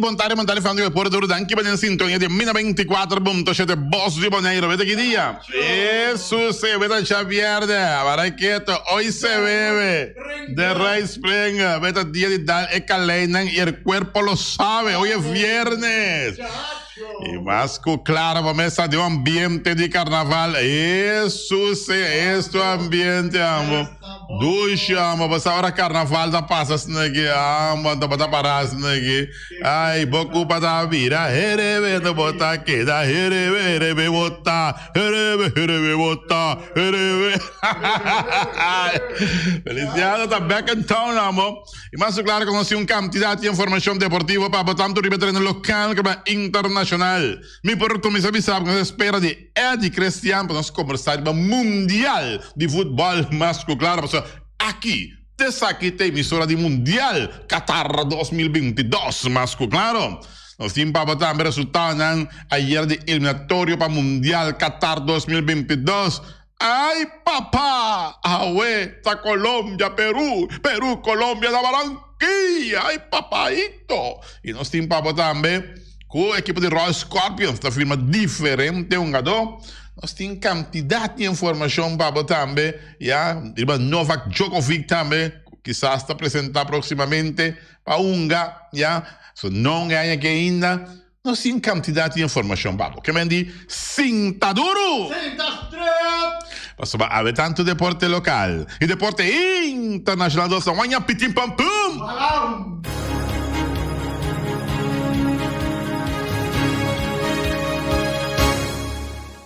Bon tardi, bon tardi, fan di Deporte Duro. Danki pa den sintonia di Mina 24.7 Bos di Bonaire. Weta ki dia? Jesus, eh, weta djabièrnè. Abara keto, hoy se bebe. De Rey Springer. Weta dia di dal e kaleinan y el cuerpo lo sabe. Hoy es viernes. Y mas cu claro pa mesa di un ambiente di carnaval. Jesus, eh, esto ambiente, amo. Dushi amo, basa ora carnaval ta pasa asina aki, amo, anto bo ta para asina aki. Ay, bo cupa ta bira herebe, anto bo ta keda herebe, herebe bo ta, herebe, herebe bo ta, herebe. Feliciano ta back in town, amo. Y mas cu claro cu nos tin un cantidad di informacion deportivo pa bo tanto riba tereno local como internacional. Mi por cuminsa bisa bo cu nos espera di Eddy Christian pa nos kombersá riba Mundial di Futbòl mas ku klaro pasobra aki t'esaki ta emisora di Mundial Qatar 2022 mas ku klaro. Nos tin pa bo tambe resultadonan ayer di eliminatorio pa Mundial Qatar 2022. Ay papa! Awe ta Colombia Peru, Peru Colombia na Barranquilla! Ay papaito! I nos tin pa bo tambe. Ku ekipo di Royal Scorpions ta firma diferente hungadó. Nos tin kantidat di informashon pa bo tambe, ya, riba Novak Djokovic tambe, ku kisas ta presentá próksimamente pa hunga, ya. So no un aña aki ainda. Nos tin kantidat di informashon pa bo. Ke men di sinta duru! Sinta strep! Pasobra awe tantu deporte lokal i deporte internashonal nos ta waña pitin pam pum! Balam!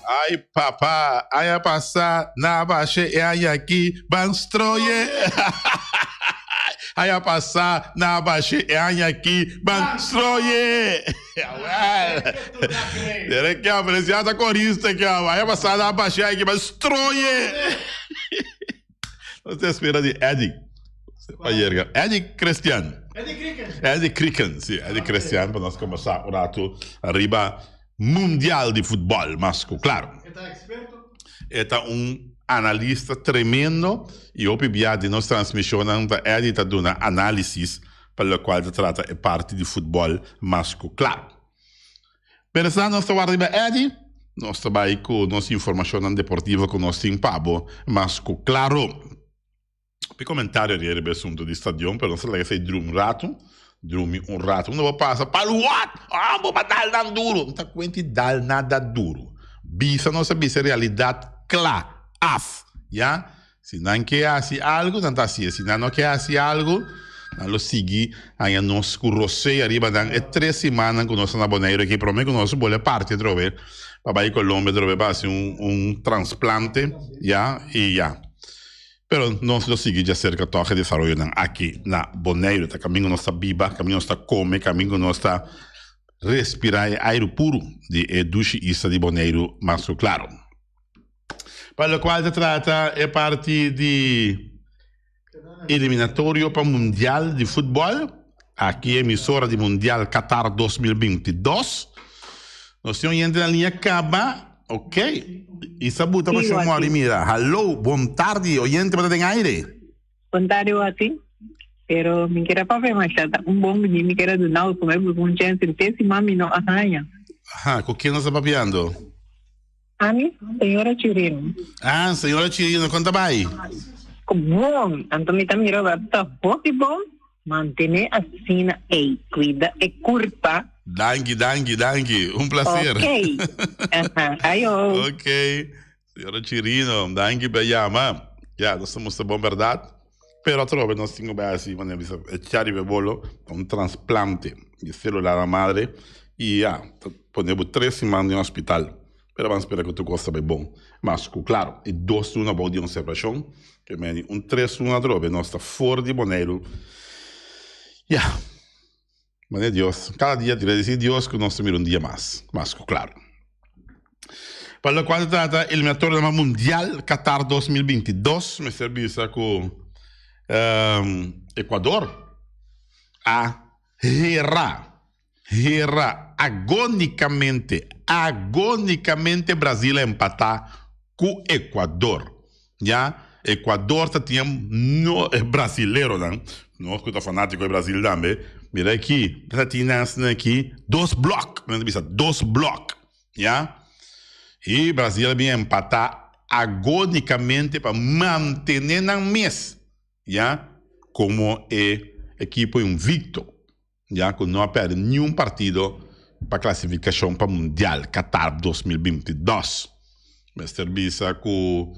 Ay papa, aña pasa na bashe e aña aki ban stroye. Aña pasa na bashe e aña aki ban stroye. Jawel. Dere kia felicidad ta corista kia. Aña pasa na bashe aña aki ban stroye. Nos ta espera di Eddie. Pa yerga. Eddie Christian. Eddie Crickens. Eddie Crickens, si. Eddie Christian pa nos conversa un rato riba Mundial di futbol, mas ku klaro. E ta eksperto. E ta un analista tremendo i hopi bia den nos transmishonnan ta Eddie ta duna análisis pa lokual ta trata e parti di futbol mas ku klaro. Mientras nos ta warda riba Eddie, nos ta bai ku nos informashonnan deportivo ku nos tin pa bo mas ku klaro. Hopi comentario ariba riba e asunto di stadion, pero nos ta laga esei drumi un rato, drumi un rato. Unda bo pasa, Palu what? Ah, bo pa dal nan duro. No ta cuenti dal nada duro. Bisa nos a bisa e realidad cla, af, ya. Si nan ke haci algo, nan ta hacié. Si nan no ke haci algo, nan lo sigui haña nos cu rosé ariba nan e tres simannan cu nos ta na Boneiru aki, prome cu nos bolbe parti atrobe pa bay Colombia atrobe pa haci un un transplante, ya, y ya. Pero nos lo sigui djaserka tòg e desaroyonan aki na Boneiru. Ta kamingu nos ta biba, kamingu nos ta kome, kamingu nos ta respirá e airu puru di e dushi isla di Boneiru mas ku klaro. Pa lokual ta trata e parti di eliminatorio pa Mundial di Futbòl, aki emisora di Mundial Qatar 2022, nos tin oyente na liña kaba. Ok, y sa buta pa shon mori mira. Hallo, bon tardi, oyente pa ta den aire. Bon tardi Wati. Pero mi kera papia masha ta un bon bini mi kera duna bo come busca un chance te si mami no a haña. Aha, cu ken nos ta papiando? Ami, señora Chirino. Ah, señora Chirino, con ta bay? Bon, anto mi ta mira bo ta hopi bon. Mantene asina ey, cuida e curpa. Danki, danki, danki. Un placer. Ok. Aha, ayo. Ok. Señora Chirino, danki pa yama. Ya, nos ta mustra bon berdad. Pero atrobe nos tin cu bay haci, manera bisa, echa riba e bolo, un transplante di celula na madre. Y ya, ta pone bo tres siman den hospital. Pero ban spera cu tur cos ta bay bon. Mas cu claro, e dos luna bou di observacion, ke meni un tres luna atrobe nos ta for di Boneiru. Ya, manera Dios, cada dia gradeci Dios cu nos ta mira un dia mas, mas cu claro. Pa locual ta trata eliminatorio na Mundial Qatar 2022, mester bisa cu Ecuador a hera. Hera agónikamente, agónikamente Brasil a empatá ku Ecuador. Ya, Ecuador ta tin no e brasileronan, nos ku ta fanátiko di Brasil tambe, Mira aki, ta tin nan asina aki dos blok, nan ta bisa dos blok, ya. I Brasil a bin empatá agónikamente pa mantené nan mes, ya, komo e ekipo invicto, ya ku no a pèrdè niun partido pa klasifikashon pa Mundial Qatar 2022. Mester bisa ku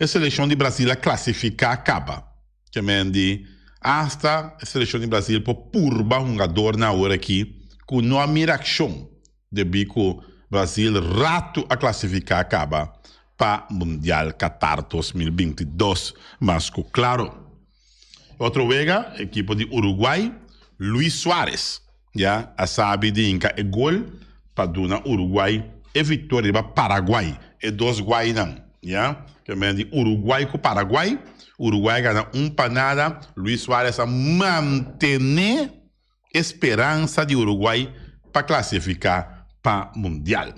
e selekshon di Brasil a klasifiká kaba. Ke men di asta e selekshon di Brasil por purba hungadornan awor aki ku no a mira akshon debí ku Brasil ratu a klasifiká kaba pa Mundial Qatar 2022 mas ku klaro. Otro wega, ekipo di Uruguay, Luis Suarez ya a sabi di hinka e gol pa duna Uruguay e viktoria riba Paraguay. E dos guaynan ya, ke men di Uruguay ku Paraguay, Uruguay a gana un pa nada, Luis Suarez a mantene e speransa di Uruguay pa klasifiká pa Mundial.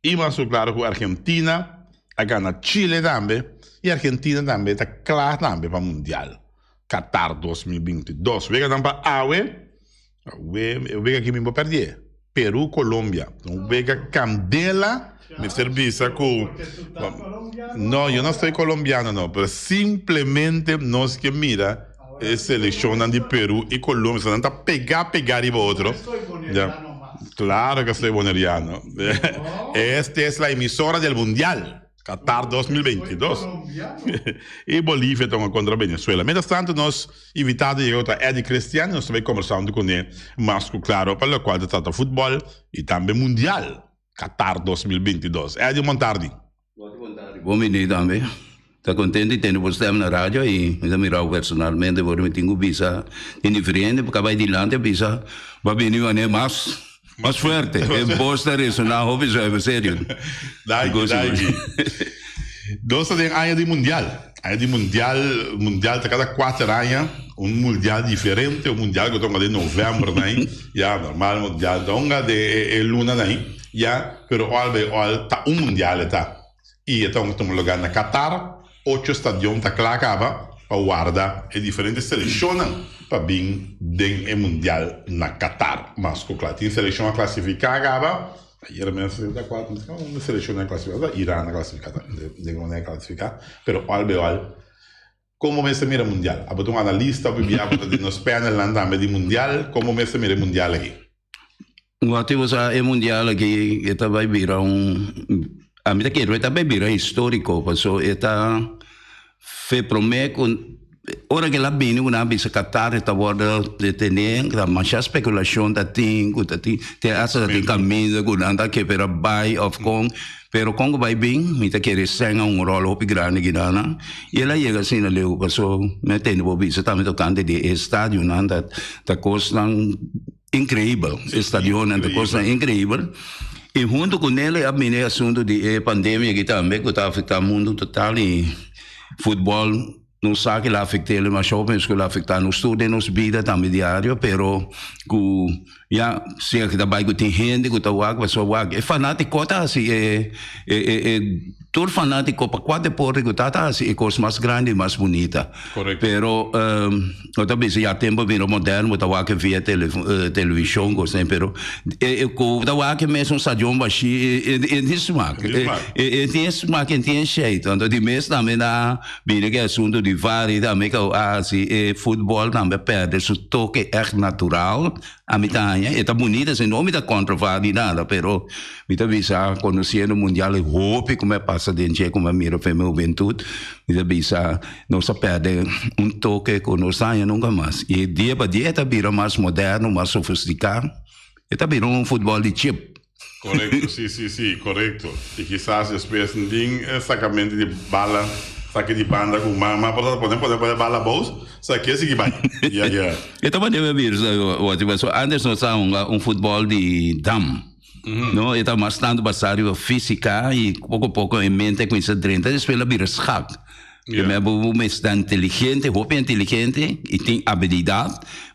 I mas ku klaro ku Argentina a gana Chile tambe i Argentina tambe ta kla tambe pa Mundial Qatar 2022. Weganan pa awe, awe e wega aki mi bo pèrdè, Peru Colombia. Un wega kandela, mester bisa ku no yo no soy colombiano no, pero simplemente nos ke mira e selekshonnan di Peru i Colombia, nan ta pega pega riba otro. Claro que soy boneriano. Esta es la emisora del Mundial, Qatar 2022. Y Bolivia toma contra Venezuela. Mientras tanto, nos invitado llegó ta Eddie Christian. Nos ta bay conversando con él mas cu claro pa locual ta trata futbol y tambe Mundial Qatar 2022. Eddie, bon tardi. Bon bini tambe. Ta contento di tende bo stem na radio y mi ta mira bo personalmente por mi tin cu bisa tin diferente porque a bay dilanti a bisa bo a bini manera mas mas fuerte e bos ta resona hopi suave serio. Danki danki. Nos ta den aña di mundial. Aña di mundial mundial ta cada cuater aña un mundial diferente un mundial cu ta hunga den november nan ya normal mundial ta hunga den e luna nan. Ya, pero al bay al ta un mundial e ta. Y e ta un tuma lugar na Qatar. Ocho stadion ta cla caba pa warda e diferente seleccionnan pa bin den e mundial na Qatar. Mas cu cla tin seleccion a clasifica caba. Ayer mes ta cua un seleccion a clasifica, ta Iran a clasifica ta den un a clasifica. Pero al bay al como mester mira mundial? Abo ta un analista, abo bia abo ta den nos panelnan tambe di mundial, como mester mira e mundial aki? Wak bo sa e mundial aki e ta bai bira un ami ta kere e ta bai bira historico paso e ta fe prome ku ora ke el a bini ku nan a bisa Qatar e ta wordo detene ta masha speculacion ta tin ku ta tin te hasta ta tin kaminda ku nan ta kepera bai of kon pero kon ku bai bin mi ta kere sèn a un ròl hopi grandi kidanan i el a yega asina leu paso mi a tende bo bisa tambe tokante di e stadionan ta ta kosnan. Increibel, e stadionnan ta cosnan increibel. Y hunto cu nele a bini e asunto di e pandemia aki tambe cu ta afecta mundo total y futbol no sa ki la afectele mas hopi mes cu la afecta nos tur den nos bida tambe diario pero cu ya sea cu ta bay cu tin hende cu ta wak pasobra wak e fanatico ta haci e e tur fanatico pa cua deporte cu ta ta haci e cos mas grandi y mas bunita. Pero bo ta bisa ya tempo a bira moderno bo ta wak via television cosnan pero cu bo ta wak e mes un stadion bashi e tin smak e tin smak e tin sheit anto di mes tambe na bira cu e asunto di var y tambe cu a haci e futbol tambe a perde su toke echt natural. Ami ta haña e ta bunita si no mi ta kontra var ni nada pero mi ta bisa konosiendo mundial e hopi ku mi a pasa den dje ku mi a mira for mi hubentut mi ta bisa nos a pèrdè un toke ku nos ta haña nunka mas i dia pa dia e ta bira mas moderno mas sofistiká e ta bira un futbòl di chip. Korekto, si, si, si, korekto. I kisas despues no tin sakamento di bala, saki di banda ku mama por ta pone pone pone bala bous, saki e sigui bai. Ya, ya. E tabata debe bir wòrdu pasobra antes nos ta hunga un futbòl di dam, no? E ta mas tantu basá riba físika i poko poko e mente a kuminsá drenta, despues el a bira skak. Primer bo bo mester ta inteligente, hopi inteligente y tin abilidad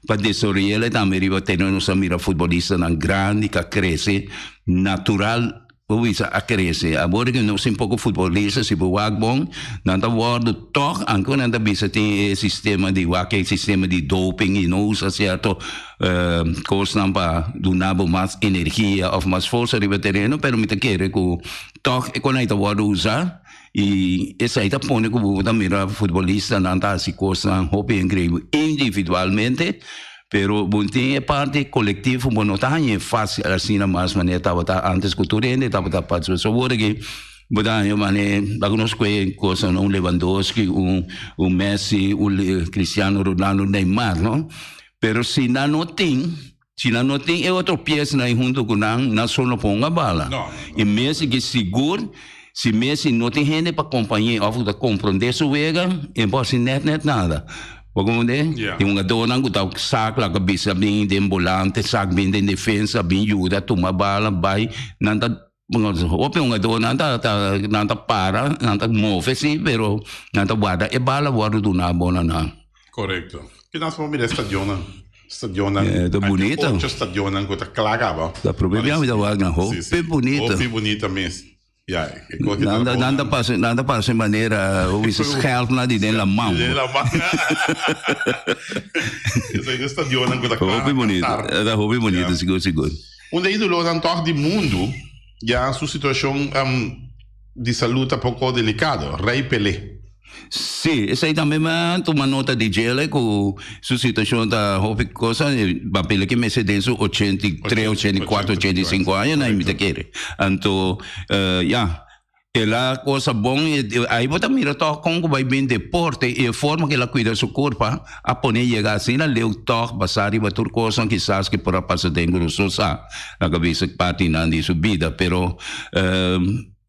pa desaroy'e tambe riba tereno. Nos a mira futbolistanan grandi ka crece natural. Bo bisa a crece. Awor cu nos tin poco futbolista, si bo wak bon, nan ta wordo toch, anke nan ta bisa tin e sistema di wak e sistema di doping y no usa cierto cosnan pa duna bo mas energia of mas forsa riba tereno, pero mi ta kere cu toch e con ay ta wordo usa y esey ta pone cu bo ta mira futbolistanan ta haci cosnan hopi increibel individualmente. Pero bo tin e parti kolektivo, bo no ta haña e fásil asina mas manera tabata antes ku tur hende tabata partisipá. So awor aki bo ta haña manera laga nos kohe kosnan un Lewandowski, un un Messi, un Cristiano Ronaldo, Neymar no. Pero si nan no tin, si nan no tin e otro piesnan ei huntu ku nan, nan so no por hunga bala. I Messi ki sigur si Messi no tin hende pa kompañ'é òf ku ta komprondé su wega, e por hasi nèt nèt nada. Bo komprende? Ja. Tin hungadónan ku ta sak laga bisa bin den bolante, sak bin den defensa, bin yuda tuma bala bai. Nan ta hopi hungadónan ta ta nan ta para, nan ta move si, pero nan ta warda e bala wòrdu duná bo na nan. Korekto. Ki nan por mira e stadionnan? Stadionnan. Eh, ta bunita. Ocho stadionnan ku ta kla kaba. Ta promé bia mi ta wak nan. Si, si. Hopi bunita. Hopi bunita mes. Ja, e kos Nan ta, nan ta pasa, nan ta pasa manera, hoe is het, schelp na di den laman. Den laman. Esei ta stadionnan ku ta kla Hopi bonito, Qatar. ta hopi bonito, Ja. sigur, sigur. Un di e idolonan tòg di mundu, ya su situashon di salú ta poko delikado, Rei Pelé. Sí, esei tambe mi a tuma nota di djele ku su situashon ta hopi kosa, papia ke mester den su 83, 84, 85 aña nan mi ta kere. Anto ya, el a kosa bon, ai bo ta mira tòg kon ku bai bin deporte i e forma ku el a kuida su kurpa a pone yega asina leu tòg basá riba tur kosnan kisas ke por a pasa den ku nos no sa, nan ka bisa partinan di su bida, pero.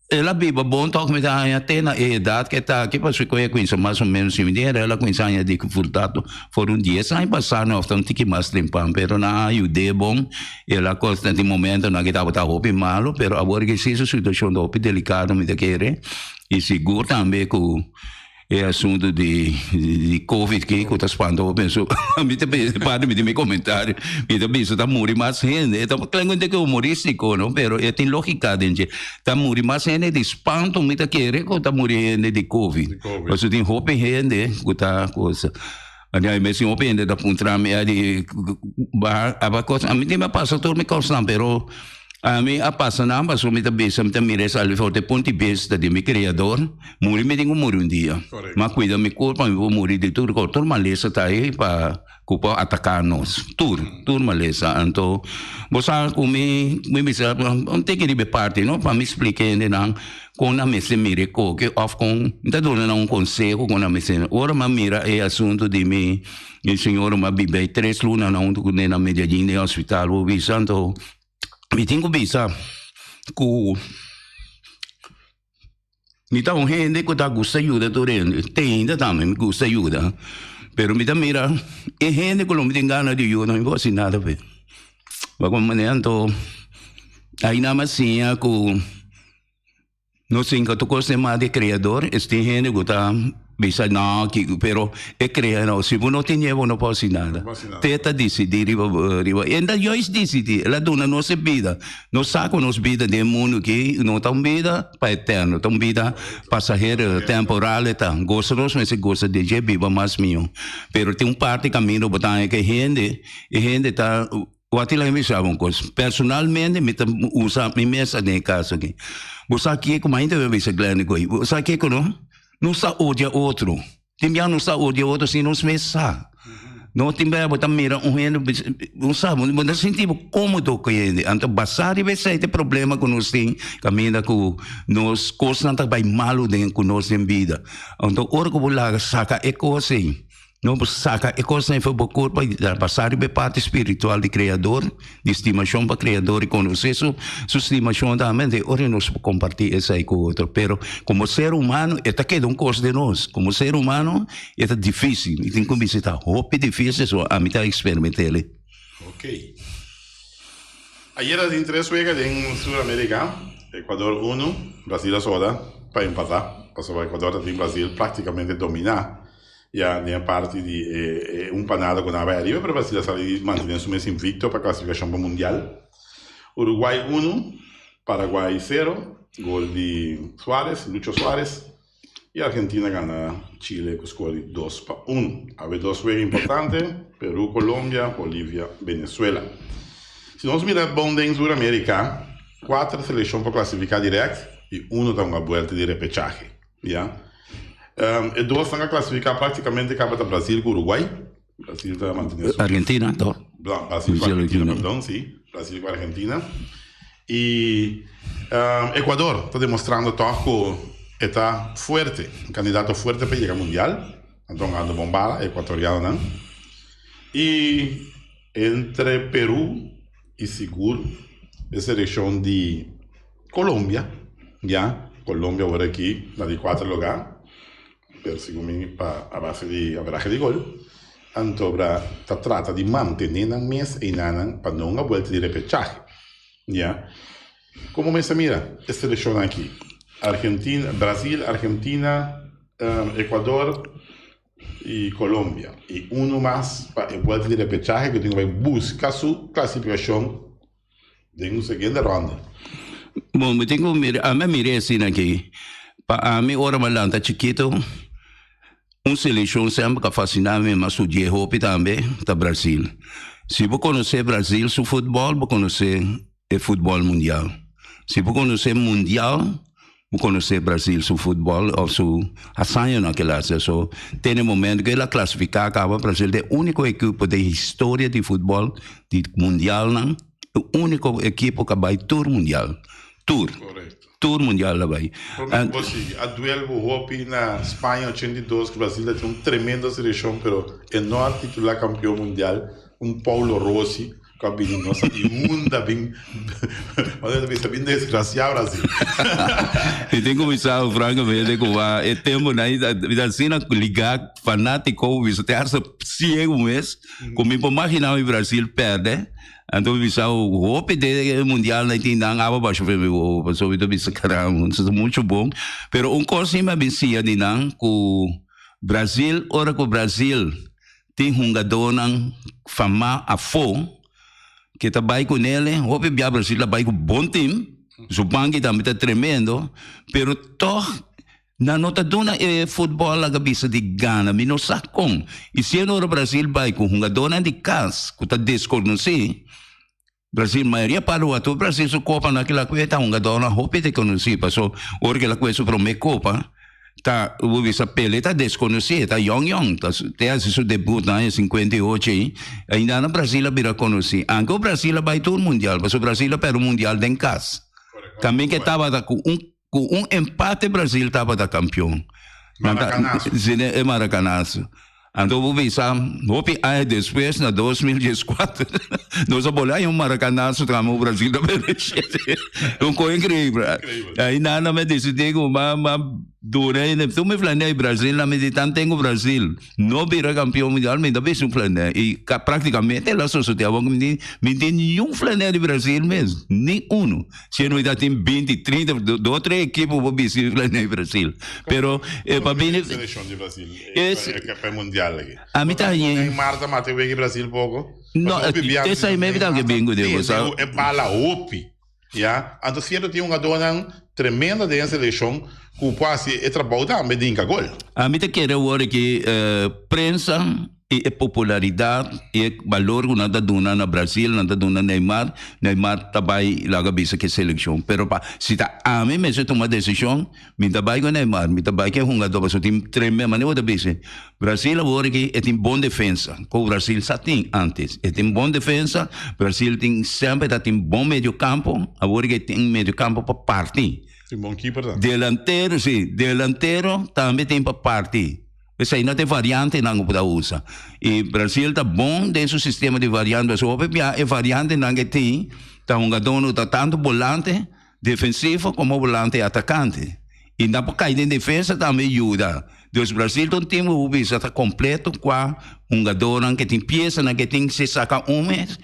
El a biba bon tok mi ta haña te na e edat ke ta aki pasobra ku e kuinsa mas o menos si mi tin el a kuinsa haña difikultat for un dies aña pasá no òf ta un tiki mas trempan pero nan a yud'é bon el a kosta tin momentonan ke tabata hopi malo pero awor ke si su situashon ta hopi delikado mi ta kere i sigur tambe ku E asunto di di covid ki ku ta spanta hopi so mi ta bisa parti mi tin mi comentario mi ta bisa ta muri mas hende e ta klen un tiki humoristico no pero e tin logica den dje ta muri mas hende di spanto mi ta kere ku ta muri hende di covid pasobra tin hopi hende ku ta cosa mi mes hopi hende ta puntra mi di ba aba cosa ami tin a pasa tur mi cosnan pero Ami a pasa nan pasobra mi ta bisa, mi ta mira esaki for di punto di bista di mi Creador, muri mi tin ku muri un dia. Ma kuida mi kurpa, mi por muri di tur kos. Tur malesa ta ei pa ku por ataka nos. Tur, tur malesa. Anto bo sa ku mi, mi bisa, un tiki riba e parti no, pa mi splika hendenan kon nan mester mira e koke òf kon, mi ta duna nan un konseho kon nan mester. Ora mi a mira e asuntu di mi, mi señora mi a biba ei tres luna nan huntu kuné na Medellin den hospital, bo bisa anto. Mi tin ku bisa ku mi ta un hende ku ta gusta yuda tur hende, te ainda tambe mi gusta yuda, pero mi ta mira e hende ku lo mi tin gana di yuda mi por hasi nada p'e. Wak manera anto aina mi a siña ku. No sin ka tur kos den man di e Kreador, es tin hende ku ta bisa no kiko, pero e krea no, si bo no tene bo no por hasi nada. Te ta disidí riba riba, e ta juist disidí, el a duna nos e bida, nos sa ku nos bida den e mundu aki no ta un bida pa eterno, ta un bida pasahero, temporal e ta, gosa nos mester gosa di dje biba mas mihó, pero tin un parti kaminda bo ta haña ku e hende, e hende ta. Wak laga mi sa un kos. Personalmente mi ta usa mi mes den e kaso aki. Bo sa kiko, mainta mi a bisa Glenn koe, bo sa kiko no? Nos ta odia otro. Tin bia nos ta odia otro sin nos mes sa. No tin bia bo ta mira un hende, bo sa, bo ta sinti bo komodo ku e hende. Anto basá riba esei ta e problema ku nos tin kaminda ku nos kosnan ta bai malu den ku nos den bida. Anto ora ku bo laga saka e kos ei. No por saca e cosnan for bo curpa y ta pasa riba e parti spiritual di Creador, di stimacion pa Creador y conoce su su stimacion tambe, de ora nos por comparti esai cu otro. Pero como ser humano e ta keda un cos den nos, como ser humano e ta dificil, mi tin cu bisa e ta hopi dificil, so ami ta experimentele. Ok. Ayera tin tres wega den Sur America, Ecuador uno, Brasil a soda pa empata, pasobra Ecuador ta tin Brasil practicamente domina. Ya den e parti di e un panada ku nan a bai ariba, pero Brasil a sali di mantene su mes invicto pa klasifikashon pa mundial. Uruguay unu. Paraguay sero, gol di Suarez, Lucho Suarez, i Argentina gana Chile ku skor di 2-1. Awe dos wega importante, Peru, Colombia, Bolivia, Venezuela. Si nos mira bon den Sur America, kuater selekshon por klasifiká dirèkt i uno ta hunga buelta di repechahe. Ya. E dosnan a klasifiká praktikamente kaba ta Brasil ku Uruguay. Brasil ta mantené su. Argentina, to. Brasil ku Argentina, perdon, si. Brasil ku Argentina. I Ecuador ta demostrando tòg ku e ta fuerte, un kandidato fuerte pa yega mundial. Nan ta hungando bon bala, e ekuatorianonan. I entre Peru i sigur e selekshon di Colombia, ya, Colombia awor aki na di kuater lugá. Pero segun mi pa a base di averahe di gol, anto bra ta trata di mantene nan mes einanan pa no un abuelta di repechahe. Ya. Como mes ta mira e seleccionnan aki? Argentina, Brasil, Argentina, Ecuador y Colombia. Y uno mas pa e buelta di repechahe cu tin cu bay busca su clasificacion Den un seguende ronda. Bon, mi tin ku mira, ami a mira e asina aki. Pa ami ora mi a lanta chikito, un selekshon semper ku a fasina mi, mi a studi'é hopi tambe, ta Brasil. Si bo konosé Brasil su futbòl, bo konosé e futbòl mundial. Si bo konosé mundial, Bo konosé Brasil su futbòl òf su hazañanan ku el a hasi. So, te na e momento ku el a klasifiká kaba, Brasil ta e úniko ekipo den historia di futbòl di mundialnan, e úniko ekipo ku a bai tur mundial. Tur. Korekto. Tur mundial a bai. Promé ku bo sigui, a duel bo hopi na Spaña 82 ku Brasil ta tin un tremendo selekshon pero e no a titulá kampion mundial, un Paulo Rossi. Ku a bini nos a di unda bin Manera ta bisa bin desgraciado Brasil. Mi tin kuminsá francamente ku a e temponan mi ta asina ligá fanátiko mi bisa te hasta siegu mes ku mi por maginá mi Brasil pèrdè anto mi bisa hopi den e mundial nan tin nan awa basha fen mi wowo pasobra mi ta bisa caramba ta muchu bon pero un kos si mi a bin siña di nan ku Brasil ora ku Brasil Tin hungadónan famá afó ke ta bai ku nele. Hopi bia Brasil ta bai ku bon tim, su banki tambe ta tremendo, pero tòg nan no ta duna e futbòl laga bisa di gana. Mi no sa kon. I siendo ora Brasil bai ku hungadónan di kas ku ta deskonosí, Brasil mayoria pa lo ato Brasil su copa na kila kue ta hungadornan hopi te conoci paso ora kila kue su prome copa ta bo bisa Pele ta desconoci ta yong yong ta te haci su debut na aña 58 ei ainda na Brasil a bira conoci anke Brasil a bay tur mundial paso Brasil a perde mundial den cas tambe ke tabata ku un ku un empate Brasil tabata campeon Maracanazo. E Maracanazo. Anto bo bisa hopi aña despues na 2014 nos a bolbe haña un Maracanazo trama ku Brasil ta merece. Un kos increíble. Ahí nana me decidí ku ma ma dura tur mi flanea Brasil na mi di tan tengo Brasil. No bira campeon mundial mi ta bisa un flanea y practicamente el a sosode awor mi tin mi tin niun flanea di Brasil mes ni uno. Si no ta tin 20, 30, dos tres equipo por bisti flanea di Brasil. Pero e pa bini Seleccion di Brasil Es pa e mundial aki. A mi ta hañe Neymar ta mata e wega di Brasil poco. No, esei maybe ta ke bin ku Diego sa. E bala hopi. Ya, anto cierto tin hungadornan tremendo den e seleccion cu por haci e trabou tambe di hinca gol. Ami ta kere awor aki prensa y e popularidad y e balor cu nan ta duna na Brasil, nan ta duna Neymar, Neymar ta bay laga bisa cu e seleccion. Pero pa si ta ami mester tuma decision, mi ta bay cu Neymar, mi ta bay cu e hungador pasobra tin tremendo, manera bo ta bisa, Brasil awor aki e tin bon defensa, cu Brasil sa tin antes. E tin bon defensa, Brasil tin semper ta tin bon medio campo, awor aki e tin medio campo pa parti. Tin bon keeper tambe. Delantero, si, delantero tambe tin pa parti. Esei no ta e variantenan ku bo ta usa. I Brasil ta bon den su sistema di variante, pasobra hopi bia e variantenan ke tin ta hungadó no ta tantu bolante defensivo komo bolante atakante. I nan por kai den defensa tambe yuda. Dus Brasil ta un tim ku bo bisa ta kompleto kua hungadónan ke tin, piesanan ke tin, si saka un mes.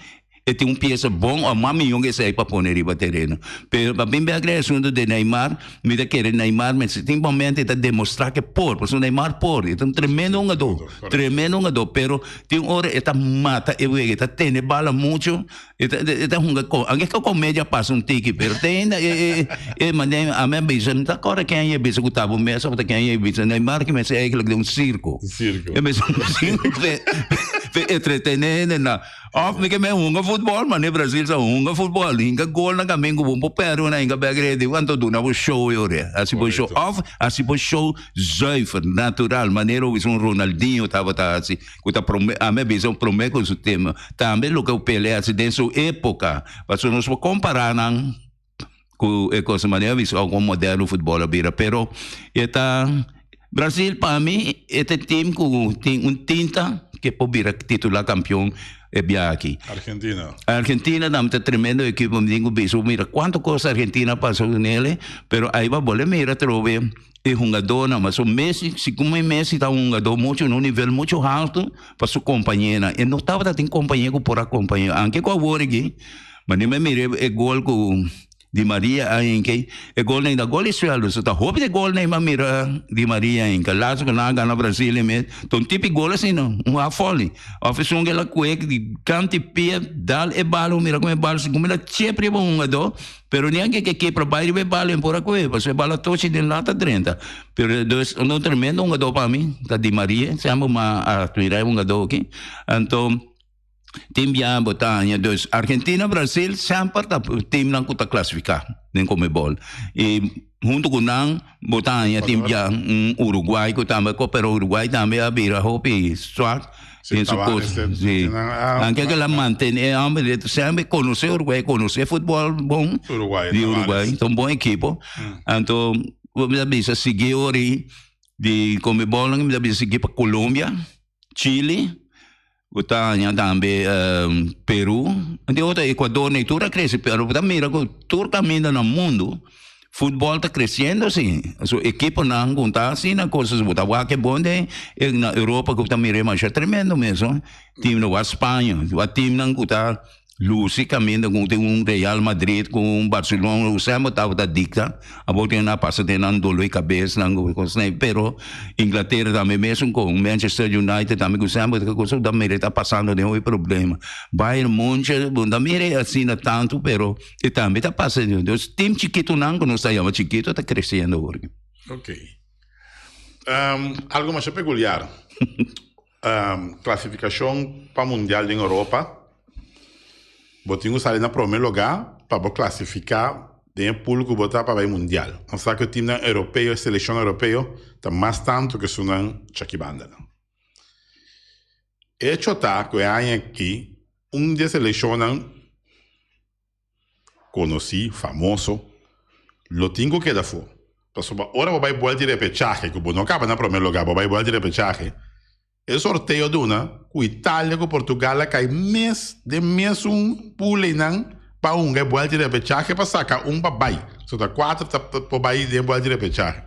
E tin un piesa bon o mas miyon ku esei pa pone riba tereno. Pero pa bin bek na e asuntu di Neymar, mi ta kere Neymar mester tin momento e ta demostra ke por, pasobra Neymar por, e ta un tremendo hungadó, tremendo hungadó, pero tin ora e ta mata e wega, e ta tene bala mucho, e ta e ta hunga ko, anke ku komedia pasa un tiki, pero te ainda e e e manera ami a bisa, mi ta kòrda ken a bisa ku ta bo mes òf ta ken a bisa, Neymar ke mester eigenlijk den un sirko. Sirko. E mester un sirko pa entretené hende nan. Of mi ke men hunga futbol, mane Brasil sa hunga futbol, hinka gol na kamin ku bo por perde una hinka bek redi, anto duna bo show e ora, hasi bo show. Of hasi bo show zuiver, natural, manera bo bisa un Ronaldinho tabata hasi, ku ta prome, ami a bisa prome ku su tempo. Tambe loke Pele hasi den su epoka, pasobra nos por kompara nan ku e cosa manera bisa oh kon moderno futbol a bira pero e ta Brasil pa mi e ta e team ku tin un tinta ke por bira titula kampion e bia aki. Argentina. Argentina tambe ta tremendo ekipo mi tin ku bisa bo mira kuantu kos Argentina a pasa ku nele pero aiba bole mira atrobe e hungadónan pasobra Messi si kuma Messi ta un hungadó muchu na un nivel muchu haltu pa su kompañeronan e no tabata tin kompañero ku por a kompañ'é anke ku awor aki Mane mi mira e gol ku Di Maria a hinka e gol nei ta gol di sueldo so ta hopi di gol nei mi a mira Di Maria a hinka laatste ku nan a gana Brasil mes ta un tipi gol asina un half volley of esun ke la kue di kanti pia dal e bal mira kon e bal segun mi la chep riba un hungadó pero ni anke ke kepra bai riba e bal e por a kue pasobra e bal a tochi den lata drenta pero dus un tremendo hungadó pa mi ta Di Maria semper mi a admira e hungadó aki anto. Tin bia bo ta haña dus Argentina, Brasil semper ta teamnan ku ta klasifiká den Conmebol. I huntu ku nan bo ta haña tin bia un Uruguay ku tambe ko pero Uruguay tambe a bira hopi swak den su kos. Si. Anke ke la mantené e homber semper konosé Uruguay, konosé futbòl bon di Uruguay. Ta un bon ekipo. Anto bo ta bisa sigui ori di Conmebol mi ta bisa sigui pa Colombia, Chile. Bo ta haña tambe Peru, di otro Ecuador ni tur a crece, pero bo ta mira cu tur caminda na mundo futbol ta creciendo si. So equiponan cu ta asina cosas bo ta wak e bon den na Europa cu bo ta mira e masha tremendo mes no. Team no wak Spaña, wak teamnan cu ta Lucy caminda cu tin un Real Madrid cu un Barcelona cu semper tabata dicta abo tin a pasa den nan dolor di cabes nan cu cosnan pero Inglaterra tambe mesun con Manchester United tambe cu semper ta cosa ta mira ta pasando den hopi problema Bayern Munchen bo ta mira asina tanto pero e tambe ta pasa den dus team chikitonan cu nos ta yama chikito ta creciendo awor. Ok algo masha peculiar. Klasifikashon pa mundial den Europa, Bo tin ku sali na promé lugá pa bo klasifiká den e pool ku bo ta pa bai mundial. Nos sa ku e timnan europeo, e selekshon europeo ta mas tantu ku esunnan chakibandanan. Echo ta ku e aña aki un di e selekshonnan konosí, famoso, lo tin ku keda afó. Pasobra ora bo bai buelta di repechahe, ku bo no kaba na promé lugá, bo bai buelta di repechahe, e sorteo duna ku Italia ku Portugal a kai mes den mesun pool einan pa hunga e buelta di repechahe pa saka un pa bai. So ta kuater ta por bai den buelta di repechahe.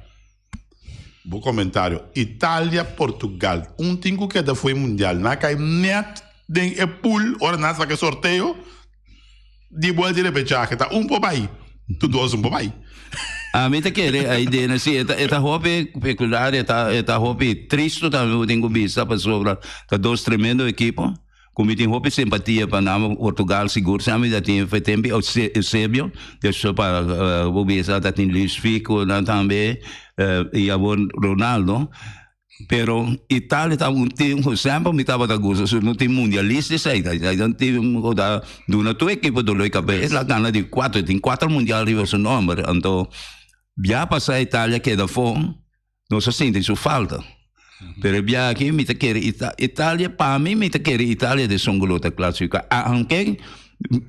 Bo komentario, Italia, Portugal, un tin ku keda afó e mundial. Nan a kai nèt den e pool ora nan a saka e sorteo. Di buelta di repechahe ta un por bai, tu dos un por bai. Ami ta kere ai den si e ta e ta hopi peculiar e ta e ta hopi tristo tambe bo tin ku bisa pasobra ta dos tremendo ekipo ku mi tin hopi simpatia pa nan Portugal sigur si ami ta tin fe tempi Eusebio despues pa bo bisa ta tin Luis Figo nan tambe i awor Ronaldo. Pero Italia ta un team cu semper mi tabata gusta, su no tin mundialista esey, ta esey ta un team cu ta duna tur ekipo dolor di cabeza, el a gana di cuatro, tin cuatro mundial riba su nomber, anto bia pasa Italia keda afo, nos a sinti su falta, pero e bia aki mi ta kere Italia, pa mi mi ta kere Italia den esun cu lo ta clasifica, aunke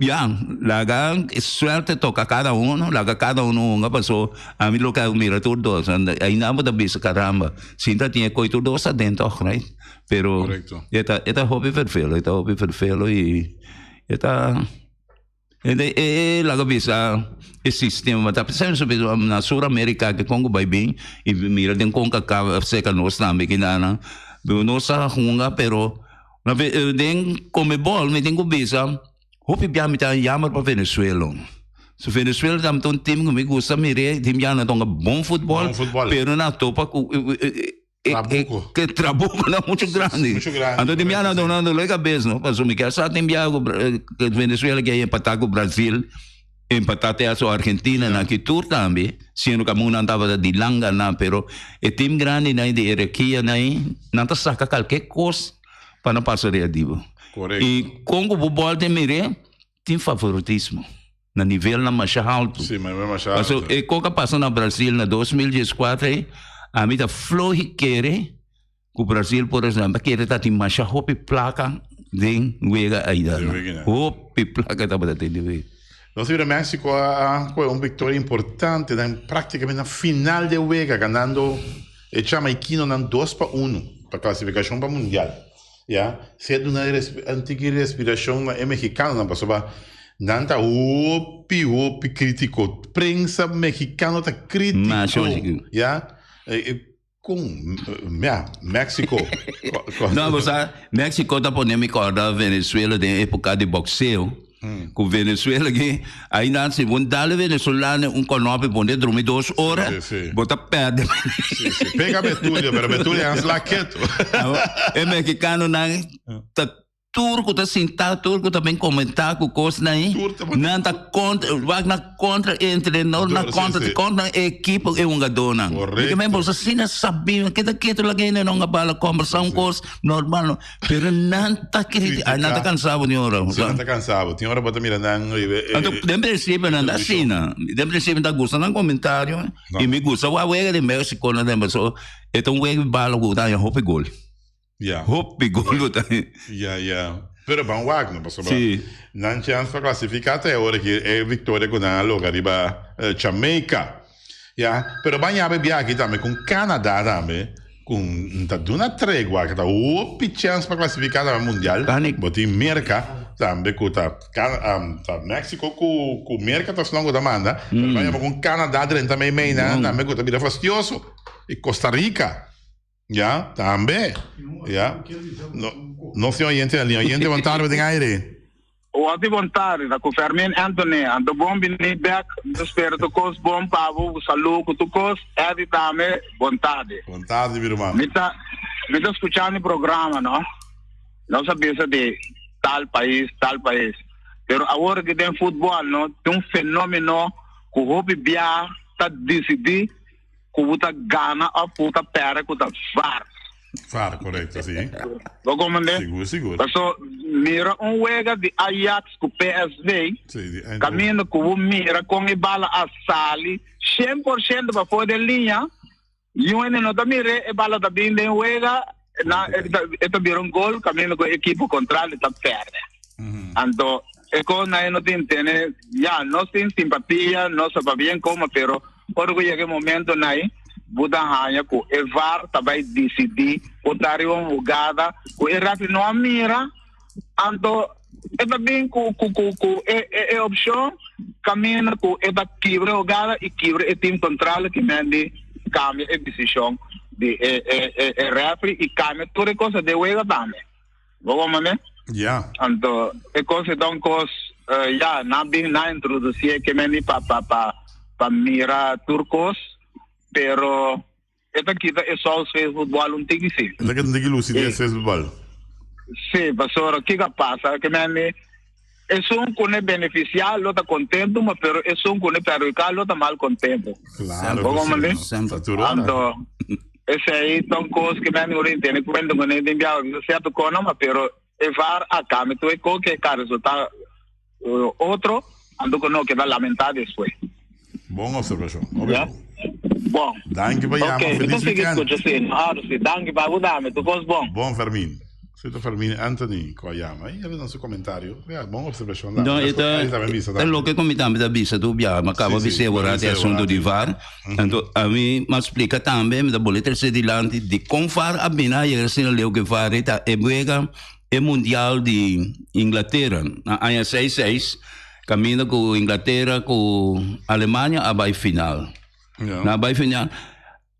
Ya, laga suerte toca cada uno, laga cada uno hunga paso ami lo ke mira tur dos, ainda bo ta bisa caramba, sinta tin e koi tur dos aden toch, right? Pero Correcto. e ta e ta hopi vervelo, e ta hopi vervelo y e ta e e laga bisa e sistema ta pensando na Sur America ke kon ku bai bin y mira den Concacaf cerca nos tambe kinanan, nos a hunga pero. Den Comebol mi tin ku bisa. Hopi bia mi ta jammer pa Venezuela. So Venezuela ta un team ku mi gusta mir'é, tin bia nan ta hunga bon futbòl, Bon futbòl. pero nan topa ku Trabuco. e trabuco nan mucho grandi. Mucho grandi, Anto tin bia nan correcto, ta duna dolor di kabes no, pasobra mi kier sa tin bia ku Venezuela ke empatá ku Brasil, empatá te aso Argentina nan ki tur tambe, siendo ku amun nan tabata di langa nan, pero e team grandi nan di e rekia nan, nan ta saka kalke kos pa nan pasa readibo. Correcto. I kon ku bo bòl den mir'é, tin favoritismo na nivelnan masha haltu. Sí, ma masha haltu. Paso e kok a pasa na Brasil na 2014 ei, ami ta flohi kere ku Brasil por esnan. Mi ta kere ta tin masha hopi plaka den wega aida. Den wega, Hopi plaka tabata tin den wega. Nos mira Mexico a kohe un victoria importante den practicamente na final de wega ganando e Jamaiquinonan 2-1 pa clasificacion pa mundial. Ya, si a duna un tiki respiracion na e Mexicanonan pasobra nan ta hopi hopi critico. Prensa Mexicano ta critico. Ya, con ya, Mexico. No, bo sa, Mexico ta pone mi corda Venezuela den epoca di boxeo. Cu Venezuela ki, ai nan si bo dal e venezolano un konopi pone drumi 2 ora, bo ta perde. Sí, sí. Pega Betulio, pero Betulio a sla ketu. E mexicanonan ta tur cu ta sinta, tur cu ta ben comenta cu cosnan ai, nan ta contra, wak na contra e entrenador, na contra, contra e equipo, e hungadornan. Correcto. Mi boso asina sabi, keda ketu laga hende no bala conversa un cos normal no. Pero nan ta critica, ay nan ta cansa bo tin ora. Si nan ta cansa bo, tin ora bo ta mira nan riba e. Anto den principio nan ta asina, den principio nan ta gusta nan comentario y mi gusta wak wega di Mexico nan den paso e ta un wega di bala cu ta haña hopi gol. Ya. Hopi gol cu ta haña. Ya ya, pero ban wak no pasobra nan chance pa clasifica ta e ora ki e victoria cu nan a logra riba Jamaica. Ya, pero ban yabe bia aki tambe con Canada tambe, cu ta duna tregua, cu ta hopi chance pa clasifica tambe mundial. Bo tin Merca tambe cu ta, ta Mexico cu cu Merca ta esnan cu ta manda, pero ban yaba con Canada drenta mei mei nan tambe cu ta bira fastioso. Y Costa Rica, ya, tambe, ya. No, nos tin oyente na linea. Oyente, bon tarde, bo tin aire. Hopi bon tardi, ta ku Fermin Anthony. Anto bon bini bek. Mi ta spera tur kos bon pa bo, ku salú, ku tur kos. Eddy tambe, bon tardi. Bon tardi, mi ruman. Mi ta mi ta skuchando e programa, no. Nos a bisa di tal pais, tal pais. Pero awor ki den futbòl, no, tin un fenómeno ku hopi bia ta disidí ku bo ta gana òf ku bo ta pèrdè ku ta var. VAR, korekto, si. Bo komprendé? Sigur, sigur. Paso, mira un wega di Ajax ku PSV, Sí, di Eindhoven. kaminda ku bo mira kon e bala a sali 100% pafó den liña, i un hende no ta mir'é, e bala ta bin den wega, na, e ta, e ta bira un gol, kaminda ku e ekipo kontrario ta pèrdè. Anto, e kos nan e no tin tene, ya, nos tin simpatia, nos ta pabien koma, pero Ora ku yega e momentonan ei, bo ta haña ku e var ta bai disidí ku ta riba un hugada ku e referee no a mira, anto e ta bin ku ku ku ku e e e opshon kaminda ku e ta kibra e hugada i kibra e tim kontrali ki men di kambia e disishon di e e e e referee i kambia tur e cosa den wega tambe. Bo comprende? Ja. Anto e kos e ta un kos ya nan bin nan introduci e kemendi pa pa pa pa mira tur kos pero e ta kita e saus fe futbol un tiki si. E ta kita un tiki lucidez fe futbol. Si, pasobra kiko a pasa kemendi esun ku ne beneficia lo ta contento ma pero esun ku ne perhudica lo ta mal contento. Claro Bo ku si. comprende? Ta tur ora. Anto Esei ta un kos ku mi ora tene kuenta kuné den biaha mi ta sierto kono ma pero e var a kambia tur e kos ke ka resulta otro anto ku no keda lamentá despues. Bon observashon. Hopi Ya. bon. Bon. Danki pa yama. Ok, mi ta Feliz sigui weekend. skucha si. Ora si. Danki pa bo dame. Tur kos bon. Bon Fermin. Si ta Fermin Anthony cu a yama y a duna su comentario. Ya, bon observacion tambe. No, e ta, Ahí tambe bisa ta tambe. loke cu mi tambe ta bisa tur biaha. Mi a caba Sí, sí, bis'é bo ora di bis'é asunto ora. di VAR. Anto ami a splica tambe, mi ta bolbe trece dilanti di con VAR a bini a yega asina leu cu e VAR ei ta e wega e mundial di Inglatera na aña seis seis caminda cu Inglatera cu Alemania a bay final. Ja. Na bay final.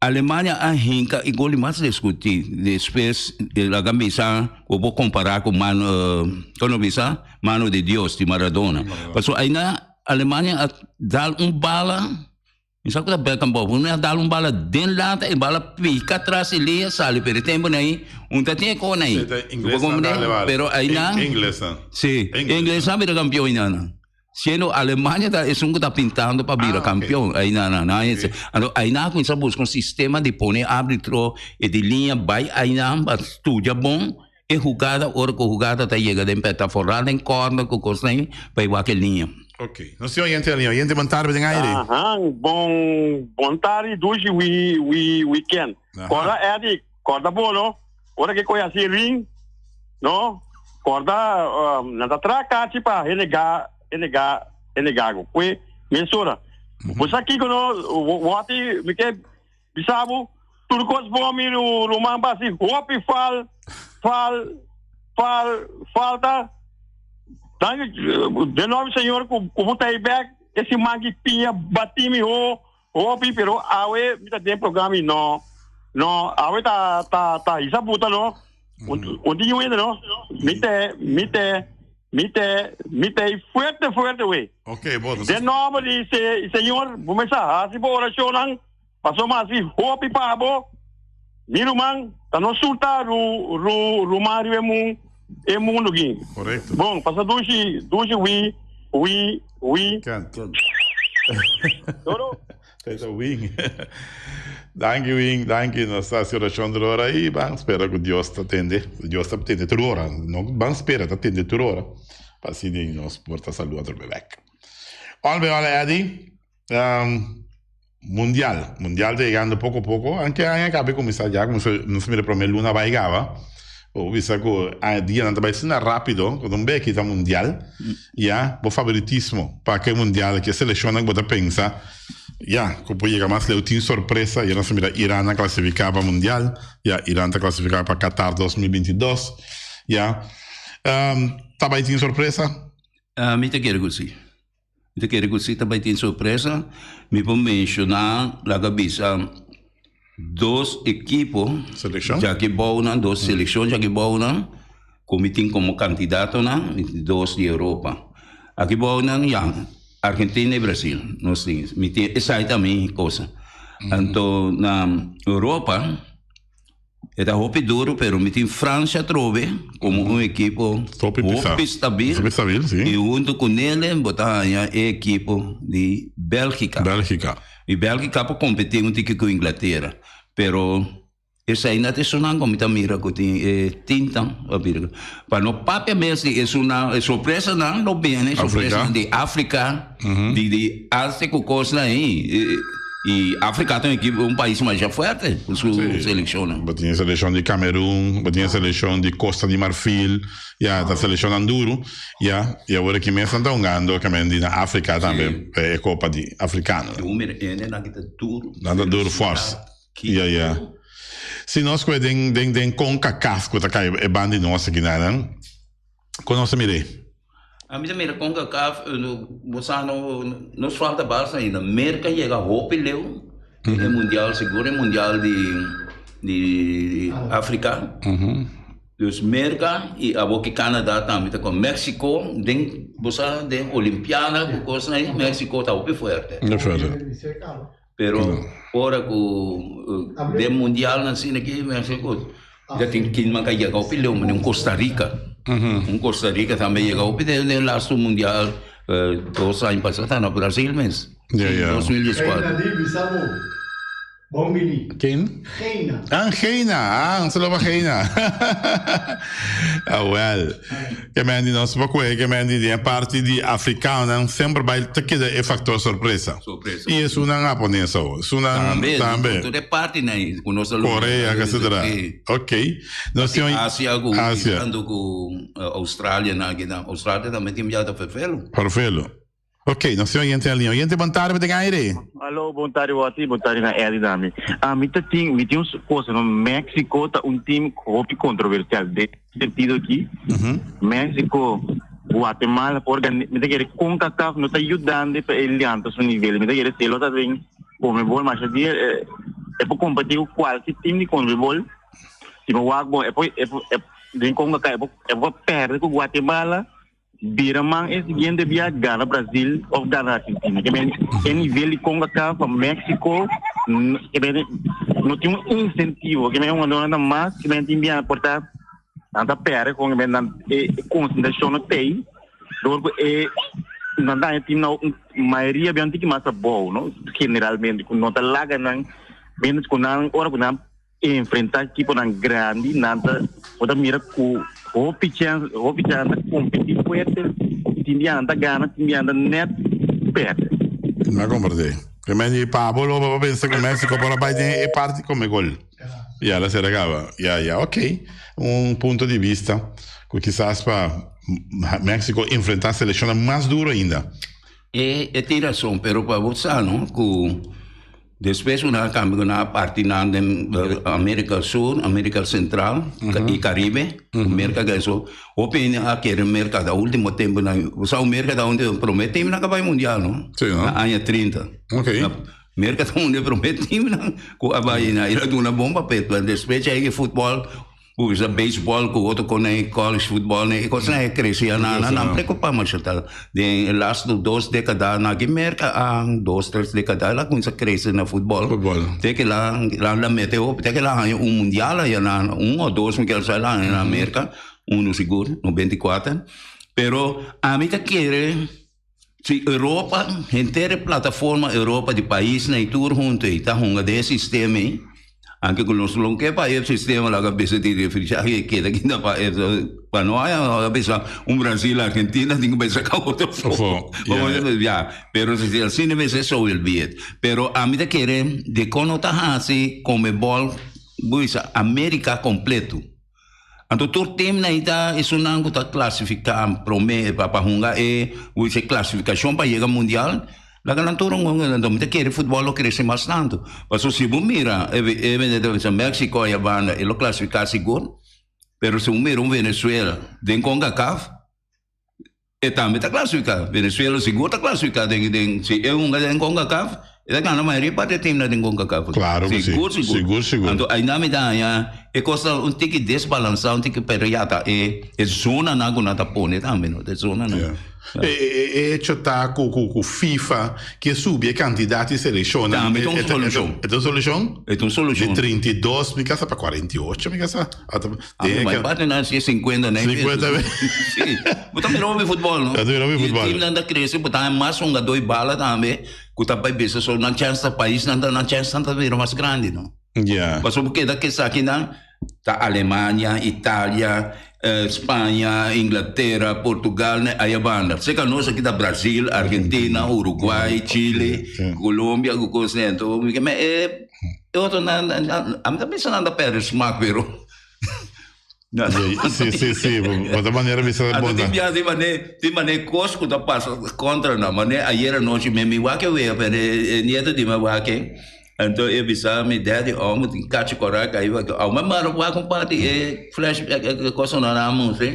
Alemania a hinka e gol di mas diskutí. Despues laga bisa ku bo kompará ku mano, kono bisa? Mano di Dios di Maradona. Pasobra aina Alemania a dal un bala, mi sa ku ta Beckenbauer, un a dal un bala den lata, e bala pika tras e liña sali, pero e tempu nan un ta tin e kon ei. Bo komprende? Pero aina, si, Inglesnan bira kampion einan. Siendo Alemania ta esun ku ta pintando pa bira kampion. Ai na na na ese. Anto ai na kuminsá buska un sistema di pone arbitro e di liña bai ai na pa studia bon e hugada ora ku hugada ta yega den peta foral den corner ku kosnan ei pa e wak e liña. Ok. Nos tin oyente na liña. Oyente bon tarde den aire. Ahan, bon bon tarde dushi wi wi weekend. Korda Eddie, Corda bo no, ora ke koe hasi ring, no, corda nan ta traha kachi pa hende ga, hende ga, hende gago. Koe mesora. Bo sa kiko no, wòti mi ke bisa bo, tur kos bon mi ruman pa hasi hopi fal, fal, fal, falta. Danki den nòmber di Señor ku bo ta ei bèk e siman ki piña bati mi ho. Hopi pero awe mi ta den programa y no no awe ta ta ta hisa buta no un tin hende no mi te mi te mi te mi te fuerte fuerte we Ok bo den nomber di se señor bo mester hasi bo oracionnan pasobra mi hasi hopi pa bo mi ruman ta no surta ru ru ruman riba e mun e mundo aki Correcto. Bon pasa dushi dushi wi wi wi. Kent. Doro. Tata Wing. Danki Wing, danki. Nos ta hasi orashon tur ora i ban spera ku Dios ta tende. Dios ta tende tur ora. No ban spera, ta tende tur ora. Pa asina nos por ta salu otro bek. Ol be hola Eddie. Mundial, mundial ta yegando poko poko, anke aña kabe kuminsá ya, kuminsá nos mira promé luna bai gaba, bo bisa ku a dianan ta bai asina rápido ku un bes kita mundial, ya, bo favoritismo pa ke mundial, ke selekshonnan ku bo ta pensa, ya, ku por yega mas leu tin sorpresa, ya nos a mira Iran a klasifiká pa mundial, ya, Iran ta klasifiká pa Qatar 2022, ya, ta bai tin sorpresa? Mi ta kere ku si. Mi ta kere ku si ta bai tin sorpresa. Mi por menshoná laga bisa dos ekipo Selekshon? djaki bounan, dos selekshon djaki bounan ku mi tin komo kandidatonan, dos di Europa. Aki bounan ya, Argentina i Brasil nos tin. Mi tin esai ta mi kosa. Anto na Europa. E ta hopi duro pero mi tin Francia atrobe como un ekipo Hopi pisa. hopi stabil. Hopi stabil, si. Y hunto cu nele bo ta haña e ekipo di Belgica. Belgica. Y Belgica por competi un tiki cu Inglatera. Pero esai na ta esunnan cu mi ta mira cu tin e tinta pa bira. Pa no papia mes di esunnan, e sorpresanan lo bini, sorpresanan di Africa, di di Asia cu cosnan ahi. Y Africa ta un ekipo, un pais masha fuerte cu su seleccionnan. Bo tin e seleccion di Cameroon, bo tin e seleccion di Costa di Marfil, ya ta seleccionnan duru, ya, y awor aki mes nan ta hungando kamen di na Africa tambe e copa di africano. Y un mira ene nan ki ta duru. Nan ta duru fors, ya ya. Si nos koe den den den Concacaf ku ta kai e banda di nos aki nan, kon nos ta mir'é? Ami ta mira Concacaf, bo sa no nos falta basta ainda. Merca yega hopi leu den e mundial, sigur e mundial di di Africa. Dus Merca y abo ki Canada tambe ta con Mexico den bo sa den Olimpiada cu cosnan ahi Mexico ta hopi fuerte. Pero ora cu den mundialnan asina aki Mexico ya tin kinman ka yega hopi leu manera un Costa Rica. Un Costa Rica tambe yega hopi den laatste mundial dos aña pasa ta na Brasil mes. 2014. Bon bini. Ken? Geina. Ah, Geina. Ah, un saludo pa Geina. ah, wel. Ke men di nos pa koe, ke men di den parti di africanonan semper bai ta keda e factor sorpresa. Sorpresa. Y esunnan japones awo. Esunnan Tambe. tambe. Tur e partinan ei ku nos ta logra. Korea, etcetera. Sí. Ok. Nos tin Asia ku Asia. tanto ku Australia nan aki nan. Australia tambe tin biaha ta ferfelo. Ferfelo. Ok, nos tin oyente na liña. Oyente, bon tarde, den aire. Aló, bon tarde Watty, bon tarde na Eddie tambe. Ah, mi ta tin, mi tin un cosa, no? Mexico ta un team hopi controversial. Den sentido aki, Mexico, Guatemala por gana, mi ta kere Concacaf no ta yudando pa e leanta su nivel. Mi ta kere si e lo ta den Conmebol masha dia, eh. E por kompetí ku kualke tim di Conmebol. Si bo wak bon, e por e por den Concacaf e por e por pèrdè ku Guatemala, bira man e siguiente bia gana Brazil òf gana Argentina. Ke men e nivel di Concacaf pa Mexico ke men no tin un insentivo. Ke men hungadónan ta mas ke men tin bia por ta nan ta pèrdè kon ke men nan e konsentrashon no t'ei. Dor ku e nan daña tim na un mayoria bian tiki mas abou, no? Generalmente ku no ta laga nan menos ku nan ora ku nan enfrenta ekiponan grandi nan ta bo ta mira ku hopi chèns hopi chèns ta kompetí fuerte i tin bia nan ta gana tin bia nan ta nèt pèrdè. Mi a komprendé. Primer di Pablo lo bo pensa ku Mexico por a bai den e parti kome gol. Ya la sera kaba. Ya ya ok. Un punto di bista ku kisas pa Mexico enfrenta selekshonnan mas duro ainda. E e tin rason pero pa bo sa no ku despues ku nan a kambia ku nan a parti nan den Amerika Sur, Amerika Sentral i Karibe ku Merka ka eso hopi hende a kere Merka ta ultimo tempu nan bo sa ku Merka ta un di e prome tim nan ka bai mundial no na aña trinta. Merka ta un di e prome timnan ku a bai na el a duna bon papel pero despues dje e futbòl ku bisa beisbòl ku otro kon e college futbòl e kosnan e krese ya nan nan preokupa masha tal den e lastu dos dekada nan aki Merka a dos tres dekada el a kuminsa krese na futbòl te ke la la mete hopi te ke la haña un mundial aya nan un o dos mi kier sa el a haña na Merka uno sigur 94 pero ami ta kere. Si Europa, henter e plataforma Europa di paisnan i tur huntu ei ta hunga den e sistema ei, anke ku nos lo ke pa e sistema laga bisa di refrigiá e keda kinda pa e pa no haya laga bisa un Brasil, Argentina tin ku bai saka otro afó. Ya, pero si asina mester so will be it. Pero ami ta kere dikon no ta hasi Conmebol, bo bisa Amerika kompleto. Anto tur teamnan ei ta esunnan ku ta klasifiká promé pa pa hunga e e klasifikashon pa yega mundial, laga nan tur hunga hunga. Anto mi ta kere futbòl lo krese mas tantu. Pasobra si bo mira e e ta bisa Mexico aya banda e lo klasifiká sigur, pero si bo mira un Venezuela den Concacaf, E tambe ta klasifiká. Venezuela sigur ta klasifiká den den si e hunga den Concacaf, e ta gana mayoria parti e teamnan den Concacaf. Klaro ku si. Sigur, sigur. Sigur, sigur. Anto ainan mi ta haña e kos ta un tiki desbalansá, un tiki pero ya ta e e zonanan ku nan ta pone tambe no, e zonanan. Ya. E e e hecho ta ku ku ku FIFA ke subi e kantidat di selekshonnan. Tambe ta un solushon. E ta un solushon? E ta un solushon. Di 32 mi kasa pa 48 mi kasa. Ami mai parte na si 50 na 50 be. Si. Bo ta mira hopi futbol, no? Ta mira hopi futbol. E teamnan ta crece, bo ta mas hungador y bala tambe, cu ta bay bisa so nan chance ta paisnan ta nan chance ta bira mas grandi, no? Ya. Pasobra bo keda kesakinan ta Alemania, Italia, Spaña, Inglatera, Portugal, na aya banda. Cerca nos aki ta Brasil, Argentina, Uruguay, Chile, Colombia, cu cos den. Enton, mi ke men e E otro nan, ami ta bisa nan ta perde smak, pero Sí, sí, sí. Bo ta manera bisa bon. Anto tin bia tin mane, tin mane kos ku ta pasa kontra nan. Mane ayer anochi mi mi wak e wea, pero e nieto di mi a wak e. Anto e bisa mi, Daddy, amo tin kachi kora kai wak. Amo a mara wak un parti e flashback e kosanan a mustra.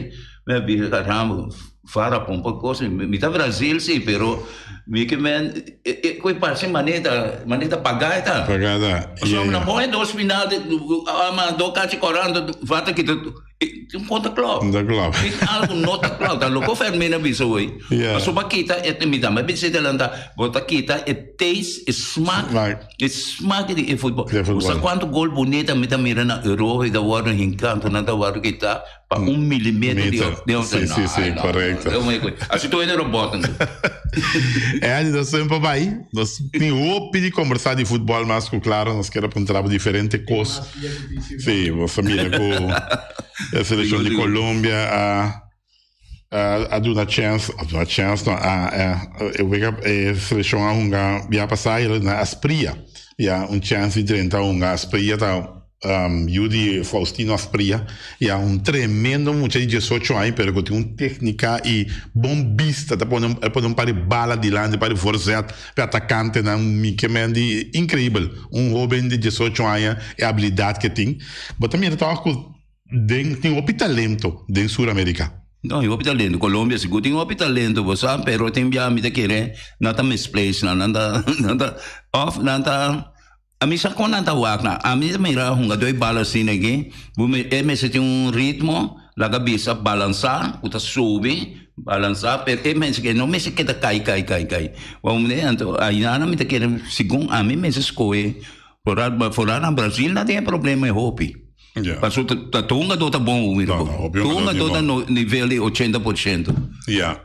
Mi a bisa caramba. Fara pompa cos mi ta Brasil si pero mi ke men e koe parse maneta maneta paga e ta. Paga ta. Pasobra nan pone dos final de ama do kachi koranta fata kita un konta klop. No ta klop. Tin algo no ta klop ta loko Fermin a bisa hoy. Pasobra kita e mi tambe bisa delanta bo ta kita e taste e smak e smak di e futbol. Bo sa kuantu gol bunita mi ta mira na Europa i ta wòrdu hinka anto nan ta wòrdu kita. Pa un milimeter di di un Sí, sí, sí, correcto. Así tu hende robot entonces. Andy, nos tempo bai. Nos tin hopi di conversa di futbol mas cu claro nos kier a puntra bo diferente cos. Sí, bo sa mira cu e seleccion di Colombia a a duna chance, a duna chance no, a e wega e seleccion a hunga bia pasa y na Asprilla. Ya un chance di drenta hunga Asprilla ta Yu di Faustino Asprilla ya un tremendo mucha di diesocho aña pero cu tin un tecnica y bon bista ta pone el pone un par di bala dilanti un par di voorzet pa e atacantenan mi ke men di increibel un hoben di diesocho aña e habilidad ke tin bo ta mira toch cu den tin hopi talento den Sur America. No, tin hopi talento. Colombia sigur tin hopi talento, bo sa, pero tin bia mi ta kere nan ta misplace nan, nan ta, nan ta, of nan ta. Ami sa kon nan ta wak nan. Ami ta mira hungadó e bal asina aki, bo me e mester tin un ritmo, laga bisa balansá, ku ta subi, balansá, pero e mester ke no mester keda kai kai kai kai. Wou mende anto ainana mi ta kere segun ami mester skohe foral foral na Brasil nan tin e problema e hopi. Ja. Paso ta ta tur hungadó ta bon hu mira No, bo. no, hopi Tur hungadó hungadó tin ta bon. no nivel di 80%. Ja.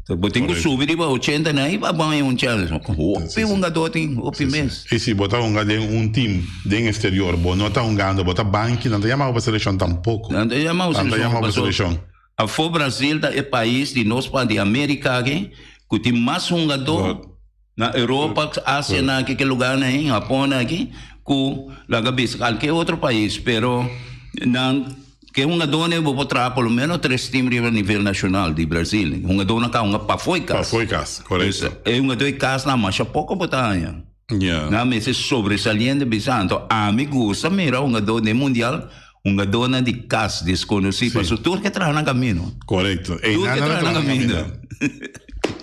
Bo tin ku subi riba ochenta na i pa baña un chèns. Hopi hungadó tin, hopi mes. I si bo ta hunga den un tim den exterior, bo no ta hungando, bo ta banki, nan ta yama bo pa selekshon tampoko. Nan ta yama bo Nan ta yama bo pa selekshon. selekshon. Afó Brasil ta e pais di nos pa di Amerika aki ku tin mas hungadó na Europa, Asia nan aki, ke lugarnan ei, Hapon nan aki, ku laga bisa kalke otro pais. Pero nan. Ke hungadónan bo por traha por lo menos tres team riba nivel nacional di Brasil. Hungadónan ka hunga pafó e kas. Pafó e kas, korekto. E hungadó e kasnan masha poko bo ta haña. Ya. Nan mester sobresaliente bisa. Anto ami gusta mira hungadó den mundial, hungadónan di kas deskonosí. Sí. Pasobra tur ke traha nan kamino. Korekto. Tur Einan ke nan a traha nan traha nan kaminda. kaminda.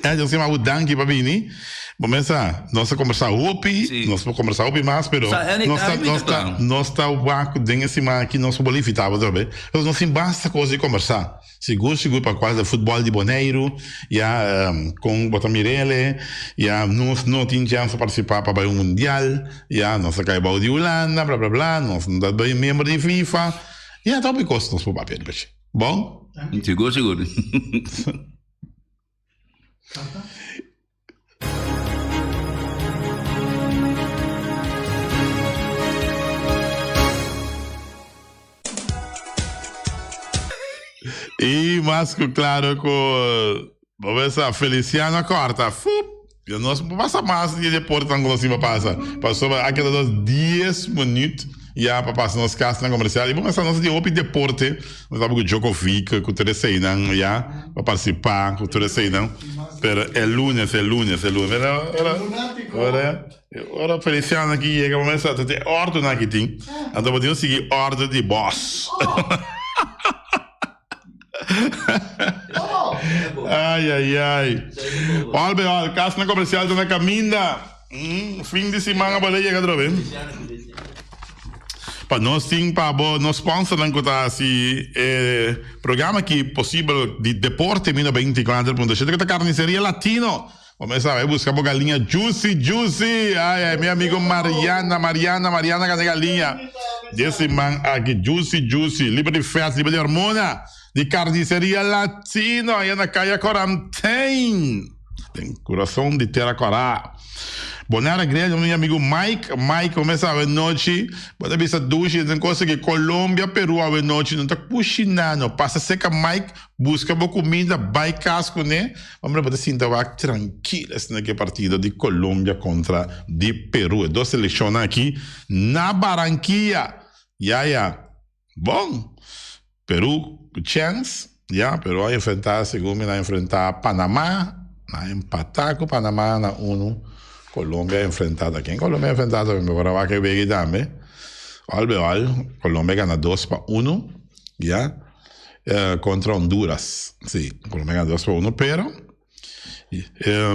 Ja, Dios stima bo danki pa bini. Bo mesa, nos a kombersá hopi, Sí. nos por kombersá hopi mas, pero Sa, anytime nos ta, mi nos ta ta, kla. nos ta wak den e siman aki nos por invitá bo otra bes. Nos no tin basta kos di kombersá. Sigur, sigur pa kual ta futbòl di Boneiru, ya, kon bo ta mir'ele, ya, nos no tin chèns pa partisipá pa bai un mundial, ya, nos a kai bou di Hulanda, bla bla bla, nos no ta bai miembro di FIFA. Ya, ta hopi kos nos por papia riba esei. Bon? Sigur, sigur. Y mas cu claro cu bo mesa Feliciano a corta. Fup! Yo nos por pasa mas di e deportenan cu nos tin pa pasa. Pasobra a keda nos dies minuut ya pa pasa nos casnan comercial. Y bo mesa nos tin hopi deporte. Nos tabata cu Djokovic cu tur eseinan ya pa participa cu tur eseinan. Pero e lunes, e lunes, e lunes. Ora, ora, ora, ora Feliciano aki yega bo mesa ta tin ordunan aki tin. Anto bo tin cu sigui ordu di boss. Ay, ay, ay. Al bij al, Casnan Comercial ta na caminda. Fin di siman a bole yega atrobe. Pa nos tin pa bo nos sponsornan cu ta haci e programa aki posibel di Deporte 1924.7 cu ta Carniceria Latino. Bo mes sabe, busca bo galiña juicy, juicy. Ay, ay, mi amigo Mariana, Mariana, Mariana gana galiña. Di siman aki, juicy, juicy, liber di vet, liber di hormona, di Carniceria Latino, aya na Kaya Corantein, den corazon di Tera Cora. Bonaire Grill, mi amigo Mike, Mike, bo mes sabe nochi, bo ta bisa dushi, den cosa ki Colombia, Peru awe nochi, no ta cushina, no pasa seca Mike, Buska bo kuminda, bai kas kuné, hombre bo ta sinta wak trankil esnan ke partido di Colombia kontra di Peru. E dos selekshonnan aki na Barranquilla. Ya ya. Bon. Peru ku chèns, ya, Peru a enfrentá segun mi nan a enfrentá Panamá, nan a empatá ku Panamá na unu. Colombia a enfrentá ta ken Colombia a enfrentá tambe? Mi por a wak e wega tambe. Al be al, Colombia gana dos pa unu, ya. Contra Honduras. Sí, Colombia gana 2 pa 1, pero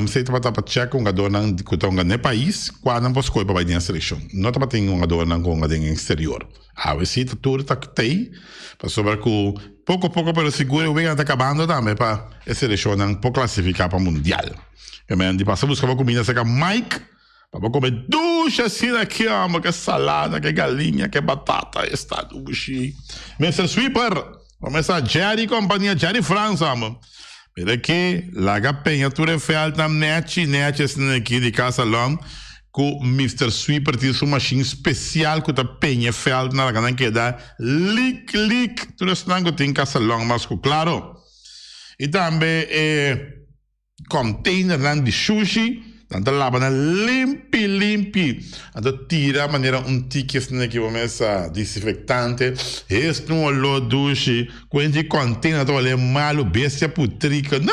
si tabata pa check hungadornan cu ta hunga n'e pais, cua nan por scoge pa bay den e seleccion. No tabatin hungadornan cu hunga den exterior. Awe si ta tur ta tey, pasobra cu poco poco pero sigur e weganan ta cabando tambe pa e seleccionnan por clasifica pa mundial. Di pasa busca bo cuminda cerca Mike. Pa bo come dushi asina aki amo ke salada ke galiña ke batata esta dushi. Mister Sweeper bo mester Jerry compania Jerry Frans amo. Mira aki laga peña tur e veldnan nechi nechi asina aki di Casa Long ku Mister Sweeper tin su machine special ku ta peña e veldnan laga nan keda lik lik tur esnan ku tin Casa Long mas ku claro. I tambe e. Containernan di shushi, nan ta laba nan limpi limpi. Nan ta tira manera un tiki asina ki bo mesa disinfectante. Es un olor dushi. Cu e container ta olé malo, bestia putrico. No!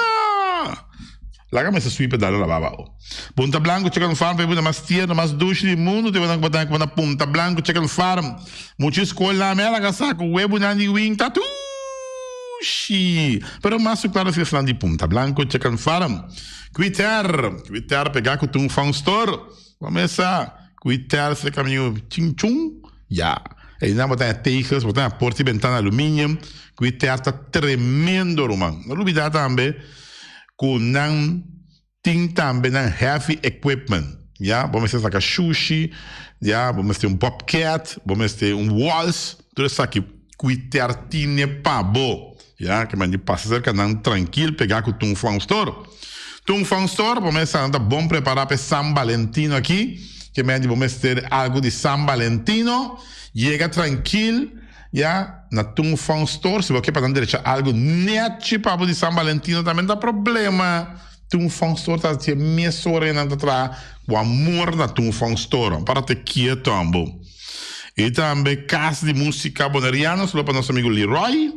Laga mesa sweep dal na laba bao. Punta Blanco Chicken Farm pa e bunda mas tierno, mas dushi di mundo. Te bo ta na Punta Blanco Chicken Farm. Mucha escola na America sa cu webunan di wing ta dushi. Pero mas cu claro si esnan di Punta Blanco Chicken Farm. Quiter, Quiter pega cu tun Fun Store. Bo mesa. Ku e terse kaminho chin chun, ya. Einan bo ta haña tegels, bo ta haña porta i bentana aluminium, ku e ter ta tremendo ruman. No lubida tambe ku nan tin tambe nan heavy equipment, ya. Bo mester saka shushi, ya, bo mester un bobcat, bo mester un wals, tur esaki ku e ter tine pa bo, ya. Ke men di pasa serka nan trankil pega ku Tung Fong Store. Tung Fong Store, bo mester nan ta bon prepara pa e San Valentino aki. Ke men di bo mester algu di San Valentino, yega trankil, ya, na Tung Fong Store. Si bo ke pa nan drecha algu nechi pa bo di San Valentino tambe no ta problema. Tung Fong Store ta haci e mes ora nan ta traha cu amor na Tung Fong Store. Para te kieto ambo. Y tambe Cas di Musica Boneriano, solo pa nos amigo Leroy.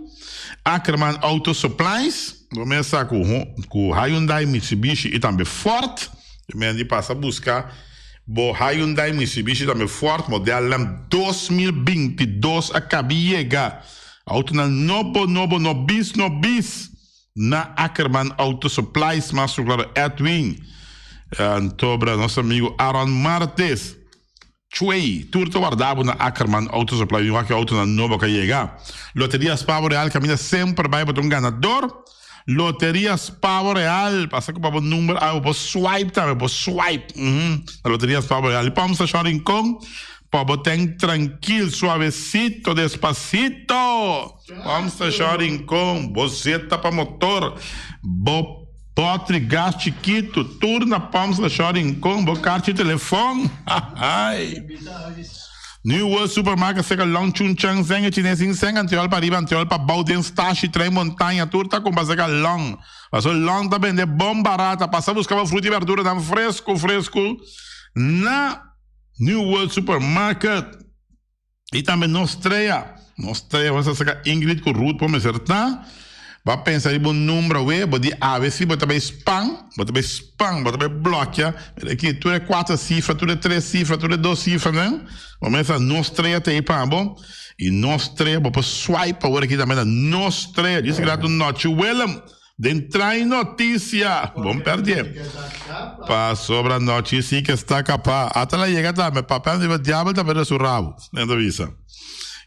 Ackerman Auto Supplies. Bo mesa cu cu Hyundai, Mitsubishi y tambe Ford. Yo men di pasa busca bo Hyundai, Mitsubishi tambe Ford modelnan 2022 a cabi yega. Autonan nobo nobo no bis no bis na Ackerman Auto Supplies mas su claro Edwin. Antobra nos amigo Aaron Martes. Chuey, tur ta warda bo na Ackerman Auto Supply bin wak e autonan nobo ka yega. Loteria Spavo Real kaminda semper bai bo ta un ganador. Loteria Spavo Real, pasa ku pa bo number a bo por swipe tambe, bo swipe uhmm na Loteria Spavo Real. Di Pom Station Rincon pa bo ten trankil, suavecito, despacito. Pom Station Rincon, bo zeta pa motor, bo. Potri gas chikitu, tur na pump station Rincon, bo karchi telefon. Hahaai. New World Supermarket seka Long Chun Chang Zeng e chines in Zeng antiol pa riba antiol pa bou den stashi trein montaña tur ta kumpa seka Long. Paso Long ta bende bon barata pasa buska bo fruta y berduranan fresku fresku na New World Supermarket. Y tambe nos trea, nos trea, bo sa saca Ingrid cu Ruth por mester ta. Bo a pensa riba un number awe, bo di awe si bo ta bay span, bo ta bay span, bo ta bay blokia. Mira aki, tur e cuater cifra, tur e tres cifra, tur e dos cifranan. Bo mester sa nos trea ta ey pa bo. Y nos trea, bo por swipe awor aki tambe na nos trea. Djis gratu nochi Willem. Den trae noticia. Bon perdie. Pasobra nochi si ke sta kapa. Ata la yega tambe. Papel riba diabel ta perde su rabo. Nan ta bisa.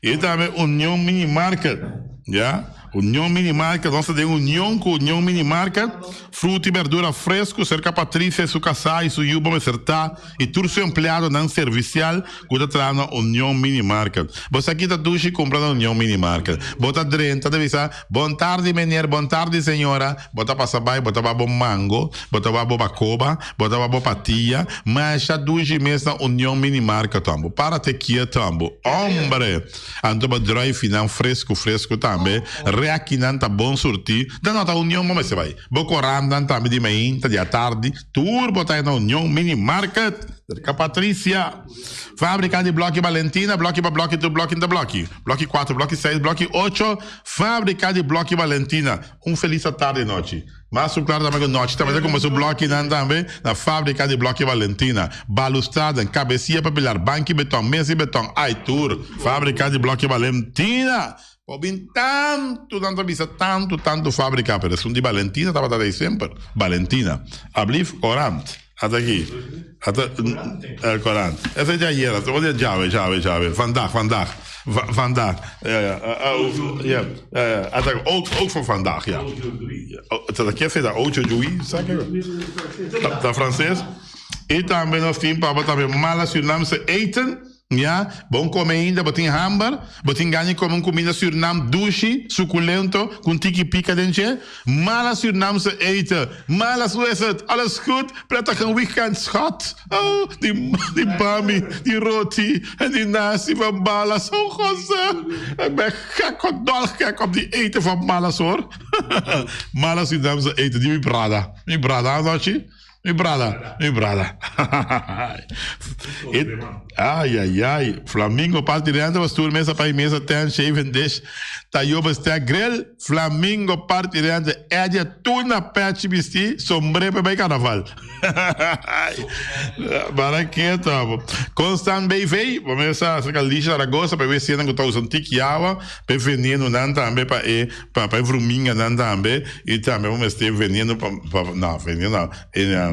Y tambe Union Mini Market. Ya. Union Mini Market. Nos ta den union ku Union Mini Market. Fruta y berdura fresco. Serka Patricia y su kasá y su yu bo mester ta. Y tur su empleadonan servicial cu ta traha na Union Mini Market. Bo sa ki ta dushi cumpra na Union Mini Market. Bo ta drenta ta bisa, Bon tardi meneer, bon tardi señora. Bo ta pasa bay, bo ta ba bo mango, bo ta ba bo bacoba, bo ta ba bo patia. Masha dushi mes na Union Mini Market tambo. Para te kiet tambo. Hombre! Anto bo druifinan fresco fresco tambe. Rekinan ta bon surti. Dan no ta Union bo mester bay. Bo corantan tambe di mainta, di atardi. Tur bo ta na Union Mini Market. Cerca Patricia. Fabrica di bloki Valentina, bloki pa bloki, tur bloki ta bloki. Bloki 4, bloki 6, bloki 8. Fabrica di bloki Valentina. Un feliz atardi nochi. Mas su claro tambe cu nochi tambe ta como su blokinan tambe na Fabrica di bloki Valentina. Balustraden, cabecia pa pilar, banki beton, mesa di beton, ay tur. Fabrica di bloki Valentina. Por bin tantu, nan ta bisa tantu, tantu fabrica, pero esun di Valentina tabata rei semper. Valentina. Ablief, Corant. Ata aki. Ata, el Corant. Ese di ayer, ata di djawe, djawe, djawe. Vandaag, vandaag. Va, vandaag. Ja, ja. Ja, ja, ja. Ata, ook, ook van vandaag, ja. Ta ke se da ocho jui, sa ke? Ta Frances. Y tambe nos tin papa tambe mala Surinaamse eten. Ya, bon come ainda, bo tin hamber, bo tin gana di come un cuminda Surinam dushi, suculento, cu un tiki pica den dje? Mala Surinaamse eten, mala hoe is het? Alles goed? Prettige weekend, schat! Oh, die, die bami, die roti en die nasi van Malas, oh gosse! Ik ben gek, dol gek op die eten van Malas hoor. Mala Surinaamse eten, die mi brada, mi brada, anochi. Mi brada, mi brada. Ai, ai, ai. Flamingo Party Rente was toer mesa pa mesa ten shave and dish. Tayo bestel grill. Flamingo Party Rente. Eddie tuna pechi bisti sombrero pa bay carnaval. Bara keto. Constant BV. Bo mesa acerca Alicia Zaragoza pa wc nan ku ta usa un tiki awa. Pa e veneno nan tambe pa e pa pa e vruminga nan tambe y tambe bo mester veneno pa pa no veneno no e.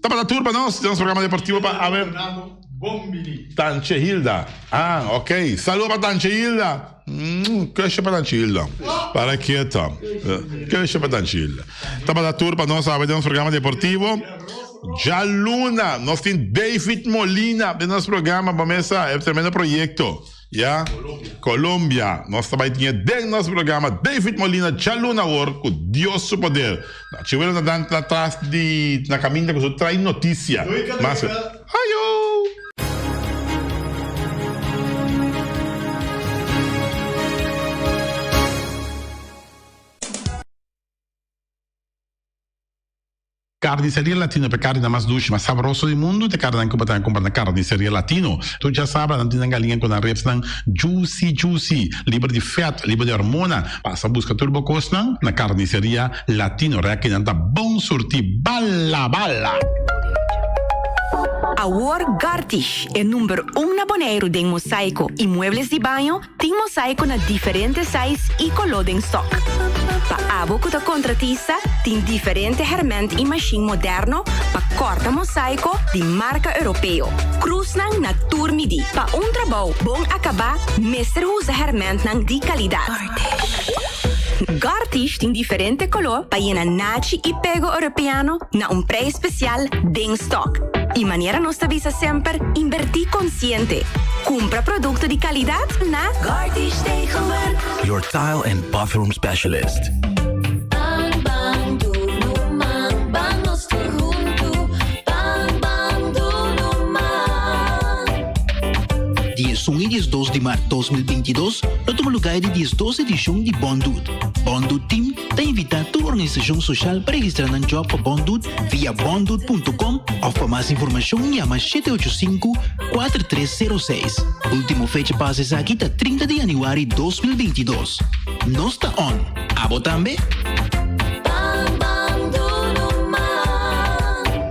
Tabata tur pa nos, den nos programa deportivo pa awe. Tantje Hilda. Ah, ok. Saludo pa Tantje Hilda. Mm, kusje pa Tantje Hilda. Para quieto. Kusje pa Tantje Hilda. Tabata tur pa nos awe den nos programa deportivo. Djaluna nos tin David Molina den nos programa pa mesa e tremendo proyecto. Ya. Colombia. Nos ta bai tin e den nos programa David Molina djaluna awor cu Dios su poder. Na chiwelo na dan na tras di na caminda cu su trai noticia. Mas. Ayo! Carniceria Latino pa e carninan mas dushi, mas sabroso di mundu ta e carninan cu bo ta cumpra na Carniceria Latino. Tur djasabra nan tin nan galiña cu nan ribsnan juicy juicy, liber di vet, liber di hormona. Pasa busca tur bo cosnan na Carniceria Latino. Rekinan ta bon surti bala bala! Awor Gartish, e number un na Boneiru den mosaico y muebles di baño, Tin mosaico na diferente size y coló den stock. Pa abo cu ta contratista, tin diferente herment y machine moderno pa corta mosaico di marca Europeo. Cruznan na tur midi. Pa un trabou bon acaba, mester usa hermentnan di calidad. Gartish tin diferente coló pa yena nachi y pego Europeano na un prijs special den stock. Y manera nos ta bisa semper, inverti consciente. Cumpra producto di calidad na Gartish Tegelwerk. Your tile and bathroom specialist. Ban ban dunu man, ban nos tur huntu. Ban ban dunu man. 11 i 12 di mart 2022 lo tuma lugar e di 12 edishon di Bon Doet. Bon Doet Team ta invitá tur organisashon soshal pa registrá nan djòp pa Bondud via bondud.com òf pa mas informashon yama 785 4306. Último fecha pa hasi esaki ta 30 di yanüari 2022. Nos ta on! Abo tambe? Ban ban dunu man.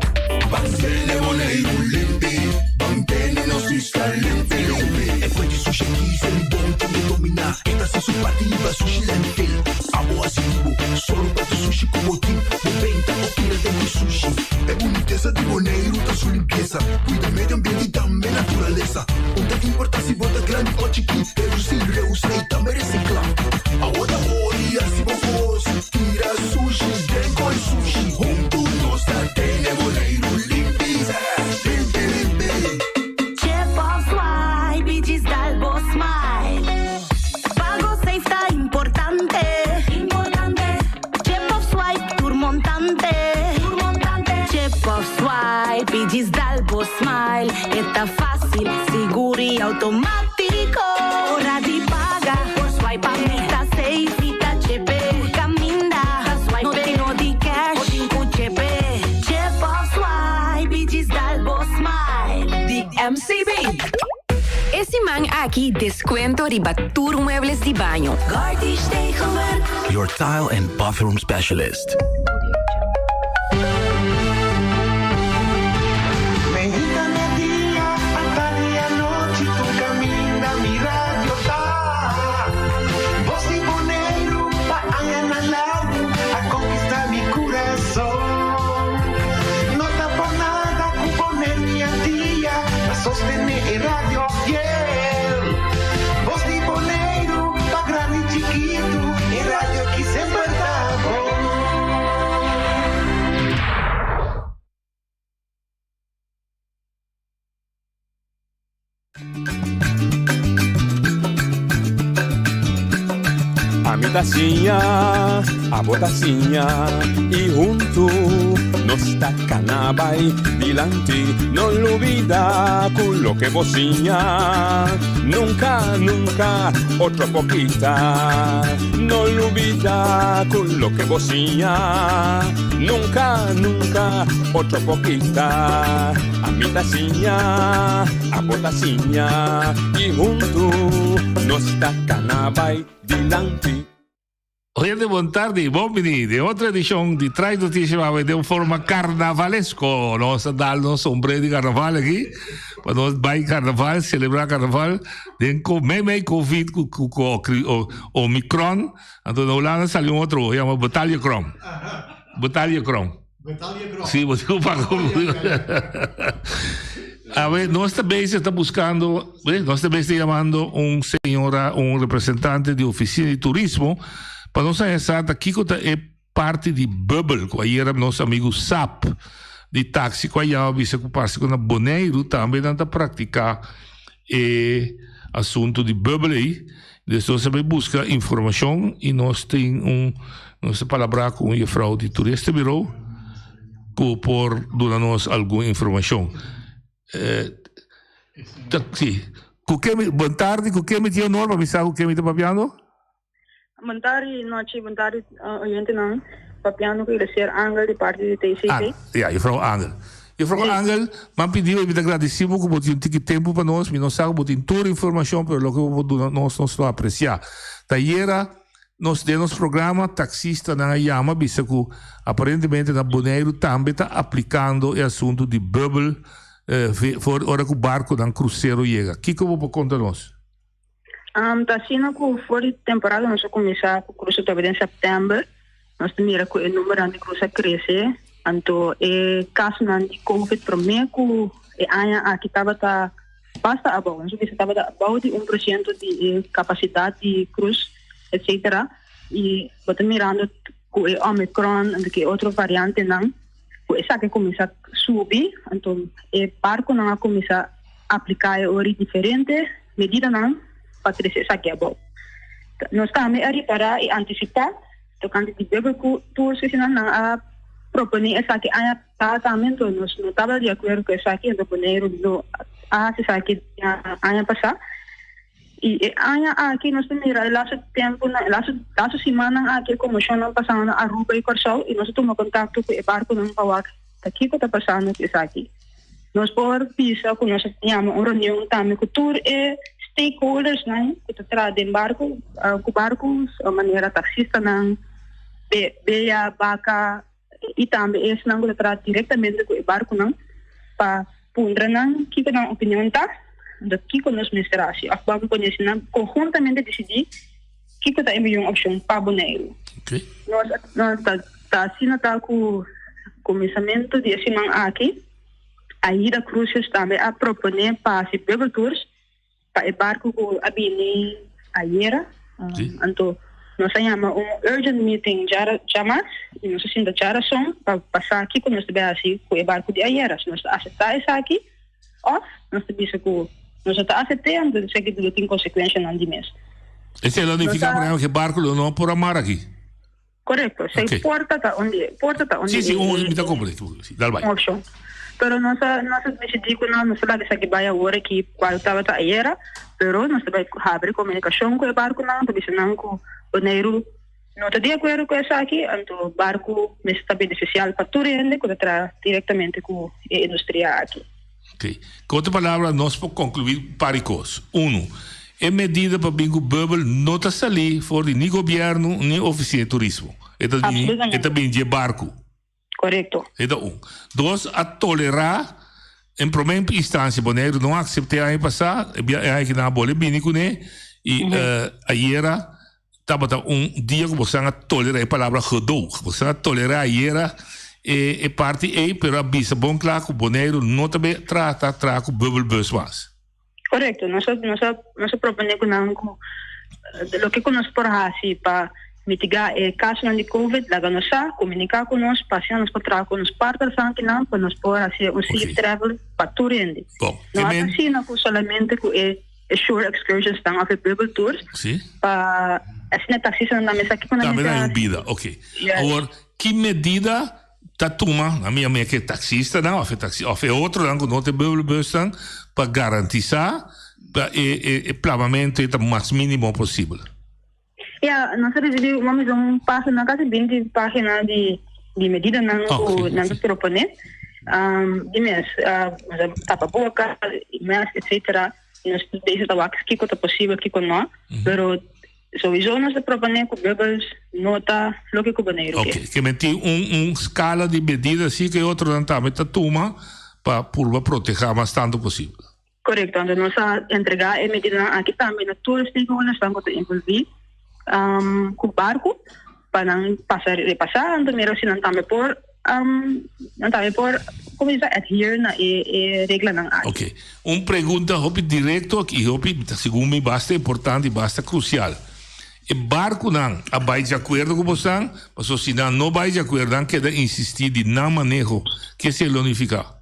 Ban tene Boneiru limpi, ban tene nos isla limpi limpi. E fuente sushi aki sali bon tambe dominá. E ta hasi su parti riba sushi landfill. Abo hasi di bo, solo pa tu sushi ku bo tin. Bo benta o tira den ku sushi. E bunitesa di Boneiru ta su limpiesa. Kuida medio ambiente i tambe naturalesa. Un ta importa si bo ta grandi o chikí. Redusí, reusa i tambe resiklá. Abo ta hori hasi bo kos. Tira sushi den koi sushi. Huntu nos ta tene Boneiru limpi. Limpi limpi. Chip of swipe i djis dal bo smile. Pago safe ta importante. Importante. Chip of swipe tur montante. Tur montante. Chip of swipe i djis dal bo smile. E ta fácil, sigur i automático. Ora di paga, por swipe pa mi ta safe. Mi ta chepe. Tur caminda, ta swipe. No tin no di cash, bo tin cu chepe. Chip of swipe i djis dal bo smile. Di MCB. E siman aki descuento riba tur muebles di baño. Gartish Tegelwerk. Your tile and bathroom specialist. Ami ta siña, abo ta siña y huntu nos ta cana bay dilanti. No lubida cu loke bo siña nunca, nunca otro por kita. No lubida cu loke bo siña nunca, nunca otro por kita. Ami ta siña, abo ta siña y huntu nos ta cana bay dilanti. Oyente bon tardi, bon bini den otro edicion di Trae Noticia Bawe den un forma carnavalesco. Nos a dal nos sombrero di carnaval aki pa nos bay carnaval, celebra carnaval den co mei mei covid cu cu cu omicron. Anto na Hulanda sali un otro yama Betaljecron. Betaljecron. Sí, bo tin paga. A ver, nos ta bezig ta buscando, eh, nos ta bezig llamando un señora, un representante di oficina di turismo, pa nos haña sa ta kiko ta e parti di bubbel, ku ayera nos amigo Sap di taxi ku a yama bisa ku parse ku na Boneiru tambe nan ta praktiká e asunto di bubbel ei. Dus nos a bai buska informashon i nos tin un nos a palabrá ku un jefrou di Toeristenbureau ku por duna nos algun informashon. Ta si. Ku ken mi bon tardi ku ken mi tin honor pa mi sa ku ken mi ta papiando? Bon tardi Nochi, bon tardi oyentenan. Papiando ku Ileser Angel di parti di TCC. Ah, ya, jefrou Angel. Jefrou Angel, m'an pidi bo i mi ta gradisí bo ku bo tin un tiki tempu pa nos. Mi no sa ku bo tin tur informashon, pero loke bo por duna nos, nos lo apresiá. Ta ayera nos den nos programa taksistanan a yama bisa ku aparentemente na Boneiru tambe ta aplikando e asuntu di bubbel for ora ku barkunan krusero yega. Kiko bo por konta nos? Ta asina ku for di temporada nos a kuminsá ku krus otra bes den sèptèmber, nos ta mira ku e numbernan di krus a krese, anto e kasonan di covid promé ku e aña aki tabata basta abou, nos a bisa tabata abou di un por siento di e kapasidat di krus etsetera i bo ta mirando ku e omicron anto ku e otro variantenan ku esaki a kuminsá subi, anto e barkunan a kuminsá apliká e ora diferente. Medidanan pa trese esaki abou. Nos tambe a ripará i antisipá tokante di bebe ku tur sesinan nan a proponé esaki aña pasá tambe, enton nos no tabata di akuerdo ku esaki, enton Boneiru no a hasi esaki aña pasá. I e aña aki nos ta mira e lastu tempunan, e lastu lastu simannan aki e komoshonnan pasando na Aruba i Kòrsou i nos a tuma kontakto ku e barkunan pa wak ta kiko ta pasando ku esaki. Nos por bisa ku nos a yama un reunion tambe ku tur e stakeholdersnan ku ta traha den barku, ku barku, manera taksistanan, bea, baka i tambe esnan ku ta traha direktamente ku e barkunan pa puntra nan kiko nan opinion ta, anto kiko nos mester hasi òf ban pone si nan konhuntamente disidí kiko ta e mihó opshon pa Boneiru. Nos ta asina ta ku kuminsamentu di e siman aki. Aida Cruces tambe a proponé pa hasi bubble tours pa e barku ku a bini ayera. Anto nos a yama un urgent meeting djamas i nos a sinta djarason pa pa sa kiko nos ta bai hasi ku e barku di ayera. Si nos ta aseptá esaki òf nos ta bisa ku nos no ta asept'é anto esaki lo tin konsekuenshanan di mes. Esei lo nifiká por ehèmpel ku e barku lo no por a mar aki? Correcto. Sei okay. porta ta un di, porta ta un sí, sí, un, mi ta comprende. Sí, dal bai. Un opcion. Pero nos a, nos a decidí cu no, nos a laga esaki bai awor aki, cual tabata ayera, pero nos ta bai habri comunicacion cu e barconan, pa bisa nan cu Boneiru no ta di acuerdo cu esaki, anto barco mester ta beneficial pa tur hende cu ta traha directamente cu e industria aki. Ok. Ku otro palabra nos por konkluí par di kos. Uno, e medida pa bin ku bubbel no ta salí for di ni gobièrnu ni ofisina di turismo. E ta bini, e ta bini dje barku. Korekto. E ta un. Dos, a tolerá en promé instansia Boneiru no a aksept'é aña pasá, e bia e aña ki nan a bole bini kuné i ayera Tabata un dia ku bosan a tolerá, e palabra gedoog, bosan a tolerá ayera e e parti ei, pero a bisa bon kla ku Boneiru no ta be trata traha ku bubbelbus mas. Korekto, nos a nos a nos a proponé ku nan ku loke ku nos por hasi pa mitigá e kasonan di covid, laga nos sa, komuniká ku nos pa asina nos por traha ku nos partnersnan kinan pa nos por hasi un safe travel pa tur hende. Bon, No a ta asina ku solamente ku e e shore excursions dan of e bubble tours. Sí. Pa asina taxistanan tambe sa kiko nan Tambe mester nan hasi. bida, ok. Yes. Awor, ki medida ta tuma, na mi a ke taxistanan of e taxi of e otronan ku no ta e bubble busnan pa garantisa pa e e e plamamento e ta mas minimo posibel? Ja, nos a ricibi un mami un pagina, casi 20 pagina di di medidanan ku nan ta propone. Um, di mes, uh, tapa boca, mask, etcetera. Nos bezig ta wak kiko ta posibel, kiko no. Pero sowieso nos ta propone ku bubbles no ta loke ku Boneiru ke. Ok, ke men tin un un skala di medida si ku e otronan tambe ta tuma pa purba proteha mas tantu posibel. Korekto, anto nos a entregá e medidanan aki tambe na tur stakeholdersnan ku ta envolví ku barku pa nan pasa repasá anto mira si nan tambe por nan tambe por kuminsá adhere na e e reglanan aki. Ok, un pregunta hopi direkto i hopi segun mi basta importante i basta krusial. E barkunan a bai di akuerdo ku bosan? Pasobra si nan no bai di akuerdo nan keda insistí di nan maneho, ke esei lo nifiká?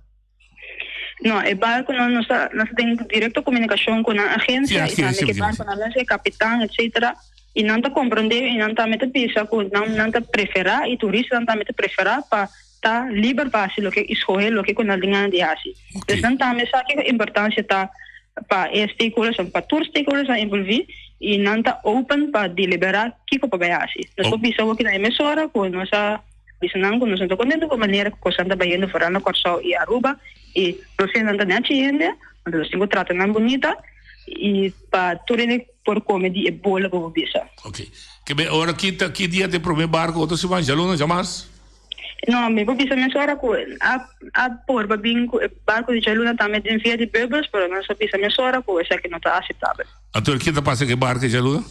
No, e barconan nos ta nos ta den directo comunicacion cu nan agencia y tambe cu e barconan mes, e capitan etcetera y nan ta comprende y nan tambe ta bisa cu nan nan ta prefera y turistanan tambe ta prefera pa ta liber pa haci loke y scoge loke cu nan tin gana di haci. Dus nan tambe sa kico importancia ta pa e stakeholdersnan, pa tur stakeholdersnan envolvi y nan ta open pa delibera kico pa bay haci. Nos por bisa hopi na e mes ora cu nos a. Bisa nan ku nos no ta kontentu ku e manera ku kosnan ta bayendo foral na Kòrsou i Aruba i nos hendenan ta nèchi hende, anto nos tin ku trata nan bunita i pa tur hende por kome di e bola ku bo bisa. Ok. Ke be ora ki ta ki dia ta e promé barko otro siman? Djaluna, djamars? No, mi por bisa mesora ku a a por ba bin ku e barko di djaluna tambe den via di Bubbles, pero nos a bisa mesora ku esaki no ta aseptabel. Anto ki ta pasa ku e barko e djaluna?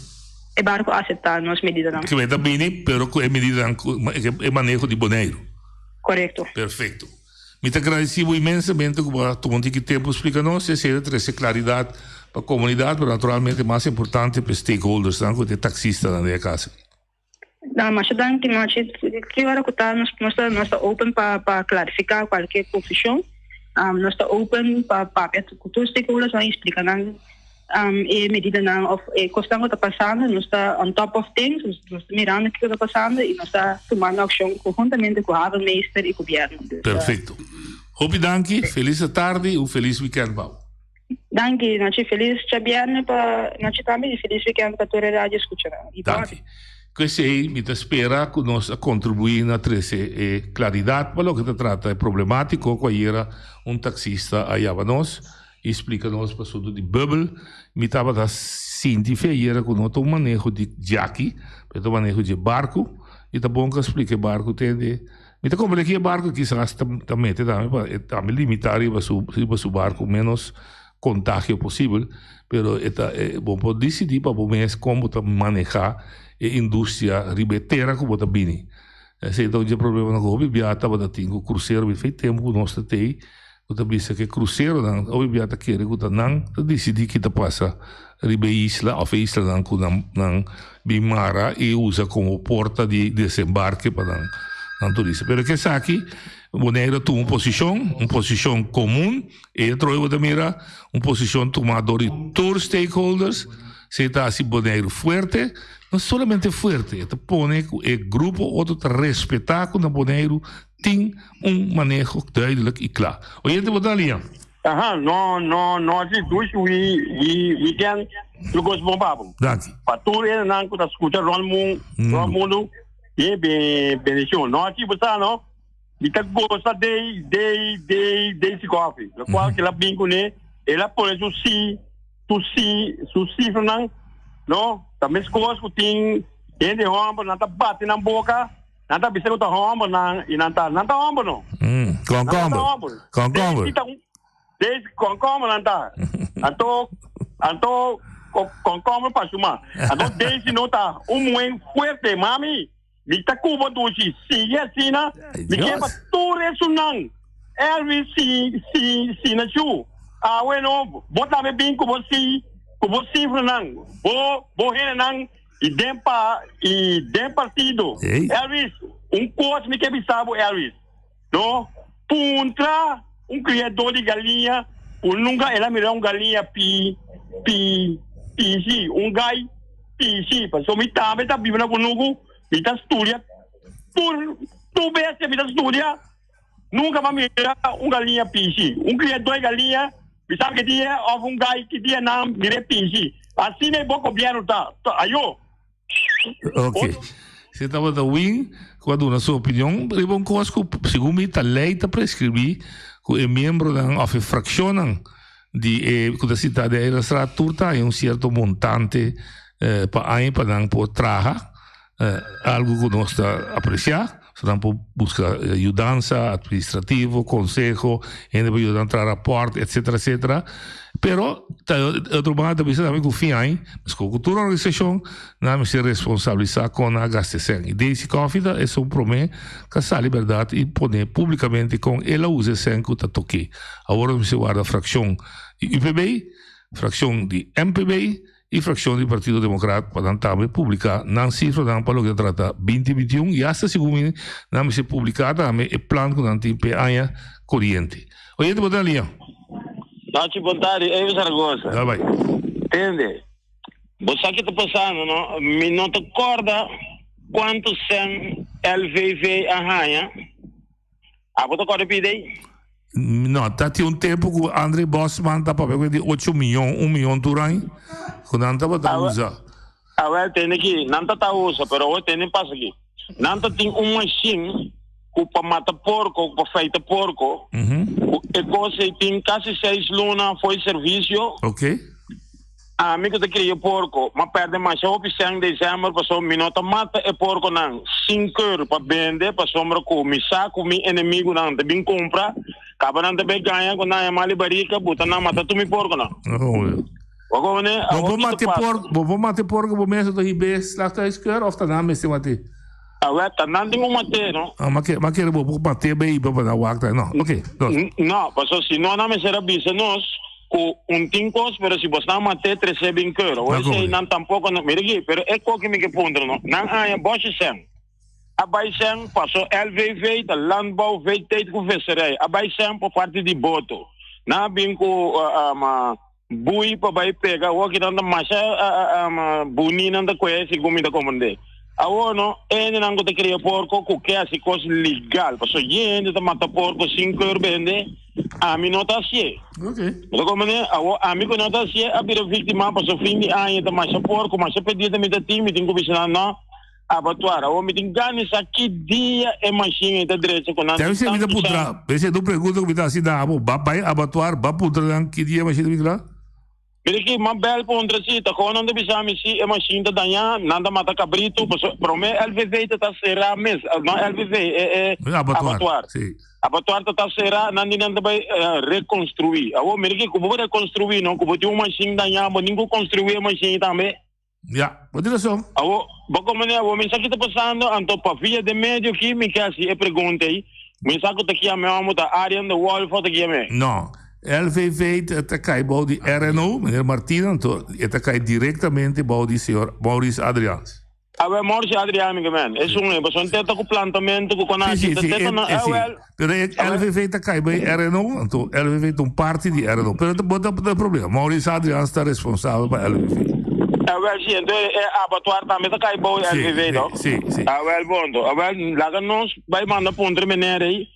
E barko a aseptá nos medidanan. Ke ta bini, pero ku e medidanan, ku e maneho di Boneiru. Korekto. Perfekto. Mi ta gradisí bo inmensamente ku bo a tuma un tiki tempu splika nos. Esei ta trese klaridat pa komunidat, pero naturalmente mas importante pa e stakeholdersnan ku ta e taksistanan den e kas aki. Na masha danki Machi. Ki ora ku ta nos nos ta nos ta open pa pa klarifiká kualke konfushon. Nos ta open pa papia ku tur stakeholdersnan i splika nan e medidanan òf e kosnan ku ta pasando. Nos ta on top of things, nos nos ta mirando kiko ta pasando i nos ta tumando akshon konhuntamente ku havenmeester i gobièrnu. Perfekto. Hopi danki, felis atardi i un felis wikènt pa bo. Danki Nachi felis djabierne pa Nachi tambe y felis weekend pa tur e radio escuchanan y Danki. Cu esey mi ta spera cu nos a contribui na trece e claridad pa loke ta trata e problematico cu ayera un taxista a yama nos y splica nos pa asunto di bubbel. Mi tabata sinti fe ayera cu no ta un maneho di djaki, pero ta un maneho dje barco y ta bon cu a splica e barco tende. Mi ta comprende ki e barco kisas ta ta mete tambe pa e tambe limita riba su riba su barco menos contagio posibel, pero e ta e bo por dicidi pa bo mes con bo ta maneha e industria riba e tera cu bo ta bini. Esey ta un dje problemanan cu hopi bia tabata tin cu crucero, mi fey tempo cu nos ta tey cu ta bisa cu e cruceronan hopi bia ta kere cu ta nan ta dicidi ki ta pasa riba e isla of e islanan cu nan nan bin mara y usa como porta di desembarke pa nan nan turista. Pero ke esaki Boneiru a tuma un posicion, un posicion comun, e otro bo ta mira un posicion tuma door di tur stakeholders, si ta haci Boneiru fuerte, no solamente fuerte, e ta pone cu e grupo otro ta respeta cu na Boneiru tin un maneho duidelijk y cla. Oyente bo ta alia? Aha, no, no, no así dushi we, we, weekend, lo goes bon papo. Danki. Pa tur enan ku ta skucha rond mun, rond mundu, bien, bien, bendicion. No así bo sa, no? Mi ta goza de de de Daisy Coffee. Lo cual que la bin cune, el a pone su si, su si, su cifranan, no? Ta mescos cu tin hende homber nan ta bati nan boca, nan ta bisa cu ta homber nan y nan ta, nan ta homber no. Mm, Nan ta concomber. homber. Concomber. Daisy ta un, Daisy concomber nan ta. Anto, anto concomber pa suma. Anto Daisy no ta un muhen fuerte, mami. Mi ta cuba dushi, sigui asina, mi ke pa tur esunnan. Elvis si si si na chu. Awe no, bo tambe bin cu bo si cu bo cifranan, bo bo hendenan y den pa y den partido. Elvis, un cos mi ke bisa bo Elvis, no puntra un criador di galiña cu nunca el a mira un galiña pi pi pishi, un gai pishi. Pasobra mi tambe ta biba na Cunucu, mi ta studia tur tur bestia mi ta studia, nunca mi a mira un galiña pishi. Un criador di galiña mi sabi ki dia of un gai ki dia nan mira e pishi. Asina e bo gobierno ta. Ayo. Ok. Si tabata Win ku a duna su opinion riba un kos ku segun mi ta lei ta preskribí ku e miembronan òf e frakshonnan di e ku ta sintá den Eilandsraad tur ta haña un sierto montante pa aña pa nan por traha algu ku nos ta apresiá. So nan por buska yudansa administrativo, konseho, hende por yuda nan traha rapòrt, etsetera, etsetera. Pero ta e otro banda ta bisa tambe ku fin aña, meskos ku tur organisashon, nan mester responsabilisá kon nan a gasta e sèn. I Daisy Coffie ta esun promé ku a sali bèrdat i pone públikamente kon el a usa e sèn ku ta tok'é. Awor nos mester warda frakshon di UPB, frakshon di MPB, i frakshon di Partido Demokrat pa nan tambe publiká nan sifranan pa loke ta trata binti bintiun i asta segun mi nan mester publiká tambe e plan ku nan tin p'e aña koriente. Oyente bo ta na liña. Nochi bon tardi, Evo Zaragoza. Dal bai. Tende, bo sa ki ta pasando no? Mi no ta korda kuantu sèn LVV a haña. Abo ta kòrda pidi ei? No, ta tin un tempu ku Andre Bosman ta papia ku di ocho miyon, un miyon tur aña, ku nan tabata usa. Awel, tende aki, nan ta ta usa, pero awor tende pasa aki. Nan ta tin un mashin ku pa mata porko, ku pa feita porko, ku e kos ei tin kasi seis luna fo'i servisio. Oké. Ami ku ta kria porko, m'a pèrdè masha hopi sèn desèmber pasobra mi no ta mata e porkonan sin keur pa bende pasobra ku mi sa ku mi enemigunan ta bin kumpra, kaba nan ta bai gaña ku nan e mali barika buta nan mata tur mi porkonan. Bo komprendé? Bo Awor por ki ta mata e pasa? porko, bo por mata e porko bo mes ta hib'é slachthuiskeur òf ta nan mester mat'é? Awèl, ta nan tin ku mat'é, no? Ah, m'a ke, m'a kere bo por mat'é bai hiba pa nan wak ta. No, oké, dos. No, pasobra si no nan mester a bisa nos. Ku un tin kos, pero si bosnan mat'é tres'é bin keur. Awor esei nan tampoko no. Mira aki, pero e koki mi ke puntra no. Nan aña bòshi sèn. A bai sèn paso LVV ta Landbouw Veetijd ku Visserij. A bai sèn pa parti di boto. Nan a bin ku bui pa bai pega. Awor aki nan ta masha buni nan ta kohe segun mi ta komprendé. Awor no, e hendenan ku ta kria porko ku ke hasi kos legal. Paso yen hende ta mata porko sin keur bende. Ami no ta hasié. Bo ta comprende? Awor, ami ku no ta hasié a bira víktima pasobra fin di aña ta masha porko, masha pedida mi ta tin, mi tin ku bisa nan no abatuar. Awor mi tin gana di sa ki dia e mashin ei ta drecha ku nan Debe tin ser mi ta tantu puntra, sèn. debe ser un pregunta ku mi ta hasi na abo. Ba bai abatuar, ba puntra nan ki dia e mashin ta bin kla? Mira ki, m'a bel puntra si, ta kon nan ta bisa mi si e mashin ta dañá, nan ta mata kabritu, pasobra promé LVV ta ta será mes, no LVV, e e Abatuar, si. Abatuar ta ta será, nan di nan ta bai rekonstruí. Awor mira ki, ku bo rekonstruí no, ku bo tin un mashin dañá, bo tin ku konstruí e mashin tambe. Ya, bo tin rason. Awor, bo komprendé, awor mi sa ki ta pasando, anto pa via den medio ki mi ke hasi e pregunta ei, mi sa ku ta kia mi hòmber ta Arjen de Wolf òf ta kia mi? No, LVV ta kai bou di RNO, meneer Martina, anto e ta kai direktamente bou di señor Maurice Adriaans. Awel, Maurice Adriaans mi ke men, esun ei, pasobra e ta ku plantamentu ku konachi, Sí, ta sí, te ta na, e, sí. awel. Pero e LVV ta kai bij RNO, anto LVV ta un parti di RNO. Pero bo ta ta problema. Maurice Adriaans ta responsabel pa LVV. Awel si, anto e abattoir tambe ta kai bou Sí, LVV, sí, no? sí, sí. Awel bon, anto. Awel, laga nos bai manda puntra meneer ei,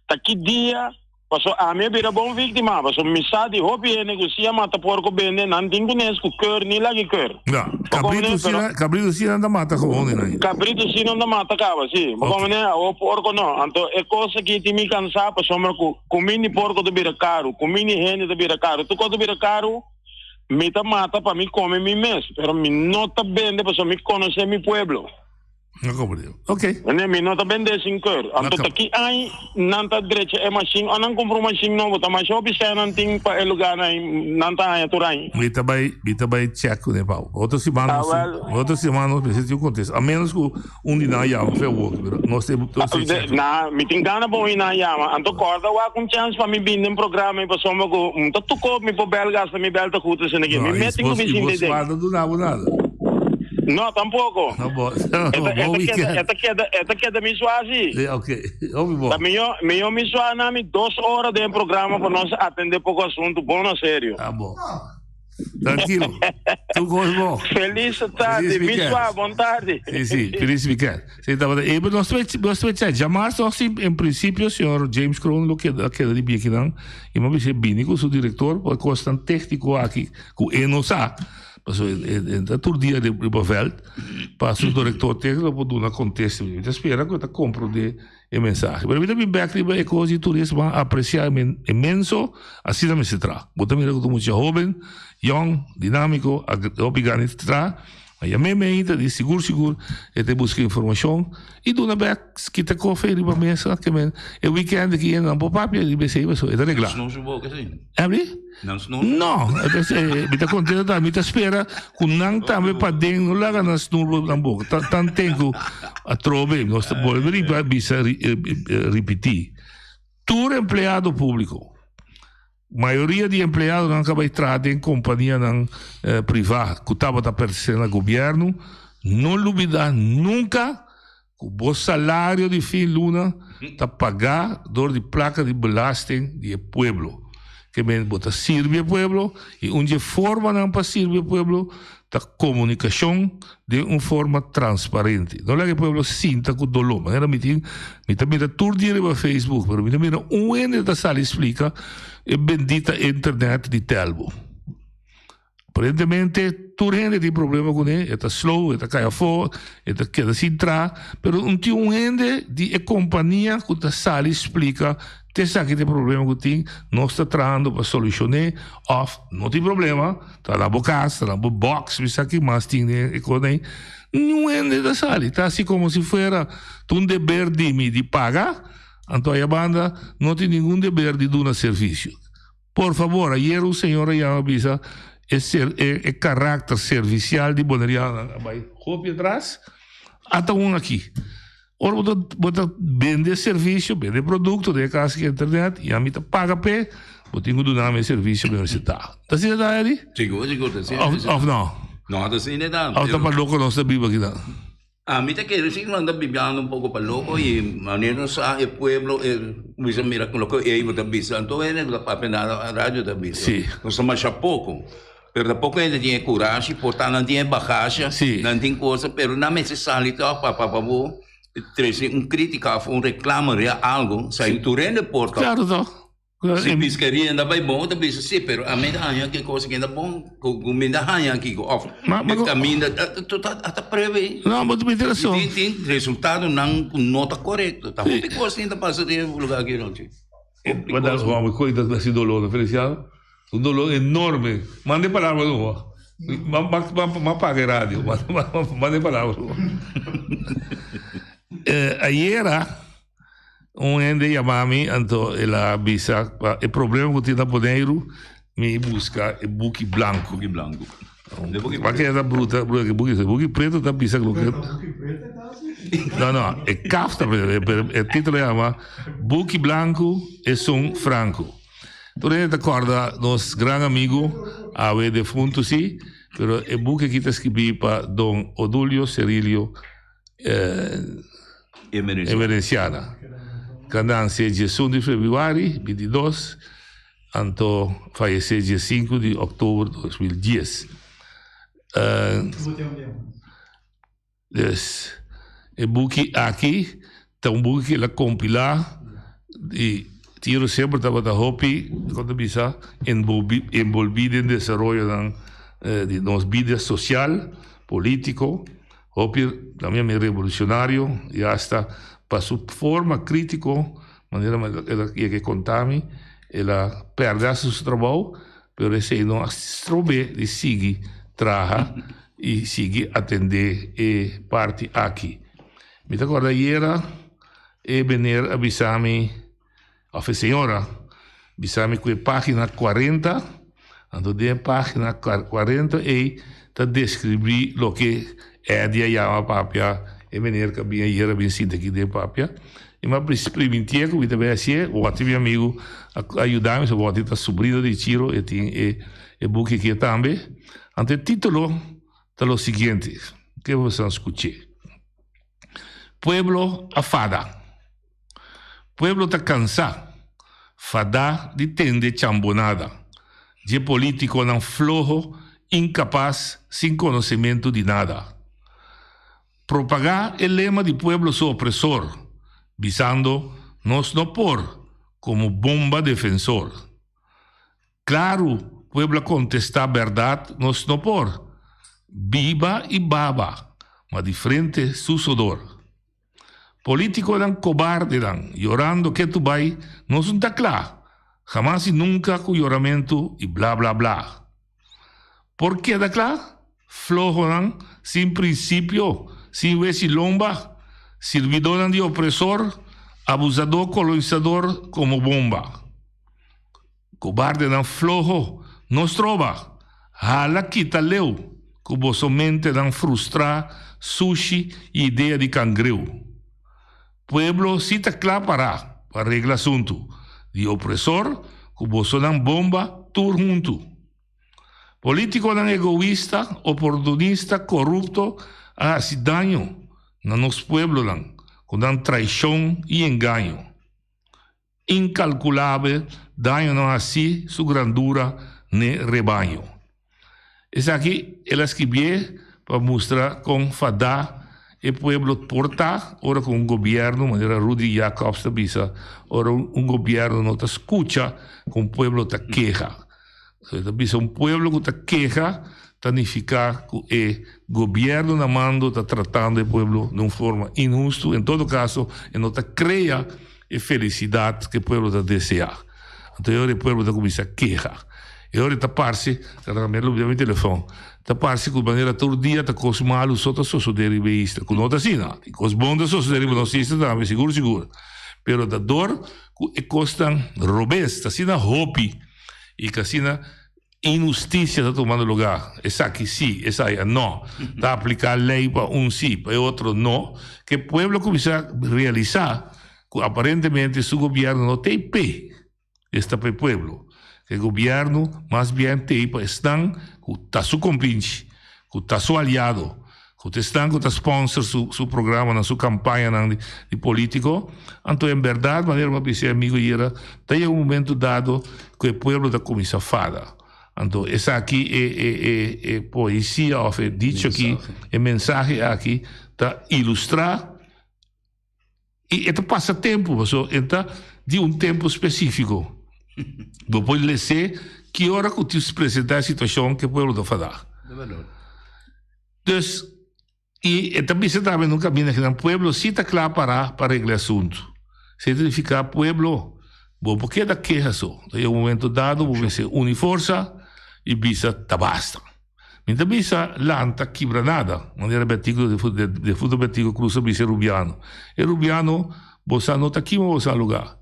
ta ki dia. Paso ami a bira bon víktima, paso mi sa di hopi hende ku si a mata porko bende, nan tin kunes ku keur ni lagi keur. Ja, kabritu si nan, kabritu si nan ta mata gewoon den ahí. Kabritu si nan ta mata kaba, si. Bo komprende? Awo porko no. Anto e kos aki tin mi kansá pasobra ku kuminda di porko ta bira karu, kuminda di hende ta bira karu, tur kos ta bira karu, mi ta mata pa mi kome mi mes, pero mi no ta bende pasobra mi konosé mi pueblo. No comprendo. Ok. Meneer, mi no ta bende sin keur. Anto ta ki añ nan ta drecha e mashin o nan kumpra un mashin nobo? Ta masha hopi sè nan tin pa e lugar nan nan ta haña tur añ. Mi ta bai, mi ta bai check kuné Pau. Otro siman Ah, nos wel. otro siman nos mester tin un kontesta. A menos ku un di nan a yama fe awor, pero nos te nos te check. Na, mi tin gana pa un di nan yama. Anto kòrda wak un chèns pa mi bini den programa ei pasobra ku mi ta tukó mi por bèl gasta mi bèl ta goed asina aki. No, Mi i mes tin ku bos mi i sinti bos den. no a duna bo nada. No, tampoco. No, bo, E ta, bon e ta keda, weekend. e ta keda, e ta keda mi sua si. Sí, ok. Hopi bon. Ta miyo, miyo mi sua na mi dos ora den programa pa nos atende poco asunto bon na serio. Ah, bon. Tranquilo. Tur cos bon. Feliz tarde. Feliz Mi weekend. sua, bon tarde. Sí, sí. Feliz weekend. Sí, tabata, eh, pero nos te, nos te check. Djamars toch sí, en principio, señor James Kroon lo keda, keda di biekinan. Y mi a bisa bini cu su director, pa cosnan técnico aki, cu e no sa. Pasobra e ta tur dia riba vèlt pa su direktor tékniko por duna kontesta. Mi ta spera ku e ta komprondé e mensahe. Pero mi ta bin bèk riba e kos di turismo a apresiá inmenso, asina mester traha. Bo ta mira ku ta mucha hóben, yòn, dinámiko, hopi gana di traha. A yam'é mi ainda di sigur sigur e ta buska informashon i duna bèk kita kofe riba mesa ke men e wikènt aki nan por papia riba esei pasobra e ta reglá. Abri? No, mi ta contento tambe, mi ta spera cu nan tambe paden no laga nan snur nan boca. Tanten cu atrobe, nos ta bolbe riba bisa ripiti. Tur empleado publico, mayoria di empleadonan cu a bay traha den companianan priva cu tabata pertenece na gobierno, no lubida nunca Ku bo salario di fin luna ta pagá dor di plaka di belasting di e pueblo. Ke men bo ta sirbi e pueblo i un di e formanan pa sirbi e pueblo ta komunikashon den un forma transparente. No laga e pueblo sinta ku doló. Manera mi tin, mi ta mira tur dia riba Facebook, pero mi ta mira un hende ta sali splika e bendita internet di Telbo. Aparentemente tur hende tin problema kuné, e ta slow, e ta kai afó, e ta keda sin traha, pero no tin un hende di e kompania ku ta sali splika te esaki ta e problema ku tin, nos ta trahando pa solushoné òf no tin problema, ta na bo kas, ta na bo bòks, mi sa ki mas tin den e kos ei. Niun hende ta sali, ta hasi komo si fuera ta un deber di mi di paga, anto ayabanda no tin ningun deber di duna servisio. Por fabor, ayer un señora yama bisa e ser e e karakter servisial di bonerianonan a bai hopi atras, ata un aki. Ora bo ta bo ta bende servisio, bende produkto, den e kas aki internet, i ami ta paga p'e, bo tin ku duna mi e servisio ku mi mester ta. Ta asina ta, Eddie? Sigur, sigur, ta asina. Of of no? No, ta asina ta. Of ta pa loko nos ta biba akinan? Ami ta kere si nan ta bibiando un poko pa loko i manera nos sa e pueblo e kuminsa mira ku loke ei bo ta bisa anto hende ku ta papia na radio ta bisa nos ta masha poko pero tampoco hende tin e kurashi por ta nan tin e bagasha nan tin cosa pero nan mester sali tok pa pa bo trese un kritika of un reklamo riba algo sa tur hende por tok. Si piscaria ta bai bon, ta bisa si, pero ami ta haña ki cosa ki ta bon, ku mi ta haña kiko, of e kaminda, ta prueba ei. No, bo ta mete rason. Tin tin resultadonan ku no ta korekto. Ta hopi kos tin ta pasa den e lugar aki nochi. Bo ta Juan, mi koe ta hasi dolor, no Feliciano? Un dolor enorme. Manda e palabra no. Ma paga e radio. Manda e palabra no. Ayera. Un hende yama mi, anto el a bisa pa e problema ku tin na Boneiru, mi buska e buki blanku. Buki blanku. Pa ke ta bruta, bruta ki buki, buki pretu ta bisa loke. No, no, e kaf ta pretu, pero e titulo yama Buki Blanku Esun Franku. Tur hende ta kòrda nos gran amigu, awe defuntu si, pero e buki aki ta skibí pa Don Odulio Cerilio. Emerenciana. Candancia diesun di februari bintidos, anto fayece diesinku di october 2010. Dus e buki aki ta un buki ku el a kompilá di. Tiro semper tabata hopi, kon ta bisa, enbolbí den desaroyonan di nos bida sosial, polítiko, hopi tambe mi revolucionario i asta pa su forma krítiko, manera el a yega konta mi, el a pèrdè asta su trabou, pero esei no a strob'é di sigui traha i sigui atendé e parti aki. Mi ta kòrda ayera E meneer a bisa mi, of e señora, bisa mi ku e página 40, anto den e página 40 ei ta deskribí loke Eddie a yama papia, e meneer ku a bin ayer a bin sinta aki den papia. I mi a primintié ku mi ta bai hasié, Wòti mi amigu a yuda mi, Wòti ta subrino di Chiro, e tin e buki aki tambe. Anto e título ta lo siguiente, ke boso a skuch'é. Pueblo a fada. Pueblo ta cansá, fadá di tende chambonada dje politiconan floho, incapaz, sin conocimento di nada. Propagá e lema di pueblo su opresor, bisando nos no por como bomba defensor. Klaru, pueblo a kontestá, Bèrdat, nos no por. Biba i baba, ma di frente su sodor. Polítikonan kobardenan, yorando ketu bai, nos no ta kla, hamas i nunka ku yoramentu i bla bla bla. Por keda kla? Flohonan, sin prinsipio, sin wes i lomba, sirbidónan di opresor, abusadó kolonisador komo bomba. Kobardenan floho, no stroba! Hala kita leu ku boso mentenan frustrá, sushi i idea di kangreu. Pueblo si ta kla pará pa regla asuntu di opresor ku bosonan bomba tur huntu. Polítikonan egoista, oportunista, korupto a hasi daño na nos pueblonan ku nan traishon i engaño. Inkalkulabel daño no hasi su grandura n'e rebaño. Esaki el a skibié pa mustra kon fadá e pueblo por ta ora ku un gobièrnu, manera Rudy Jacobs ta bisa, ora un gobièrnu no ta skucha ku un pueblo ta keha. E ta bisa un pueblo ku ta keha ta nifiká ku e gobièrnu na mando ta tratando e pueblo den un forma inhustu, en todo kaso e no ta krea e felisidat ku e pueblo ta deseá. Anto e ora e pueblo ta kuminsá keha. E ora e ta parse, mi a lubidá mi telefòn, ta parse ku manera tur dia ta kos malu so ta sosodé riba e isla, ku no ta asina. Tin kos bon ta sosodé riba nos isla tambe, sigur sigur. Pero ta dor ku e kosnan robes ta asina hopi. I ku asina inhustisia ta tumando lugá, esaki sí, esaya no, ta apliká lei pa un sí, pa e otro no, ku e pueblo kuminsá realisá ku aparentemente su gobièrnu no ta ei p'e, esta pa e pueblo, ku e gobièrnu mas bien ta ei pa esnan ku ta su kompinchi, ku ta su aliado, Ku ta esnan ku ta sponsor su su programanan, su kampañanan di di polítiko. Anto en bèrdat, manera mi a bisa e amigu ayera, ta yega un momento dado ku e pueblo ta kuminsá fada. Anto esaki e e e e poesia òf e dicho aki, e mensahe aki ta ilustrá I e ta pasa tempu, paso e ta di un tempu spesífiko. Bo por les'é ki ora ku ti presentá e situashon ku e pueblo ta fadá. Dus, i e ta bisa tambe na un kaminda ku nan pueblo sí ta kla pará pa regla e asuntu. Esei ta nifiká pueblo, bo por keda keha so. Ta yega un momento dado bo mester uni forsa i bisa ta basta. Mi ta bisa lanta kibra nada, manera Betico defunto Betico Cruz a bisa e Rubiano. E Rubiano, bosa no ta kima bosa lugar,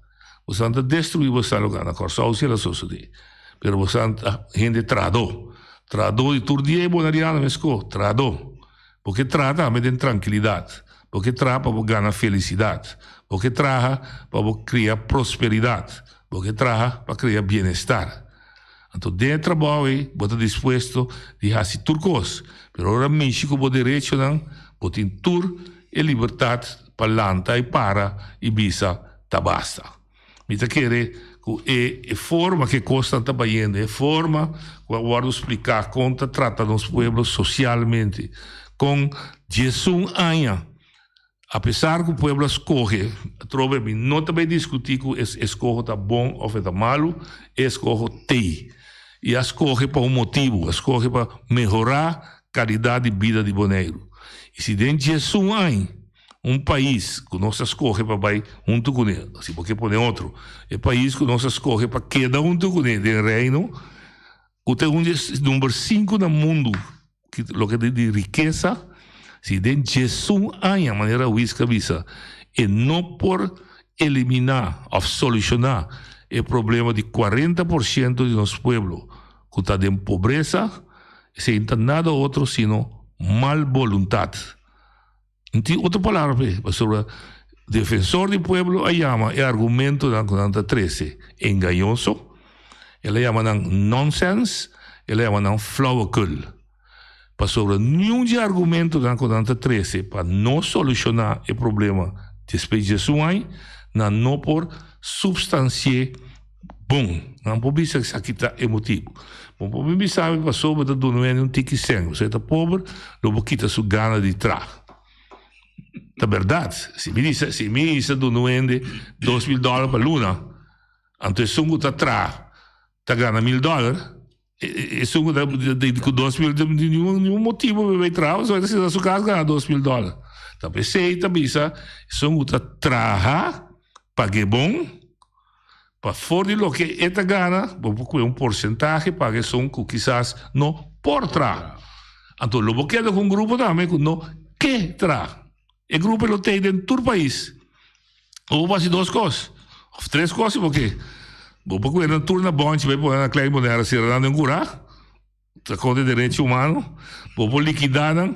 bosa ta destrui bosa lugar, na Kòrsou si el a sosodé, pero bosa ta hende trahadó, trahadó di tur dia e boneriano meskó, trahadó, bo ke traha tambe den trankilidat, bo ke traha pa bo gana felisidat, bo ke traha pa bo kria prosperidat, bo ke traha pa kria bienestar. Anto den e trabou ei bo ta dispuesto di hasi tur kos, pero ora mishi ku bo derechonan, bo tin tur e libertat pa lanta i para i bisa ta basta. Mi ta kere ku e e forma ku e kosnan ta bayendo, e forma ku a wòrdu spliká kon ta trata nos pueblo sosialmente, kon diesun aña. Apesar ku pueblo a skohe, atrobe mi no ta bai diskutí ku e eskoho ta bon òf e ta malu, e eskoho t'ei. I a skohe pa un motibu, a skohe pa mehorá kalidat di bida di Boneiru. I si den diesun añ un pais ku nos a skohe pa bai huntu kuné, si bo ke pone otro, e pais ku nos a skohe pa keda huntu kuné den Reino, ku ta un di e number sinku na mundu loke ta di rikesa, si den diesun aña, manera Wiska a bisa, e no por eliminá òf solushoná e problema di 40% di nos pueblo ku ta den pobresa, esei no ta nada otro sino mal boluntat. No tin otro palabra pa e, pasobra Defensor di Pueblo a yama e argumentonan ku nan ta trese engañoso, el a yama nan nonsens, el a yama nan flauwekul. Pasobra niun di e argumentonan ku nan ta trese pa no solushoná e problema despues di esun aña, nan no por supstansi'é bon. Nan por bisa esaki ta e motibu. Bo por bin bisa mi pasobra bo ta duna hende un tiki sèn, pasobra e ta pober, lo bo kita su gana di traha. Ta bèrdat. Si mi bisa, si mi bisa duna un hende 2000 dòler pa luna, anto esun ku ta traha ta gana mil dòler, esun ku ta ku 2000 niun niun motibu pa bai traha pasobra e ta sinta na su kas gana 2000 dòler. Ta p'esei ta bisa esun ku ta traha pag'é bon, pa for di loke e ta gana bo por kue un porsentahe paga esun ku kisas no por traha. Anto lo bo keda ku un grupo tambe ku no ke traha. E grupo lo tei den tur pais. Bo por hasi dos kos, òf tres kos si bo ke. Bo por kue nan tur na bònchi bai pone na Klein Bonaire sera nan den kurá, ta kontra e derecho humano. Bo por likidá nan,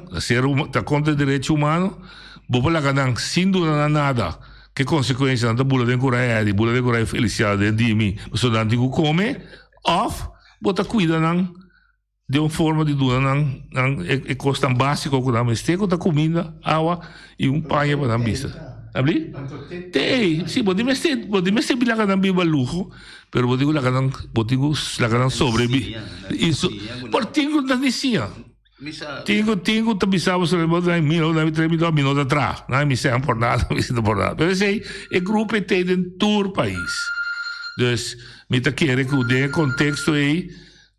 ta kontra e derecho humano. Bo por laga nan sin duna nan nada. Ke konsekuensia? Nan ta bula den kurá Eddie, bula den kurá Feliciano, den Dimi, pasobra nan tin ku kome. Òf bo ta kuida nan Den un forma di duna nan nan e kosnan básiko ku nan mester, ku ta kuminda, awa i un paña pa nan bista. Abli? Te ei, si, bo tin mester, bo tin mester laga nan biba luho, pero bo tin ku laga nan, bo tin ku laga nan sobrebi. I so, por tin ku nan di siña. Tin ku, tin ku ta bisa bo, bo ta mira, bo ta mi 3000 dòler, mi no ta traha. Nan mi sèn por nada, mi sinta por nada. Pero esei, e grupo ei ta den tur pais. Dus, mi ta kere ku den e konteksto ei,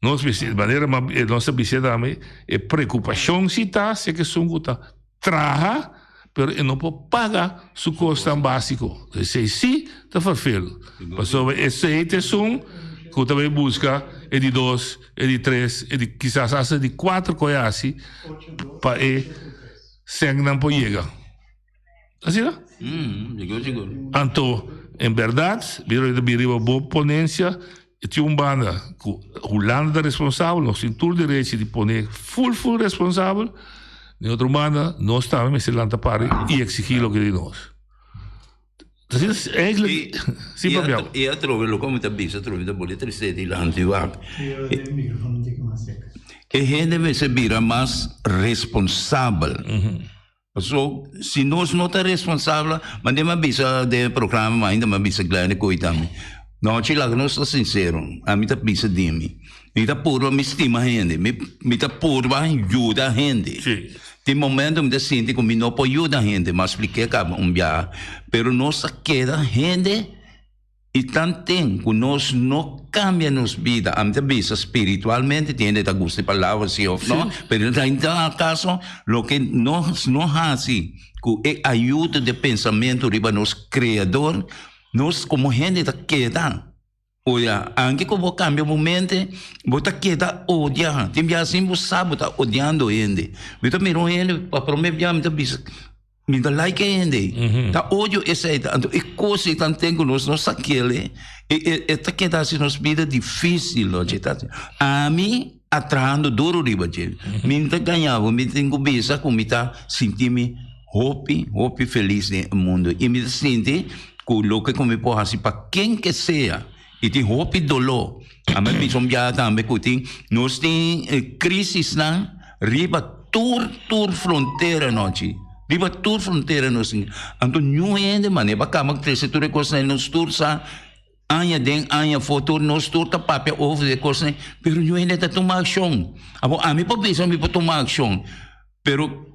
Nos mester, manera nos a bisa tambe, e preokupashon si ta si esun ku ta traha pero e no por paga su kosnan básiko. Esei si ta ferfelu. Pasobra esei ta esun ku ta bai buska e di dos, e di tres, e di kisas asta e di kuater ku e hasi pa e sènnan por yega. Asina? Sigur, sigur. Anto, en bèrdat, bira ta bin riba bo ponensia, e tin un banda ku Hulanda ta responsabel, nos tin tur derechi di pone ful ful responsabel, den otro banda nos tambe mester lanta pari i eksigí loke di nos. Asina eigenlijk, si papia. I atrobe loke mi ta bisa atrobe ta boli tristesa dilanti wak. E hende mester bira mas responsabel. Paso si nos no ta responsabel, mande mi a bisa den e programa, ma ainda mi a bisa Glenn Kooi tambe. No, chi laga nos ta sincero, ami ta bisa di mi. Mi ta purba mi stima hende, mi mi ta purba yuda hende. Tin momento mi ta sinti ku mi no por yuda hende, mi a splik'é kaba un biaha, pero nos ta keda hende. I tanten ku nos no kambia nos bida, ami ta bisa spiritualmente, tin hende ta gusta e palabra si òf no, pero den tal kaso loke nos no hasi ku e ayuda di pensamentu riba nos Kreador, nos komo hende ta keda odia. Anke ku bo kambia bo mente, bo ta keda odia. Tin biaha sin bo sa bo ta odiando hende. Mi ta mira un hende pa prome biaha mi ta bisa. Mi ta like e hende. Ta odio esei ta. Anto e kos ei tan ten ku nos no sa kele. E e e ta keda hasi nos bida difísil no dje ta. Ami a trahando duro riba dje. Mi no ta gaña bo, mi tin ku bisa ku mi ta sinti mi hopi hopi felis den e mundu. I mi ta sinti ku loke ku mi por hasi pa ken ke sea i tin hopi doló. Ami a bisa un biaha tambe ku tin nos tin krisisnan riba tur tur frontera nochi. Riba tur frontera nos tin. Anto niun hende manera pa kaba trese tur e kosnan nos tur sa aña den aña afó tur nos tur ta papia over di e kosnan pero niun hende ta tuma akshon. Abo ami por bisa mi por tuma akshon pero.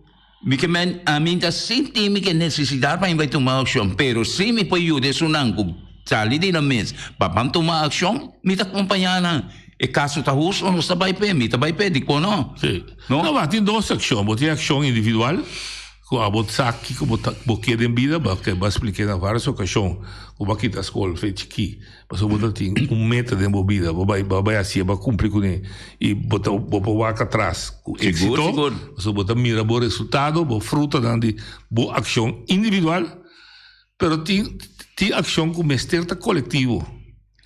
Mi ke men, ami ta sinti mi ke nesesidat pa mi bai tuma akshon, pero si mi por yuda esunnan ku sali di nan mes pa ban tuma akshon, mi ta kompañá nan. E kaso ta hustu, nos ta bai p'e, mi ta bai p'e, dikon no? Sí. No, ma tin dos akshon. Bo tin akshon individual, ku abo sa kiko bo ta bo ke den bida, bo a bo a splik'é na vários okashon ku bo a kita skol fe chikí. Pasobra bo ta tin un meta den bo bida, bo bai bo bai hasié, bo a kumpli kuné i bo ta bo por wak atras ku Sigur, éksito. sigur. Pasobra bo ta mira bo resultado, bo frutanan di bo akshon individual, pero tin tin akshon ku mester ta kolektivo.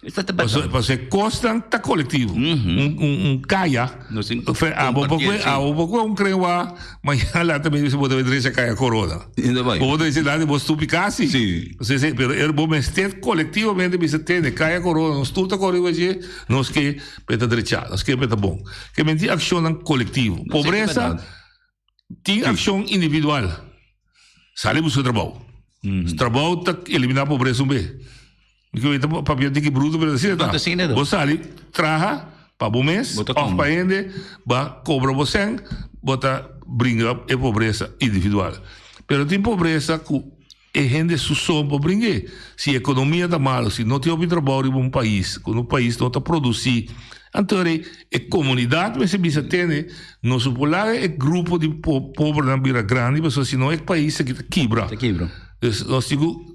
Esta ta berdad. Pasobra e kosnan ta kolektivo. Un un un kaya, Nos tin fe abo por kompartié, kue sí. abo por kue un kren wak mañana lata mi bisa bo ta bai drecha kaya korona. Inda bai. Bo ta disi lati bo stupi kasi. Sí. Sí, sí, pero er bo mester kolektivamente bisa tene kaya korona nos tur ta kore riba dje, nos ke pa e ta drechá, nos ke pa e ta bon. Ke men tin akshonnan kolektivo. No, sí, ta Pobresa berdad. tin akshon individual. Sali buska trabou. Trabou ta eliminá pobresa un be. Mi ke ta papia tiki bruto pero asina ta. No, asina ta. Bo sali traha pa bo mes Bo ta of kome. pa hende, ba kobra bo sèn, bo ta bringa e pobresa individual. Pero tin pobresa ku e hende su so por bring'é. Si ekonomia ta malo, si no tin hopi trabou riba un pais, ku un pais no ta produsí, anto e e komunidat mester bisa tene, nos no por laga e grupo di pobernan bira grandi pasobra si no e pais aki ta kibra. Ta kibra. Dus nos tin ku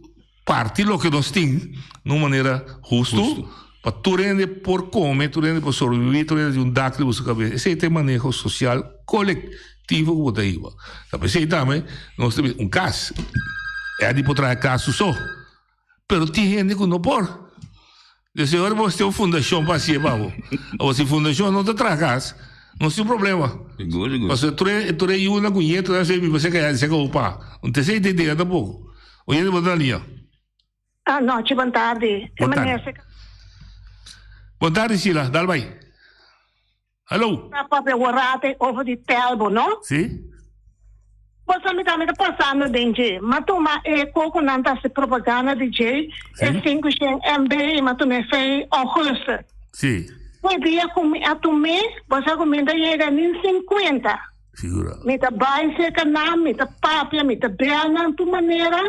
parti loke nos tin na un manera hustu pa tur hende por kome, tur hende por sobreviví, tur hende tin un dak riba su kabes. Esei ta e maneho sosial kolektivo ku bo ta hiba. Ta p'esei tambe nos ta bisa un kas, Eddie por traha kas su so, pero tin hende ku no por. Desde ora bo tin un fundashon pa hasié pa bo. Awor si fundashon no ta traha kas, nos tin un problema. Sigur, sigur. Pasobra tur e tur e yunan ku ñetunan a biba serka ya serka bo pa. Un ta esei ta idea tampoko. Oyente bo ta na liña. Anochi, bon tardi. Bon tardi. Bon tardi Sheila, dal bai. Hallo. Ta papia worate over di telbo, no? Si. Bo sa mi tambe ta pasando den dje. M'a tuma e koko nan ta hasi propaganda di dje, e 500 MB, i m'a tuma e fei augustus. Si. E dia ku mi a tum'é, bo sa ku mi no ta yega ni 50. Sigura. Mi ta bai serka nan, mi ta papia, mi ta bel nan tur manera,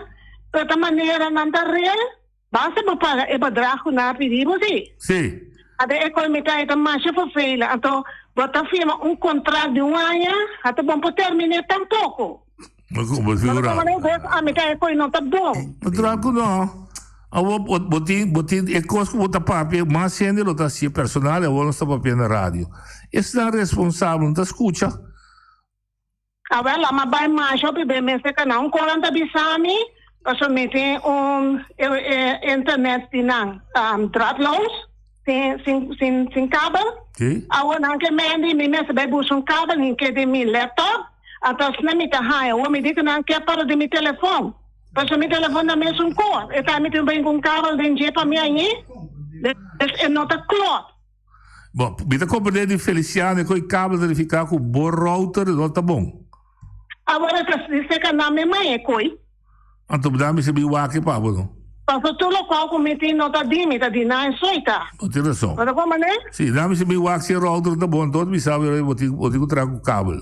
pero ta manera nan ta rel. Basta bo paga e bedrag ku nan a pidi bo, si? Si. Ata e komitai ta masha vervelen, anto bo ta firma un kontrakt di un aña, ata bo no por terminé tampoko. Ma ku bo figura. Bo ta tuma bes a mitad e koi no ta bon. Natural ku no. Awor bo bo tin bo tin e kos ku bo ta papia mas hende lo ta hasié personal i awor nos ta papia na radio. Esnan responsabel no ta skucha. Awel a ma bai masha hopi be mester kana un koran ta bisa mi pasobra mi tin un e internet di nan draadloos sin sin sin sin kabel. Awor nan ke mendi mi mester bai buska un kabel hinke den mi laptop anto asina mi ta haña awor mi di ku nan ke para den mi telefon pasobra mi telefon ta mesun kos e ta mi tin bai ku un kabel den dje pa mi añi dus e no ta klop. Bon, mi ta comprende di Feliciano e koe kabel ta nifica ku bo router no ta bon. Awor e ta seka na mi mai e koi. Anto da mi sibi wak e pa bo no. Paso tur lokual ku mi tin no ta di mi, ta di nan e soita. Bo tin rason. Bo ta comprende? Si, da mi sibi wak si e router ta bon, anto mi sabi ora bo tin bo tin ku traha ku kabel.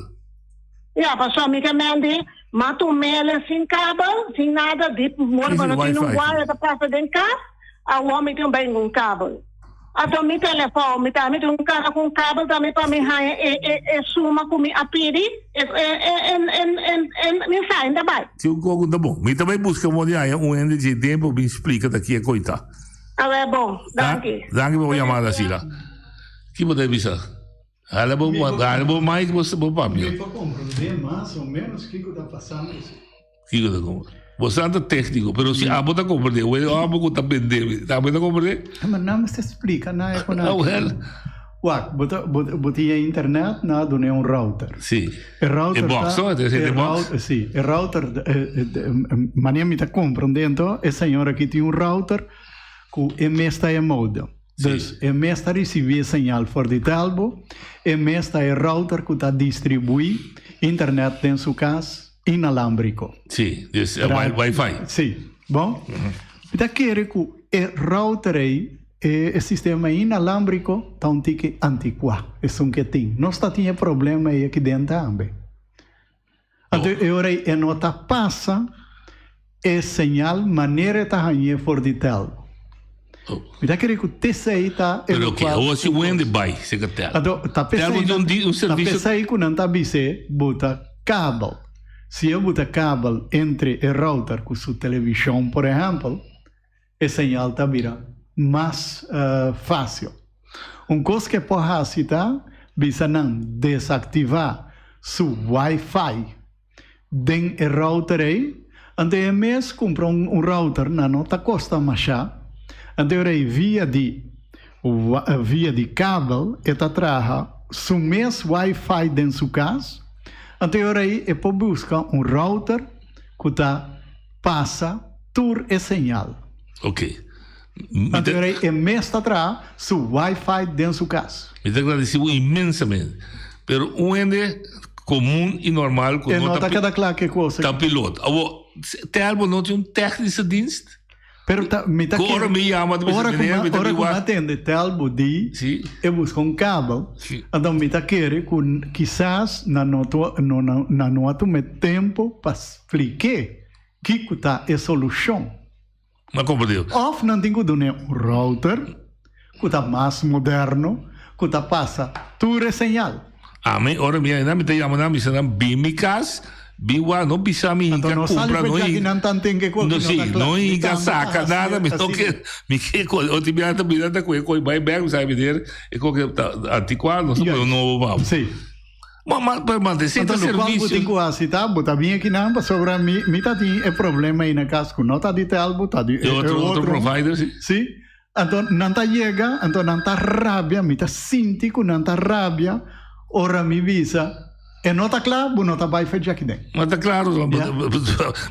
Ya, paso mi ke mendi ma tur mele sin kabel, sin nada, di modo bo no tin un wire ta pasa den kas, awor mi tin bai un kabel. Anto mi telefòn, mi ta mi tin un kaha ku un kabel tambe pa mi haña e e e suma ku mi a pidi, e e e e e mi sa ainda bai. Si un koko ta bon. Mi ta bai buska modo di haña un hende dje den pa bin splika ta kie koi ta. Awè bon, danki. Danki pa bo yamada Sheila. Ki bo ta bisa? Hala bo hala bo mic bo bo papia. Mi por komprondé mas o ménos kiko ta pasando si. Kiko ta komprondé? Bo sa ta tékniko, pero si abo ta komprondé, wei abo ku ta bende, abo ta komprondé? Ma nan mester splika na e ku nan. Oh hel. Wak, bo ta bo bo tin e internet, nan a dun'é un router. Si. E router E box, ta no? E e box. router, si, e router, manera mi ta komprondé anto, e señor aki tin un router ku e mes ta e modem. Dus e mes ta risibí e señal for di Telbo, e mes ta e router ku ta distribuí internet den su kas inalámbriko. Sí, dus e wifi. Sí, bon. Mi ta kere ku e router ei, e sistema inalámbriko ta un tiki antikuá, esun ke tin. Nos ta tin e problema ei aki den tambe. Anto e ora ei e no ta pasa e señal manera e ta hañ'é for di Telbo. Mi ta kere ku t'esei ta e Pero oké, lokual awor si wende bai serka Telbo. Anto ta Telbo p'esei tin un di un ta servisio. p'esei ku nan ta bis'é buta kabel. Si e buta kabel entre e router ku su televishon por ehèmpel, e señal ta bira mas fásil. Un kos ku e por hasi ta bisa nan desaktivá su Wi-Fi den e router ei, anto e mes kumpra un router, nan no ta kosta mashá, anto e rei via di via di kabel e ta traha su mes Wi-Fi den su kas, anto e rei e por buska un router ku ta pasa tur e señal. Ok. Anto e rei e mes ta traha su wifi den su kas. Mi ta gradeci bo inmensamente. Pero un hende comun y normal cu E no ta keda kla ke kos aki. Ta pilot. Awor, Telbo no tin un technische dienst? Pero ta, mi ta Cu ora mi yama ta bisa ora cu meneer mi ta ora bin cu mi wak. atende Telbo di e busca un kabel, anto mi ta kere cu kisas nan no nan no a tuma e tempo pa spliké Kiko ta e solushon? Ma komprendé. Òf nan tin ku dun'é un router ku ta mas moderno ku ta pasa tur e señal. Ami ora mi ainda mi ta yama nan bisa nan bin mi kas bin wak no bisa mi Anto hinka no sali kumpra pa no djaki nan tan ten ke koki no no si ta kla. no Mi hinka tambe ta saka hasi nada mi no asina. ke mi ke ko otro bia ta bira ta kohe kohe bai bek mi sa meneer e koki ta antikua nos ta pone un nobo pa bo. Si. Ma ma pero mante si Anto ta lokual bo servicio. tin ku hasi ta, bo ta bin akinan pasobra mi mi ta tin e problema ei na kas ku no ta di Telbo, ta di E e otro otro otro. provider si. Si. Anto nan ta yega, anto nan ta rabia, mi ta sinti ku nan ta rabia ora mi bisa e no ta kla, bo no ta bai fecha akiden. Ma ta klaro, Ya.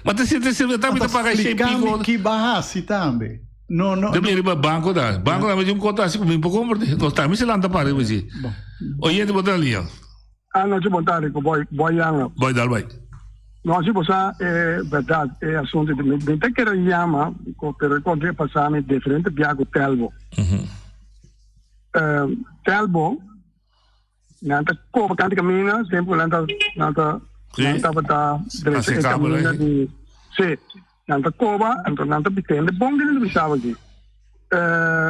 ma ta sinti si ta mi ta Anto paga shei splika piko. mi ki bo a hasi tambe. No, no. Debe no. riba banco da. Banco da un conta así como poco compra. No está, mi se lanta para riba sí. Oyente bota na linha. Anochi bon tarde ku boy boy yama. Boy dal bai. No si bo sa e berdad e asunto di mi mi ta kere yama pero e kontra pasa mi diferente bia ku Telbo. Telbo nan ta koba kanti kaminda tempu nan ta nan ta nan tabata drecha e kaminda di si Nan ta koba, anto nan ta bitende bon di nan bisaba aki.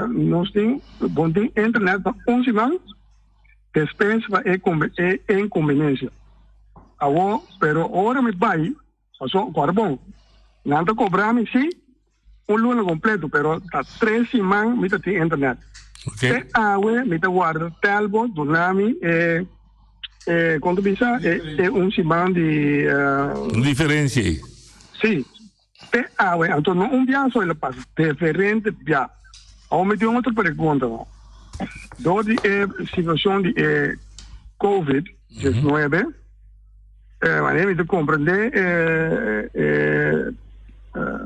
Nos tin bon tin internet pa un siman, despues pa e e inconveniencia. Awo, pero ora mi bai, paso guarda bon, nan ta kobra mi si un luna completo, pero ta tres siman mi ta tin internet. Te awe mi ta guarda Telbo duna mi e e kon ta bisa e e un siman di Un diferencia ei. Sí, te awe, anto no un bia so el a pasa, diferente bia. Awor mi tin un otro pregunta. Door di e situacion di e Covid 19, eh, wanneer mi ta comprende eh, eh, eh,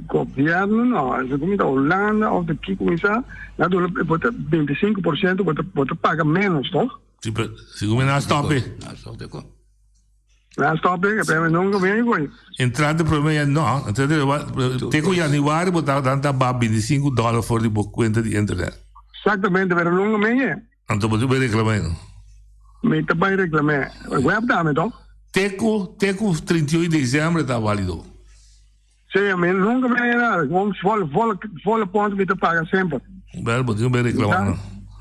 gobierno, no, se mi ta Holanda of de ki kumisa, na duna bo ta 25% bo ta bo ta paga menos, toch? Sí, pero si mi na stop. Na stop ko. Na stop e, pero nunca mi gooi. Entrante prome ya no, entrante te ku januari bo ta dan ta ba 25 dollar for di bo cuenta di internet. Exactamente, pero nunca mi ye. Anto bo te reclamé. Mi te bai reclamé. Web dame toch? Te ku te ku 31 december ta válido. Sí, mi nunca mi haya nada. Gewoon volle, volle, volle pond mi te paga semper. Wel, bo tin que reclamar. No?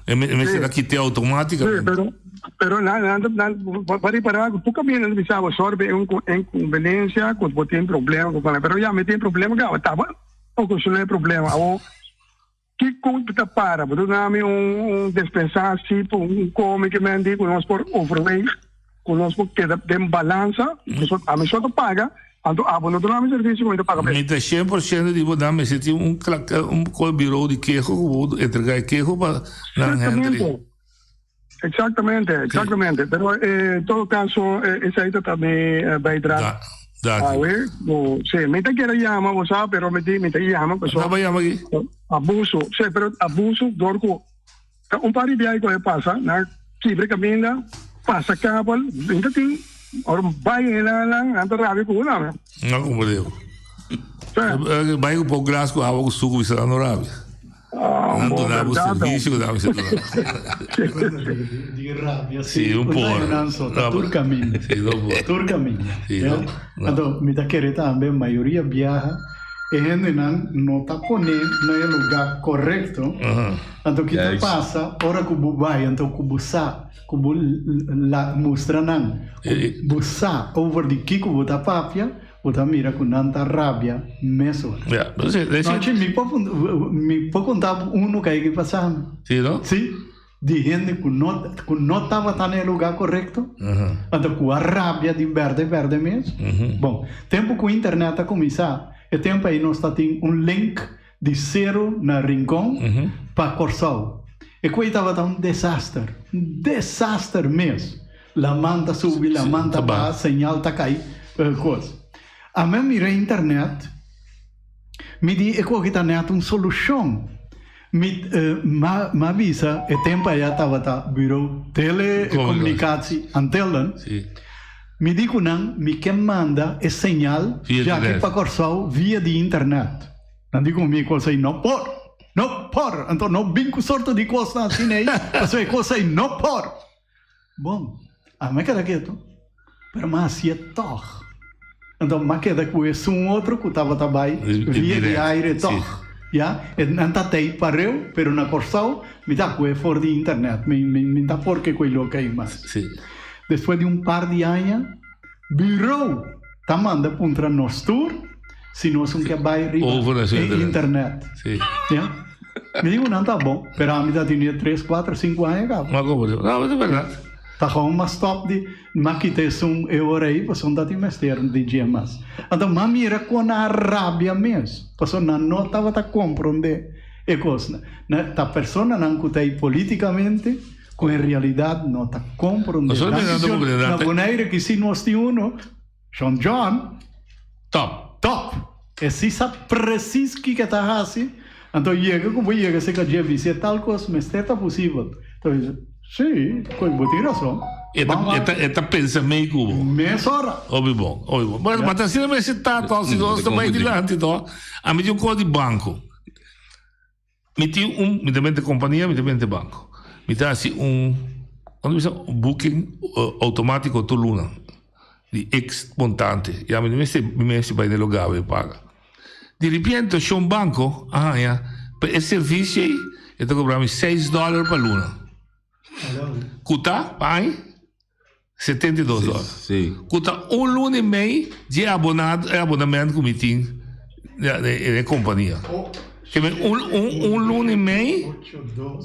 E me, me será quité automáticamente. Sí, pero, pero na, na, na, pa reparar, tu camina no bisaba sorbe un inconveniencia, cu bo tin problema, pero ya mi tin problema, gaba, taba ocasioná problema. Awo, Kiko ta para? Bo ta duna mi un dispensatie pa un come ke men di ku nos por overweeg, ku nos por keda den balansa. Ami so ta paga, anto abo no duna mi servisio ku mi ta paga p'e. Mi ta 100% di bo nan mester tin un un bureau di keho ku bo entrega e keho pa nan Hendrik. Exactamente, exactamente. Pero en todo caso, esey ta ta mi bijdrage. Awe, bo, sí, mi ta quiere llama, bo sa, pero mi ti, mi ta llama, paso. Taba llama aquí? Abuso, sí, pero abuso door cu ta un par di biaha cu e pasa, na kibre caminda, pasa kabel, mi ta tin, ora bay hela nan, nan ta rabia cu nan. No, como digo. Bay cu poco glas cu awa cu suco, bisa nan no rabia. Nan duna bo servicio ku nan mester duna. Di rabia si. Un por. Nan so ta tur caminda. Si, no por. Tur caminda. Si, no. Anto mi ta kere tambe mayoria biaha e hendenan no ta pone na e lugar corecto. Anto ki ta pasa ora ku bo bai anto ku bo sa ku bo la mustra nan ku bo sa over di kiko bo ta papia Bo ta mira ku nan ta rabia mesora. Ja, pero si, si. Nochi mi por mi por konta bo unu ku a yega pasa mi. Si, no? Si, di hende ku no ku no tabata na e lugá korekto, anto ku a rabia di bèrdè bèrdè mes. Bon, tempu ku internet a kuminsá, e tempu ei nos ta tin un link di Seru na Rincon pa Kòrsou. E ku ei tabata un desaster, un desaster mes. Laman ta subi, laman ta baha, señal ta kai, kos. Ami a mira internet, mi di e koki ta net un solushon. Mi m'a bisa e tempu aya tabata Bureau Telecomunicatie Antillen, mi di ku nan mi ke manda e señal djaki pa Kòrsou via di internet. Nan di ku mi e kos ei no por, no por! Anto no bin ku sorto di kosnan asina ei, pasobra e kos ei no por! Bon, ami a keda ketu, pero mi a hasié tòg. Anto mi a keda ku esun otro ku tabata bai via di aire tòg. Ya, e nan ta tei pareu, pero na Kòrsou mi ta kue for di internet, mi mi ta por ke kue loke ei mas. Despues di un par di aña, burou ta manda puntra nos tur si nos un ke bai riba e internet. Ya. Mi dico nan ta bon, pero ami ta tene tres, cuatro, cinco aña caba. Ma como dico, no, ta verdad. Ta gewoon m'a stop di, m'a kita esun e ora ei, pasobra no ta tin mester di dje mas. Anto m'a mira con nan a rabia mes, pasobra nan no tabata comprende e cosnan. Na, ta personanan cu ta ei politicamente, cu en realidad no ta comprende. Nosotros Nan mirando dicion, como na na Bonaire ki si nos tin uno, Shon John. Top. Top! E si sa precies kiko e ta hasi, anto yega ku bo yega serka dje bisa e tal kos mester ta posibel. Ta bisa, si, koe bo tin rason. E ta, e ta, e ta pensa mei ku bo. Mesora. Hopi bon, hopi bon. Bueno, ma ta asina mester ta to, si nos ta bai dilanti to. Ami tin un kos di banko. Mi tin un, mi ta bente kompania, mi ta bente banko. Mi ta hasi un, kòmo ta bisa, un booking outomátiko tur luna di X montante. Ya mi no mester, mi mester bai na e lugá pa paga. Di ripiente shon banko a haña pa e servisio ei e ta kobra mi seis dòler pa luna. Ku ta pa aña? 72 dòler. Ku ta un luna i mei dje abonado, e abonament ku mi tin na e kompania. Ke men un un un luna i mei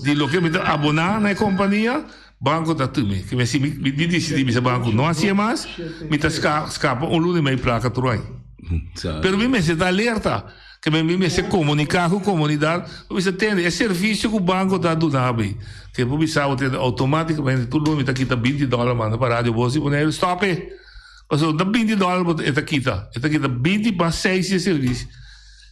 di loke mi ta aboná na e kompania, banko ta tumi. Ke men si mi mi disidí bisa banko no hasié mas, mi ta ska skapa un luna i mei plaka tur aña. Pero mi mester ta alerta. Ke men mi mester komuniká ku komunidat pa bisa tende e servisio ku banko ta duna mi ke por bisa bo tende outomátikamente tur luna mi ta kita binti dòler manda pa Radio Bos di Boneiru stòp e pasobra no ta binti dòler bo e ta kita e ta kita binti pa seis di e servisio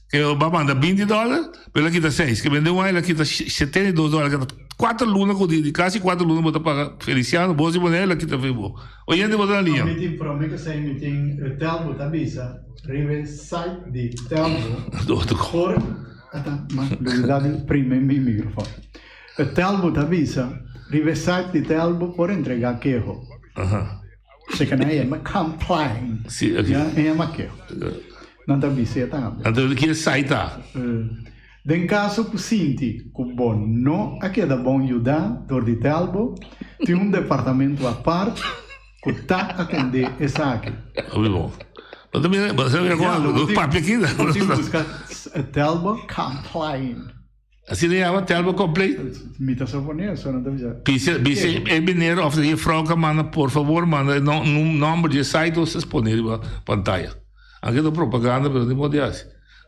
ke bo a manda binti dòler pero el a kita seis ke men den un aña el a kita 72 dòler ke ta kuater luna ku di kasi kuater luna bo ta paga Feliciano Bos di Boneiru el a kita fe bo oyente bo ta na liña. Mi tin prome ku esei mi tin hotel bo ta bisa. Riba e site di Telbo por ata ma lubida di primi mi microfon. E Telbo ta bisa riba e site di Telbo por entrega keho. Se ke nan yama complain. Sí, ok. Ya, e yama keho. Nan ta bisa e tambe. Anto ki e site ta? Den kaso ku sinti ku bo no a keda bon yuda dor di Telbo, tin un departamento apart Ku ta atendé esaki. Hopi bon. Bo ta mira, bo ta mira kon bo papia aki. Bo tin buska Telbo Complain. Asina yama Telbo Complain? Mi ta suponé eso nan ta bisa. Bisa bisa e meneer of e juffrouw ka manda por favor manda e nomber di e site nos ta pone riba pantaya. Anke ta propaganda pero ni por di hasi.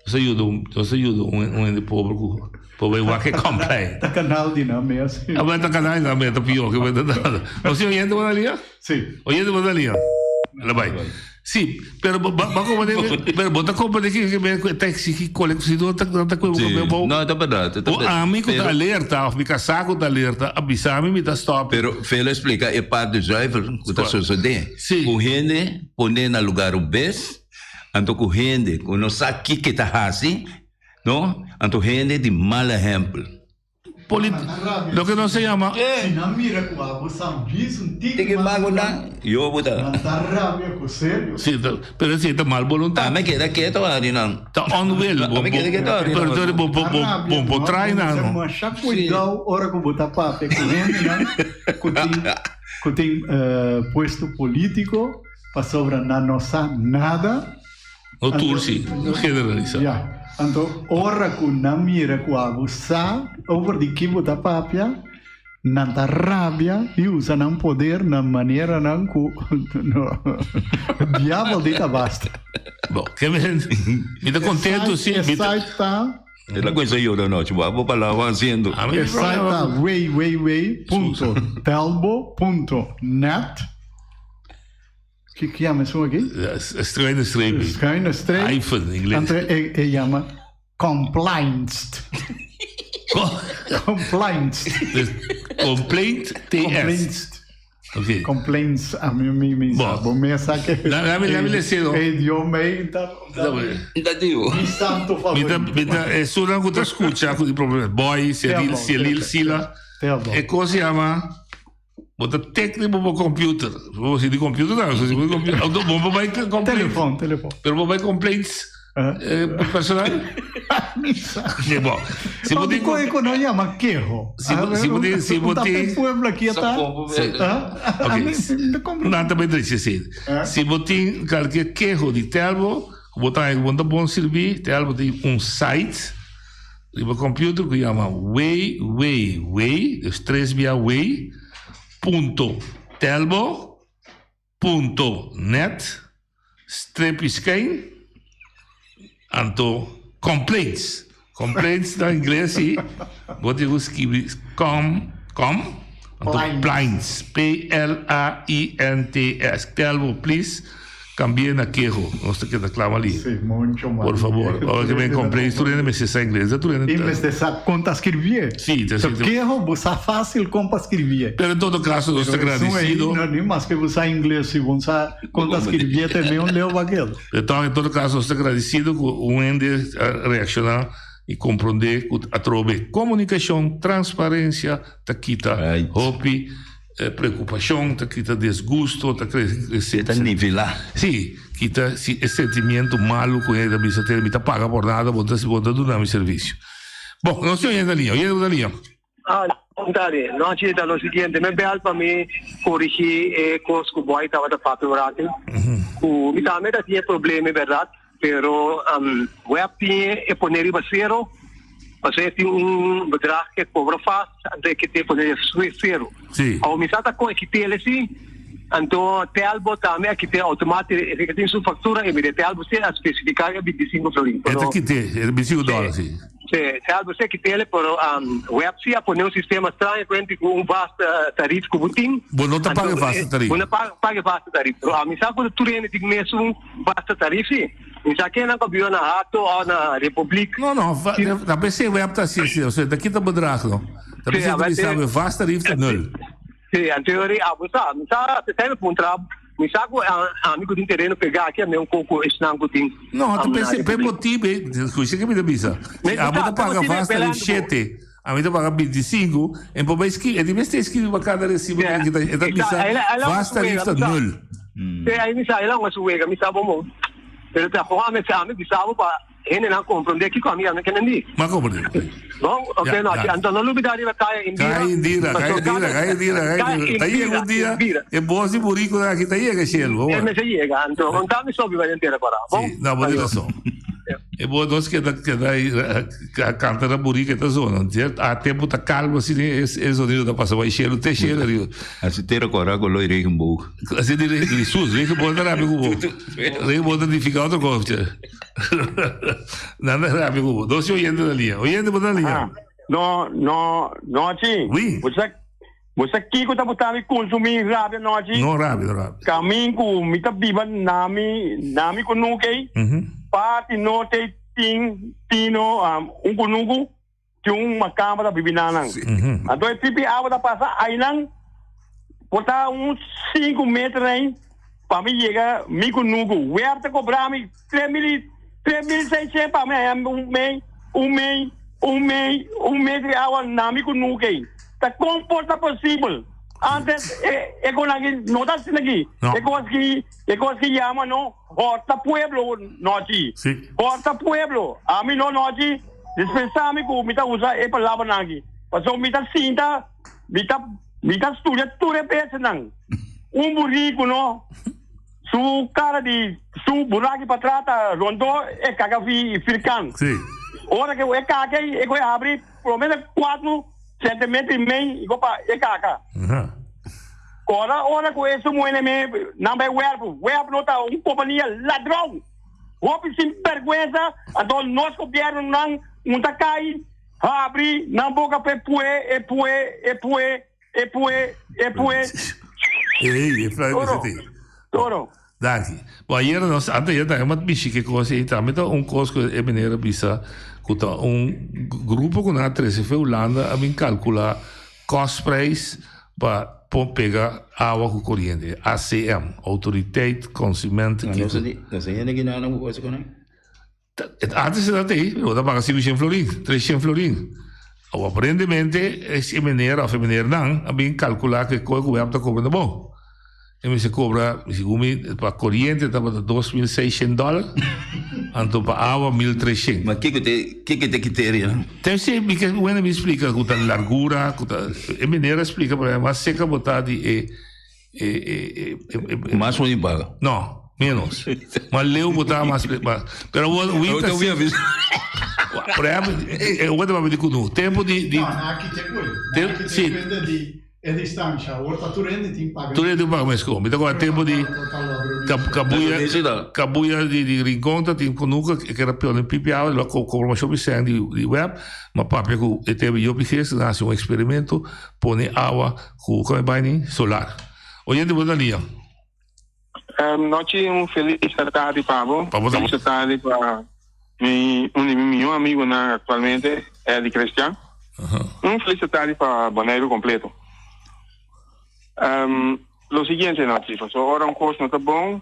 Nos a yuda un, nos a yuda un, un hende pober ku por bai wak e complain. Ta kanal di nan mes. A bai ta kanal di nan mes, ta pió ke bai ta nada. Nos tin oyente bo na lia? Si. Oyente bo na lia? Ela bai. Si, pero bo ba comprende, pero bo ta comprende ki ki men ku e ta exigi kolek si no ta no ta kue bo Sí. bo. No, ta berdad, ta O berdad. ami ku ta Pero- alerta of mi kasá ku ta alerta a bisa mi mi ta stop. Pero Velo a explica e parte zuiver ku ta sosode. Ku hende pone na lugar robes. Anto ku hende ku no sa kiko e ta hasi, no? Anto hende di mal ehèmpel. Polit loke nos ta yama. Si nan mira ku abo sa bis un tiki Tiki mas mago nan, yo bo ta. Nan ta rabia ku serio. Si, ta, pero esei ta mal boluntat. Ami keda keto ari nan. Ta unwill. Ami keda keto ari nan. Pero bo bo bo bo bo trai nan. Bo mester masha kuidou ora ku bo ta papia ku hendenan ku tin ku tin puesto politico pasobra nan no sa nada. No tur si, no generalisa. Ya, anto ora ku nan mira ku abo sa over di ki bo ta papia, nan ta rabia i usa nan poder na maneranan ku no, diabel di ta basta. Bo, ke men, mi ta kontentu si, mi ta. E site ta. E la kuensa yora anochi, bo abo palabra hasiendo. E site ta www punto telbo punto net. Ki ki yama esun aki? Schuine streep. Schuine streep. Hyphen in ingles. Anto e e yama complaints. Complaints. Dus complaint TS. Complaints. Oké. Complaints a mi mi mi sa. Bo me sa ke. Laat mi lezen hoor. E idioma ei ta ta mi santo favorito. Mi ta esunnan ku ta skucha ku di problema. Boy, Cyril, Celil, Sila. E kos yama Bo ta tek riba bo computer. Bo si di computer ta, si bo computer. Bo bo bai complaints. Telefon, telefon. Pero bo bai complaints eh, personal? Misa. Sí, bo. Si bo tin ko no llama keho. Si bo si bo tin si bo tin pueblo aquí ta. Sí. Ok. Nan ta bai drechi sí. Si bo tin cualquier keho di Telbo, bo ta bo ta bon sirbi, Telbo tin un site. Riba computer cu yama www, dus tres bia w, punto telbo punto net strepi skijn anto complaints. Complaints na ingles si bo tin cu skibi com com anto plaints P L A I N T S telbo please. Cambie na keho, nos ta keda clama li. Sí, mucho mas. Por favor, ora ke men complaints tur hende mester sa ingles, tur hende. Y mester sa con ta scribié. Sí, ta So keho bo sa facil con pa scribié. Pero en todo caso nos ta gradecido. No, ni mas ke bo sa ingles, si bo sa con ta scribié te me un leo bakel. Pero en todo caso nos ta gradecido cu un hende a reacciona y comprende cu atrobe comunicacion, transparencia ta kita hopi. Preocupacion ta kita desgusto, ta crece. Ta nivela. Sí, kita si e sentimiento malo cu hende ta bisa tene mi ta paga por nada, bo ta bo ta duna mi servicio. Bon, nos tin oyente na liña. Oyente bo ta liña. Ah, dale. No, chi ta lo siguiente. Me bel pa mi corrigi e cos cu boy tabata papia un rato. Cu mi tambe ta tin e problema, verdad? Pero um, web tin e pone riba cero. Pasobra e tin un bedrag ke kobra vast, anto e kite pone zero. Sí. Awo mi sa ta kon e kitele si, anto Telbo tambe a kite automati, e tin su factura e mire Telbo si a specifica e 25 florin. E ta kite, e 25 dollar si. Sí, Telbo si a kitele, pero um, web si a pone un sistema straño kuenti ku un vast tarief ku bo tin. Bo no ta paga vast tarief. Bo no paga vast tarief. Pero ami sa ku tur hende tin mesun vast tarief si. Mi sa kennan ku a biba na Hato òf na Republiek. No, no, ta p'esei web ta hasi asina, osea ta kita bedrag no. Ta p'esei ta bisa bo e vast tarief ta nul. Sí, anto ora abo sa, mi sa, p'esei mi puntra, mi sa ku ami ku tin tereno pegá aki a mi un koko esnan ku tin. No, ta p'esei, p'e motibu, skucha ke mi ta bisa, si abo ta paga vast tarief shete, ami ta paga bintisinku, e por bai skibi, e tin mester skibi pa kada resibo ku ta kita, e ta bisa vast tarief ta nul. Sí, ahí mi sa, el a su wega, mi sa bo mon. Pero ta con ami, ami bisa bo pa hendenan comprende kico ami ami kenen di. Ma comprende. Bon, ok, Ja, no, ja. anto no lubida riba Kaya Indira. Kaya Indira, Kaya Paso Indira, Kaya Indira, Kaya Indira. Ta yega un dia, e bos di burico aki ta yega cielo. E mester yega, anto, un ta mi sobi bai entera para. Bon? Sí, no, bo tin razon. E bo nos keda keda ahí canta na burico e ta zona, cierto? A tempo ta calmo así, e e sonido ta pasa bai cielo, te cielo arriba. Así tera cora con lo regenboog. Así di Jesús, regenboog ta rabia cu bo. Regenboog ta nifica otro cosa. Nan ta rabia cu bo. Dos oyente na liña. Oyente bo ta na liña. Ah, no, no, no, chi. Oui. Bo sa, bo sa kiko ta botami consumi rabia no, chi? No rabia, no rabia. Kamin ku mi ta biba nami, nami kunuke, parti norte tin, tino, um, un kunuku. Tin un makamba ta bibi nanan. Anto e tipi awa ta pasa ainan por ta un sinku meter ei pa mi yega mi kunuku. Web ta kobra mi tres mil i tres mil seishent pa mi haña un mei un mei. Un mei, un metro di awa na mi kunuku ei. Ta kon por ta posibel? Antes e e konan aki no ta asina aki. No. E kos ki e kos ki yama no horta pueblo nochi. Si. Horta pueblo. Ami no nochi dispensa mi ku mi ta usa e palabranan aki. Pasobra mi ta sinta mi ta mi ta studia tur e besenan. Un buriku no Su cara di su buraki patras ta rondó e caca firkan. Sí. Ora cu e caca ei, e coge habri por lo menos cuatro centimetro y mei y go pa e caca. Ora ora cu e su muhene me nan bay werp, werp no ta un compania ladron. Hopi sin berguensa, anto nos gobierno nan un ta cay habri nan boca pa e pue, e pue, e pue. E pue, e pue. Ei, e fly Toro. mester tin. Toro. Danki. Bo ayera nos, antes ayer tambe mat mishi ke kos ei tambe ta un kos ku e meneer a bisa ku ta un grupo ku nan a trese fe Hulanda a bin kalkula kostprijs pa por pega awa ku koriente, ACM, Autoriteit Consument No, no, no, no, hende ki nan ku kos ku nan. Antes e ta ei, bo ta paga 500 florin, 300 florin. Awor aparentemente e meneer of e meneernan a bin calcula cu e coe cu web ta cobra ta bon. E mester cobra, segun mi, pa coriente tabata 2600 dollar, anto pa awa 1300. Ma kiko te, kiko te criterio? Te si, mi ke wende mi splica cu ta largura, cu ta, e meneer a splica, pero mas seca bo ta di e E, e, e, e, e, Mas bo paga? No, menos. Mas leu bo ta mas, mas. Pero bo winter. Yo te Por ejemplo, eh, eh, pa di kunu. Tempo di di No, na aki te kue. Na aki te sí. kuenta di e distancia. Awor ta tur hende tin paga. Tur hende paga mes kon. Mi ta kua tempo di kabuya kabuya di di Rincon ta tin kunuka ke era pion en pipi awa lo ko kobra masho biseng di di web. Ma papia ku e tebe yopi geest na hasi un experimento pone awa Ku kome bai ni solar. Oyente bo ta lia. Nochi un felis tardi pa bo. Pa bo tambe. Felis tardi pa mi un di mi mihó amigunan aktualmente, Eddie Christian. Un felis tardi pa Boneiru kompleto. Lo siguiente nochi, pasobra ora un kos no ta bon,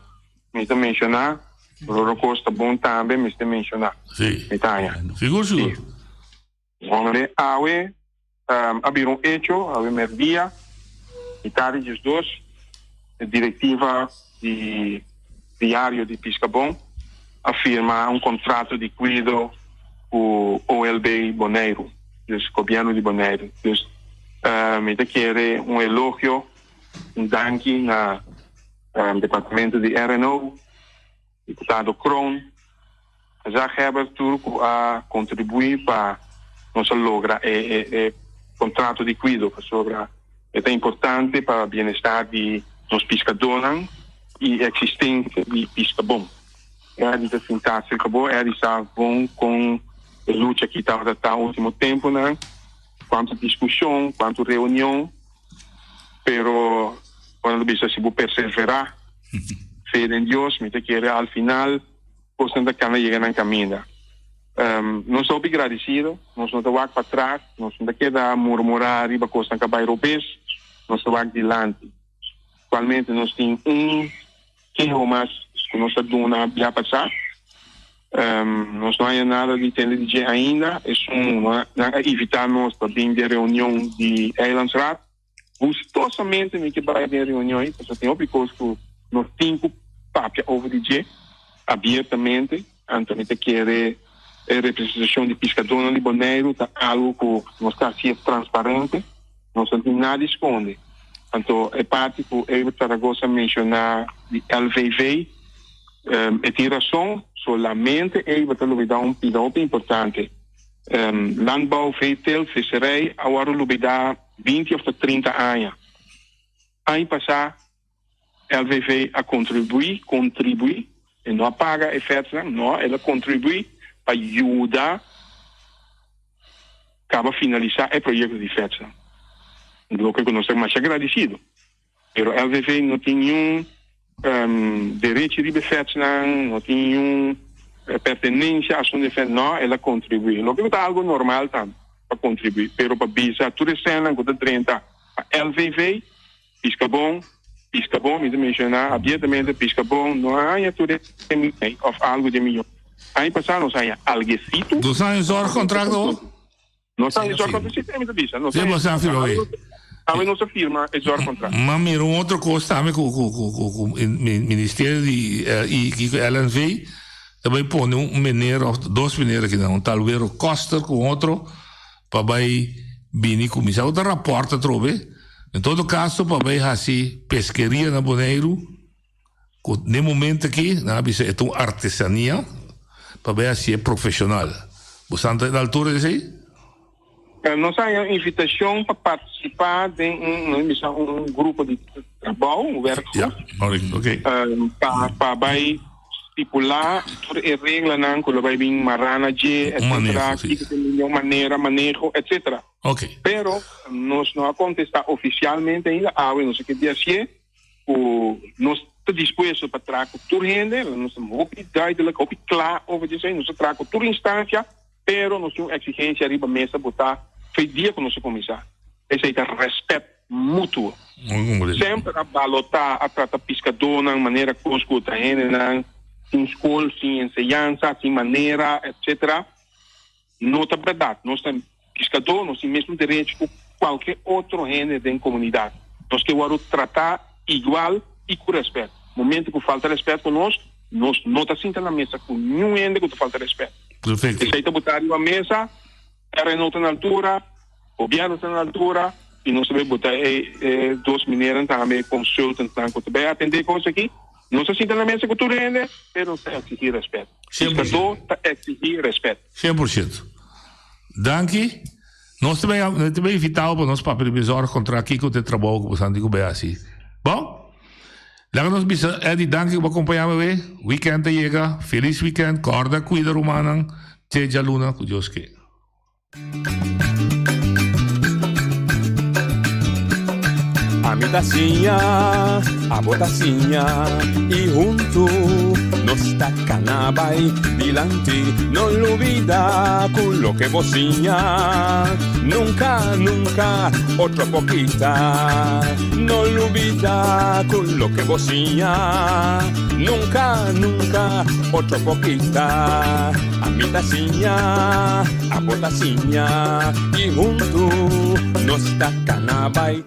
mi ta menshoná, pero ora un kos ta bon tambe mester menshoná. Sí. Mi ta haña. Sigur, sigur. Hombre, awe a bira un hecho, awe merdia, mitad di diesdos, e directiva di Diario di Piscabon a firma un contrato di cuido cu OLB Boneiru, dus gobierno di Boneiru. Dus mi ta kere un elogio, un danki na departamento di RNO, Diputado Kroon, Gezaghebber tur ku a kontribuí pa nos a logra e e kontrato di kuido pasobra e ta importante pa bienestar di nos piskadónan i eksistensia di piska bon. Eddy ta sintá serka bo, Eddy sa bon kon e lucha aki tabata ta último tempunan, kuantu diskushon, kuantu reunion, pero ora lo bisa si bo perseverá fe den Dios mi ta kere al final kosnan ta kana yega nan kaminda. Nos ta hopi gradisido, nos no ta wak patras, nos no ta keda murmurá riba kosnan ku a bai robes, nos ta wak dilanti. Aktualmente nos tin un keho mas ku nos a duna bia pasá. Nos no haña nada di tende di dje ainda. Esun nan a invitá nos pa bin den reunion di Eilandsraad. Gustosamente mi ke bai den reunion ei, pasobra tin hopi kos ku nos tin ku papia over di dje abiertamente. Anto mi ta kere e representashon di piskadónan di Boneiru ta algu ku nos ta hasié transparente, nos no tin nada di skonde. Anto e parti ku Evert Zaragoza menshoná di LVV, e tin rason, solamente Evert ta lubidá un pida hopi importante, Landbouw, veeteelt, visserij a wòrdu lubidá 20 of ta 30 aña. Aña pasá LVV a kontribuí, kontribuí, e no a paga e fètsnan, no, el a kontribuí pa yuda kaba finalisá e proyekto di fètsnan. Loke ku nos ta masha gradisido. Pero LVV no tin niun derechi riba e fètsnan, no tin niun pertenensia a asuntu di fèts, no, el a kontribuí. Loke ku ta algu normal tambe pa kontribuí, pero pa bisa tur e sènnan ku ta drenta pa LVV, Piskabon, Piskabon, mi ta menshoná abiertamente Piskabon no a haña tur e mion òf algu di e mion. Aña pasá nos haña algesito. Nos haña zorgcontract awor? Nos a zorgcontract, si mi ta bisa. Nos Sí, boso a firma, oké. Awe nos a firma e zorgcontract. Ma mira un otro kos tambe ku ku ku ku ku ministerio di i kiko LNV ta bai pone un meneer of dos meneer aki nan, un tal Wero Koster ku un otro pa bai bini kuminsá ku ta rapòrt atrobe. En todo kaso pa bai hasi peskeria na Boneiru Ku n'e momento aki nan a bisa e ta un artesania pa bay hasié profesional. Bo sa na altura di esei? Nos a haña un invitashon pa partisipá den un, nos a bisa un grupo di trabou, un werkgroep, pa pa bay stipulá tur e reglanan ku lo bay bin mará na dje, etcetera, kiko ta e mihó manera, maneho, etcetera. Pero nos no a kontestá ofisialmente ainda, awe nos a ke di hasié. ku nos ta dispuesto pa traha ku tur hende, nos ta hopi duidelijk, hopi kla over di esei, nos ta traha ku tur instansia, pero nos tin un eksigensia riba mesa ku ta fe dia ku nos a kuminsá, esei ta rèspèt mutuo. Semper a balotá, a trata piskadónan manera kos ku ta hendenan sin skol, sin enseñansa, sin manera, etcetera. No ta bèrdat. Nos ta piskadó, nos tin mesun derecho ku kualke otro hende den komunidat. Nos ke wòrdu tratá igual i ku rèspèt. Momento ku falta rèspèt ku nos, nos no ta sinta na mesa ku niun hende ku ta falta rèspèt. Perfecto. Esei ta botá riba mesa, RNO ta na altura, gobièrnu ta na altura i nos ta bai bota e dos meneernan tambe, consultantnan ku ta bai atendé kos aki. Nos ta sinta na mesa ku tur hende, pero nos ta eksigí rèspèt. Piskadó ta eksigí rèspèt. 100%. Danki. Nos ta bai nos ta bai invitá bo pa nos papia riba e zorgcontract kiko ta e trabou ku boso a ku bai hasi. Bon? Laga nos bisa Eddie danki ku bo a kompañá mi awe. Weekend ta yega. Felis weekend. Kòrda kuida rumannan te djaluna ku Dios ke. Ami ta siña, abo ta siña y huntu nos ta cana bai dilanti. No lubida cu loke bo siña nunca, nunca otro por kita. No lubida cu loke bo siña nunca, nunca otro por kita. Ami ta siña, abo ta siña y huntu nos ta cana bai.